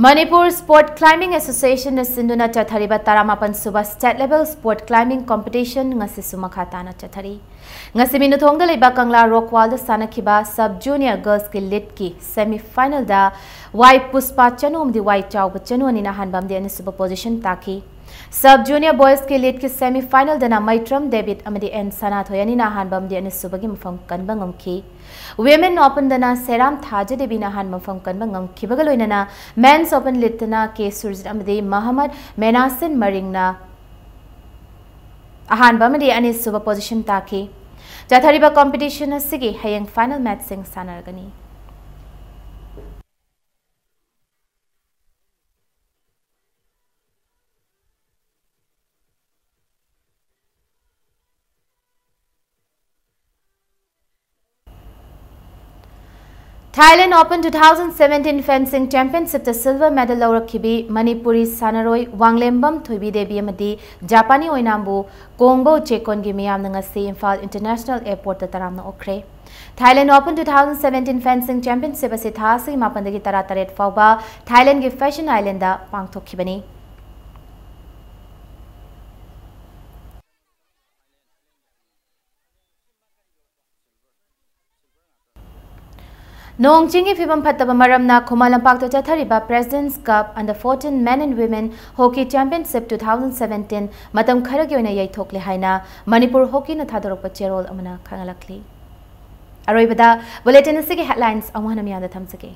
Manipur Sport Climbing Association ꯅ ꯁꯤꯟꯗꯨꯅ ꯆꯠꯊꯔꯤꯕ ꯇꯔꯥꯃꯥꯄꯟ ꯁꯨꯕ State Level Sport Climbing Competition ꯉꯁꯤꯁꯨ ꯃꯈꯥ ꯇꯥꯅ ꯆꯠꯊꯔꯤ꯫ ꯉꯁꯤ ꯃꯤꯅꯨꯊꯣꯡꯗ ꯂꯩꯕ ꯀꯪꯂꯥ Rock Wall ꯗ ꯁꯥꯟꯅꯈꯤꯕ Sub Junior Girls ꯀꯤ league ꯀꯤ semi final ꯗ Y ꯄꯨꯁꯄꯥ ꯆꯅꯨ ꯑꯃꯗꯤ Y ꯆꯥꯎꯕ ꯆꯅꯨ ꯑꯅꯤꯅ ꯑꯍꯥꯟꯕ ꯑꯃꯗꯤ ꯑꯅꯤꯁꯨꯕ position ꯇꯥꯈꯤ꯫ Sub Junior Boys ꯀꯤ league ꯀꯤ semi final ꯗꯅ ꯃꯩꯇ꯭ꯔꯝ ꯗꯦꯕꯤꯠ ꯑꯃꯗꯤ N ꯁꯅꯥꯊꯣꯏ ꯑꯅꯤꯅ ꯑꯍꯥꯟꯕ ꯑꯃꯗꯤ ꯑꯅꯤꯁꯨꯕꯒꯤ ꯃꯐꯝ ꯀꯟꯕ ꯉꯝꯈꯤ꯫ Women Open ꯗꯅ ꯁꯦꯔꯥꯝ ꯊꯥꯖꯗꯦꯕꯤꯅ ꯑꯍꯥꯟꯕ ꯃꯐꯝ ꯀꯟꯕ ꯉꯝꯈꯤꯕꯒ ꯂꯣꯏꯅꯅ, Men's Open league ꯇꯅ K ꯁꯨꯔꯖꯤꯠ ꯑꯃꯗꯤ ꯃꯍꯃꯗ ꯃꯦꯅꯥꯁꯤꯟ ꯃꯔꯤꯡꯅ ꯑꯍꯥꯟꯕ ꯑꯃꯗꯤ ꯑꯅꯤꯁꯨꯕ position ꯇꯥꯈꯤ꯫ ꯆꯠꯊꯔꯤꯕ competition ꯑꯁꯤꯒꯤ ꯍꯌꯦꯡ final match ꯁꯤꯡ ꯁꯥꯟꯅꯔꯒꯅꯤ꯫ Thailand Open two thousand seventeen Fencing Championship ꯇ silver medal ꯂꯧꯔꯛꯈꯤꯕꯤ ꯃꯅꯤꯄꯨꯔꯤ ꯁꯥꯟꯅꯔꯣꯏ ꯋꯥꯡꯂꯦꯝꯕꯝ ꯊꯣꯏꯕꯤ ꯗꯦꯕꯤ ꯑꯃꯗꯤ ꯖꯄꯥꯅꯤ ꯑꯣꯏꯅꯥꯝꯕꯨ ꯀꯣꯡꯕꯧ ꯆꯦꯛꯀꯣꯟꯒꯤ ꯃꯤꯌꯥꯝꯅ ꯉꯁꯤ ꯏꯝꯐꯥꯜ International Airport ꯇ ꯇꯔꯥꯝꯅ ꯑꯣꯛꯈ꯭ꯔꯦ꯫ Thailand Open two thousand seventeen Fencing Championship ꯑꯁꯤ ꯊꯥ ꯑꯁꯤꯒꯤ ꯃꯥꯄꯟꯗꯒꯤ ꯇꯔꯥꯇꯔꯦꯠ ꯐꯥꯎꯕ Thailand ꯒꯤ Fashion Island ꯗ ꯄꯥꯡꯊꯣꯛꯈꯤꯕꯅꯤ꯫ ꯅꯣꯡ ꯆꯤꯡꯒꯤ ꯐꯤꯕꯝ ꯐꯠꯇꯕ ꯃꯔꯝꯅ ꯈꯨꯃꯟ ꯂꯝꯄꯥꯛꯇ ꯆꯠꯊꯔꯤꯕ Presidents Cup Under fourteen Men and Women Hockey Championship two thousand seventeen ꯃꯇꯝ ꯈꯔꯒꯤ ꯑꯣꯏꯅ ꯌꯩꯊꯣꯛꯂꯦ ꯍꯥꯏꯅ ꯃꯅꯤꯄꯨꯔ ꯍꯣꯀꯤꯅ ꯊꯥꯗꯣꯔꯛꯄ ꯆꯦꯔꯣꯜ ꯑꯃꯅ ꯈꯪꯍꯜꯂꯛꯂꯤ꯫ ꯑꯔꯣꯏꯕꯗ bulletin ꯑꯁꯤꯒꯤ headlines ꯑꯃꯨꯛ ꯍꯟꯅ ꯃꯤꯌꯥꯝꯗ ꯊꯝꯖꯒꯦ꯫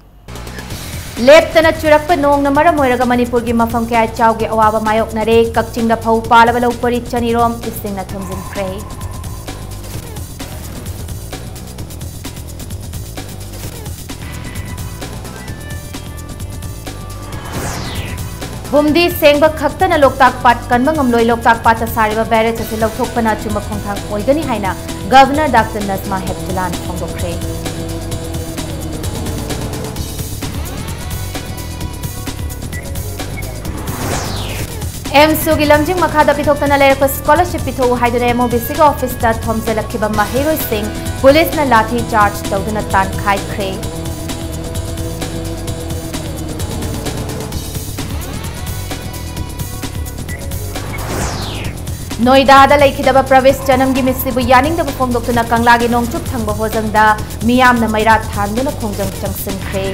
ꯂꯦꯞꯇꯅ ꯆꯨꯔꯛꯄ ꯅꯣꯡꯅ ꯃꯔꯝ ꯑꯣꯏꯔꯒ ꯃꯅꯤꯄꯨꯔꯒꯤ ꯃꯐꯝ ꯀꯌꯥ ꯆꯥꯎꯒꯤ ꯑꯋꯥꯕ ꯃꯥꯌꯣꯛꯅꯔꯦ꯫ ꯀꯛꯆꯤꯡꯗ ꯐꯧ ꯄꯥꯜꯂꯕ ꯂꯧ ꯄꯔꯤ ꯆꯅꯤꯔꯣꯝ ꯏꯁꯤꯡꯅ ꯊꯨꯝꯖꯤꯟꯈ꯭ꯔꯦ꯫ ꯐꯨꯝꯗꯤ ꯁꯦꯡꯕ ꯈꯛꯇꯅ ꯂꯣꯛꯇꯥꯛ ꯄꯥꯠ ꯀꯟꯕ ꯉꯝꯂꯣꯏ꯫ ꯂꯣꯛꯇꯥꯛ ꯄꯥꯠꯇ ꯁꯥꯔꯤꯕ barrage ꯑꯁꯤ ꯂꯧꯊꯣꯛꯄꯅ ꯑꯆꯨꯝꯕ ꯈꯣꯡꯊꯥꯡ ꯑꯣꯏꯒꯅꯤ ꯍꯥꯏꯅ Governor Doctor Najma Heptullaꯅ ꯐꯣꯡꯗꯣꯛꯈ꯭ꯔꯦ꯫ AMSUꯒꯤ ꯂꯝꯖꯤꯡ ꯃꯈꯥꯗ ꯄꯤꯊꯣꯛꯇꯅ ꯂꯩꯔꯛꯄ scholarship ꯄꯤꯊꯣꯛꯎ ꯍꯥꯏꯗꯨꯅ MOBCꯒꯤ officeꯇ ꯊꯣꯝꯖꯤꯜꯂꯛꯈꯤꯕ ꯃꯍꯩꯔꯣꯏꯁꯤꯡ ꯄꯨꯂꯤꯁꯅ ꯂꯥꯊꯤ charge ꯇꯧꯗꯨꯅ ꯇꯥꯟꯈꯥꯏꯈ꯭ꯔꯦ꯫ ꯅꯣꯏꯗꯥꯗ ꯂꯩꯈꯤꯗꯕ ꯄ꯭ꯔꯕꯤꯁ ꯆꯅꯝꯒꯤ ꯃꯤꯠꯁꯤꯕꯨ ꯌꯥꯅꯤꯡꯗꯕ ꯐꯣꯡꯗꯣꯛꯇꯨꯅ ꯀꯪꯂꯥꯒꯤ ꯅꯣꯡꯆꯨꯞ ꯊꯪꯕ ꯍꯣꯖꯪꯗ ꯃꯤꯌꯥꯝꯅ ꯃꯩꯔꯥ ꯊꯥꯟꯗꯨꯅ ꯈꯣꯡꯖꯪ ꯆꯪꯁꯤꯟꯈ꯭ꯔꯦ꯫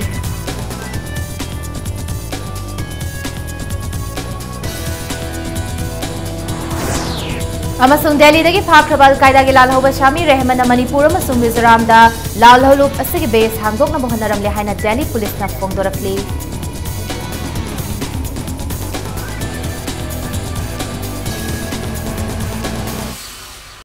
ꯑꯃꯁꯨꯡ ꯗꯦꯜꯂꯤꯗꯒꯤ ꯐꯥꯈ꯭ꯔꯕ ꯑꯜ ꯀꯥꯏꯗꯥꯒꯤ ꯂꯥꯜꯍꯧꯕ ꯁꯥꯃꯤ ꯔꯦꯍꯃꯟꯅ ꯃꯅꯤꯄꯨꯔ ꯑꯃꯁꯨꯡ ꯃꯤꯖꯣꯔꯥꯝꯗ ꯂꯥꯜꯍꯧꯂꯨꯞ ꯑꯁꯤꯒꯤ base ꯍꯥꯡꯗꯣꯛꯅꯕ ꯍꯣꯠꯅꯔꯝꯂꯦ ꯍꯥꯏꯅ ꯗꯦꯜꯂꯤ ꯄꯨꯂꯤꯁꯅ ꯐꯣꯡꯗꯣꯔꯛꯂꯤ꯫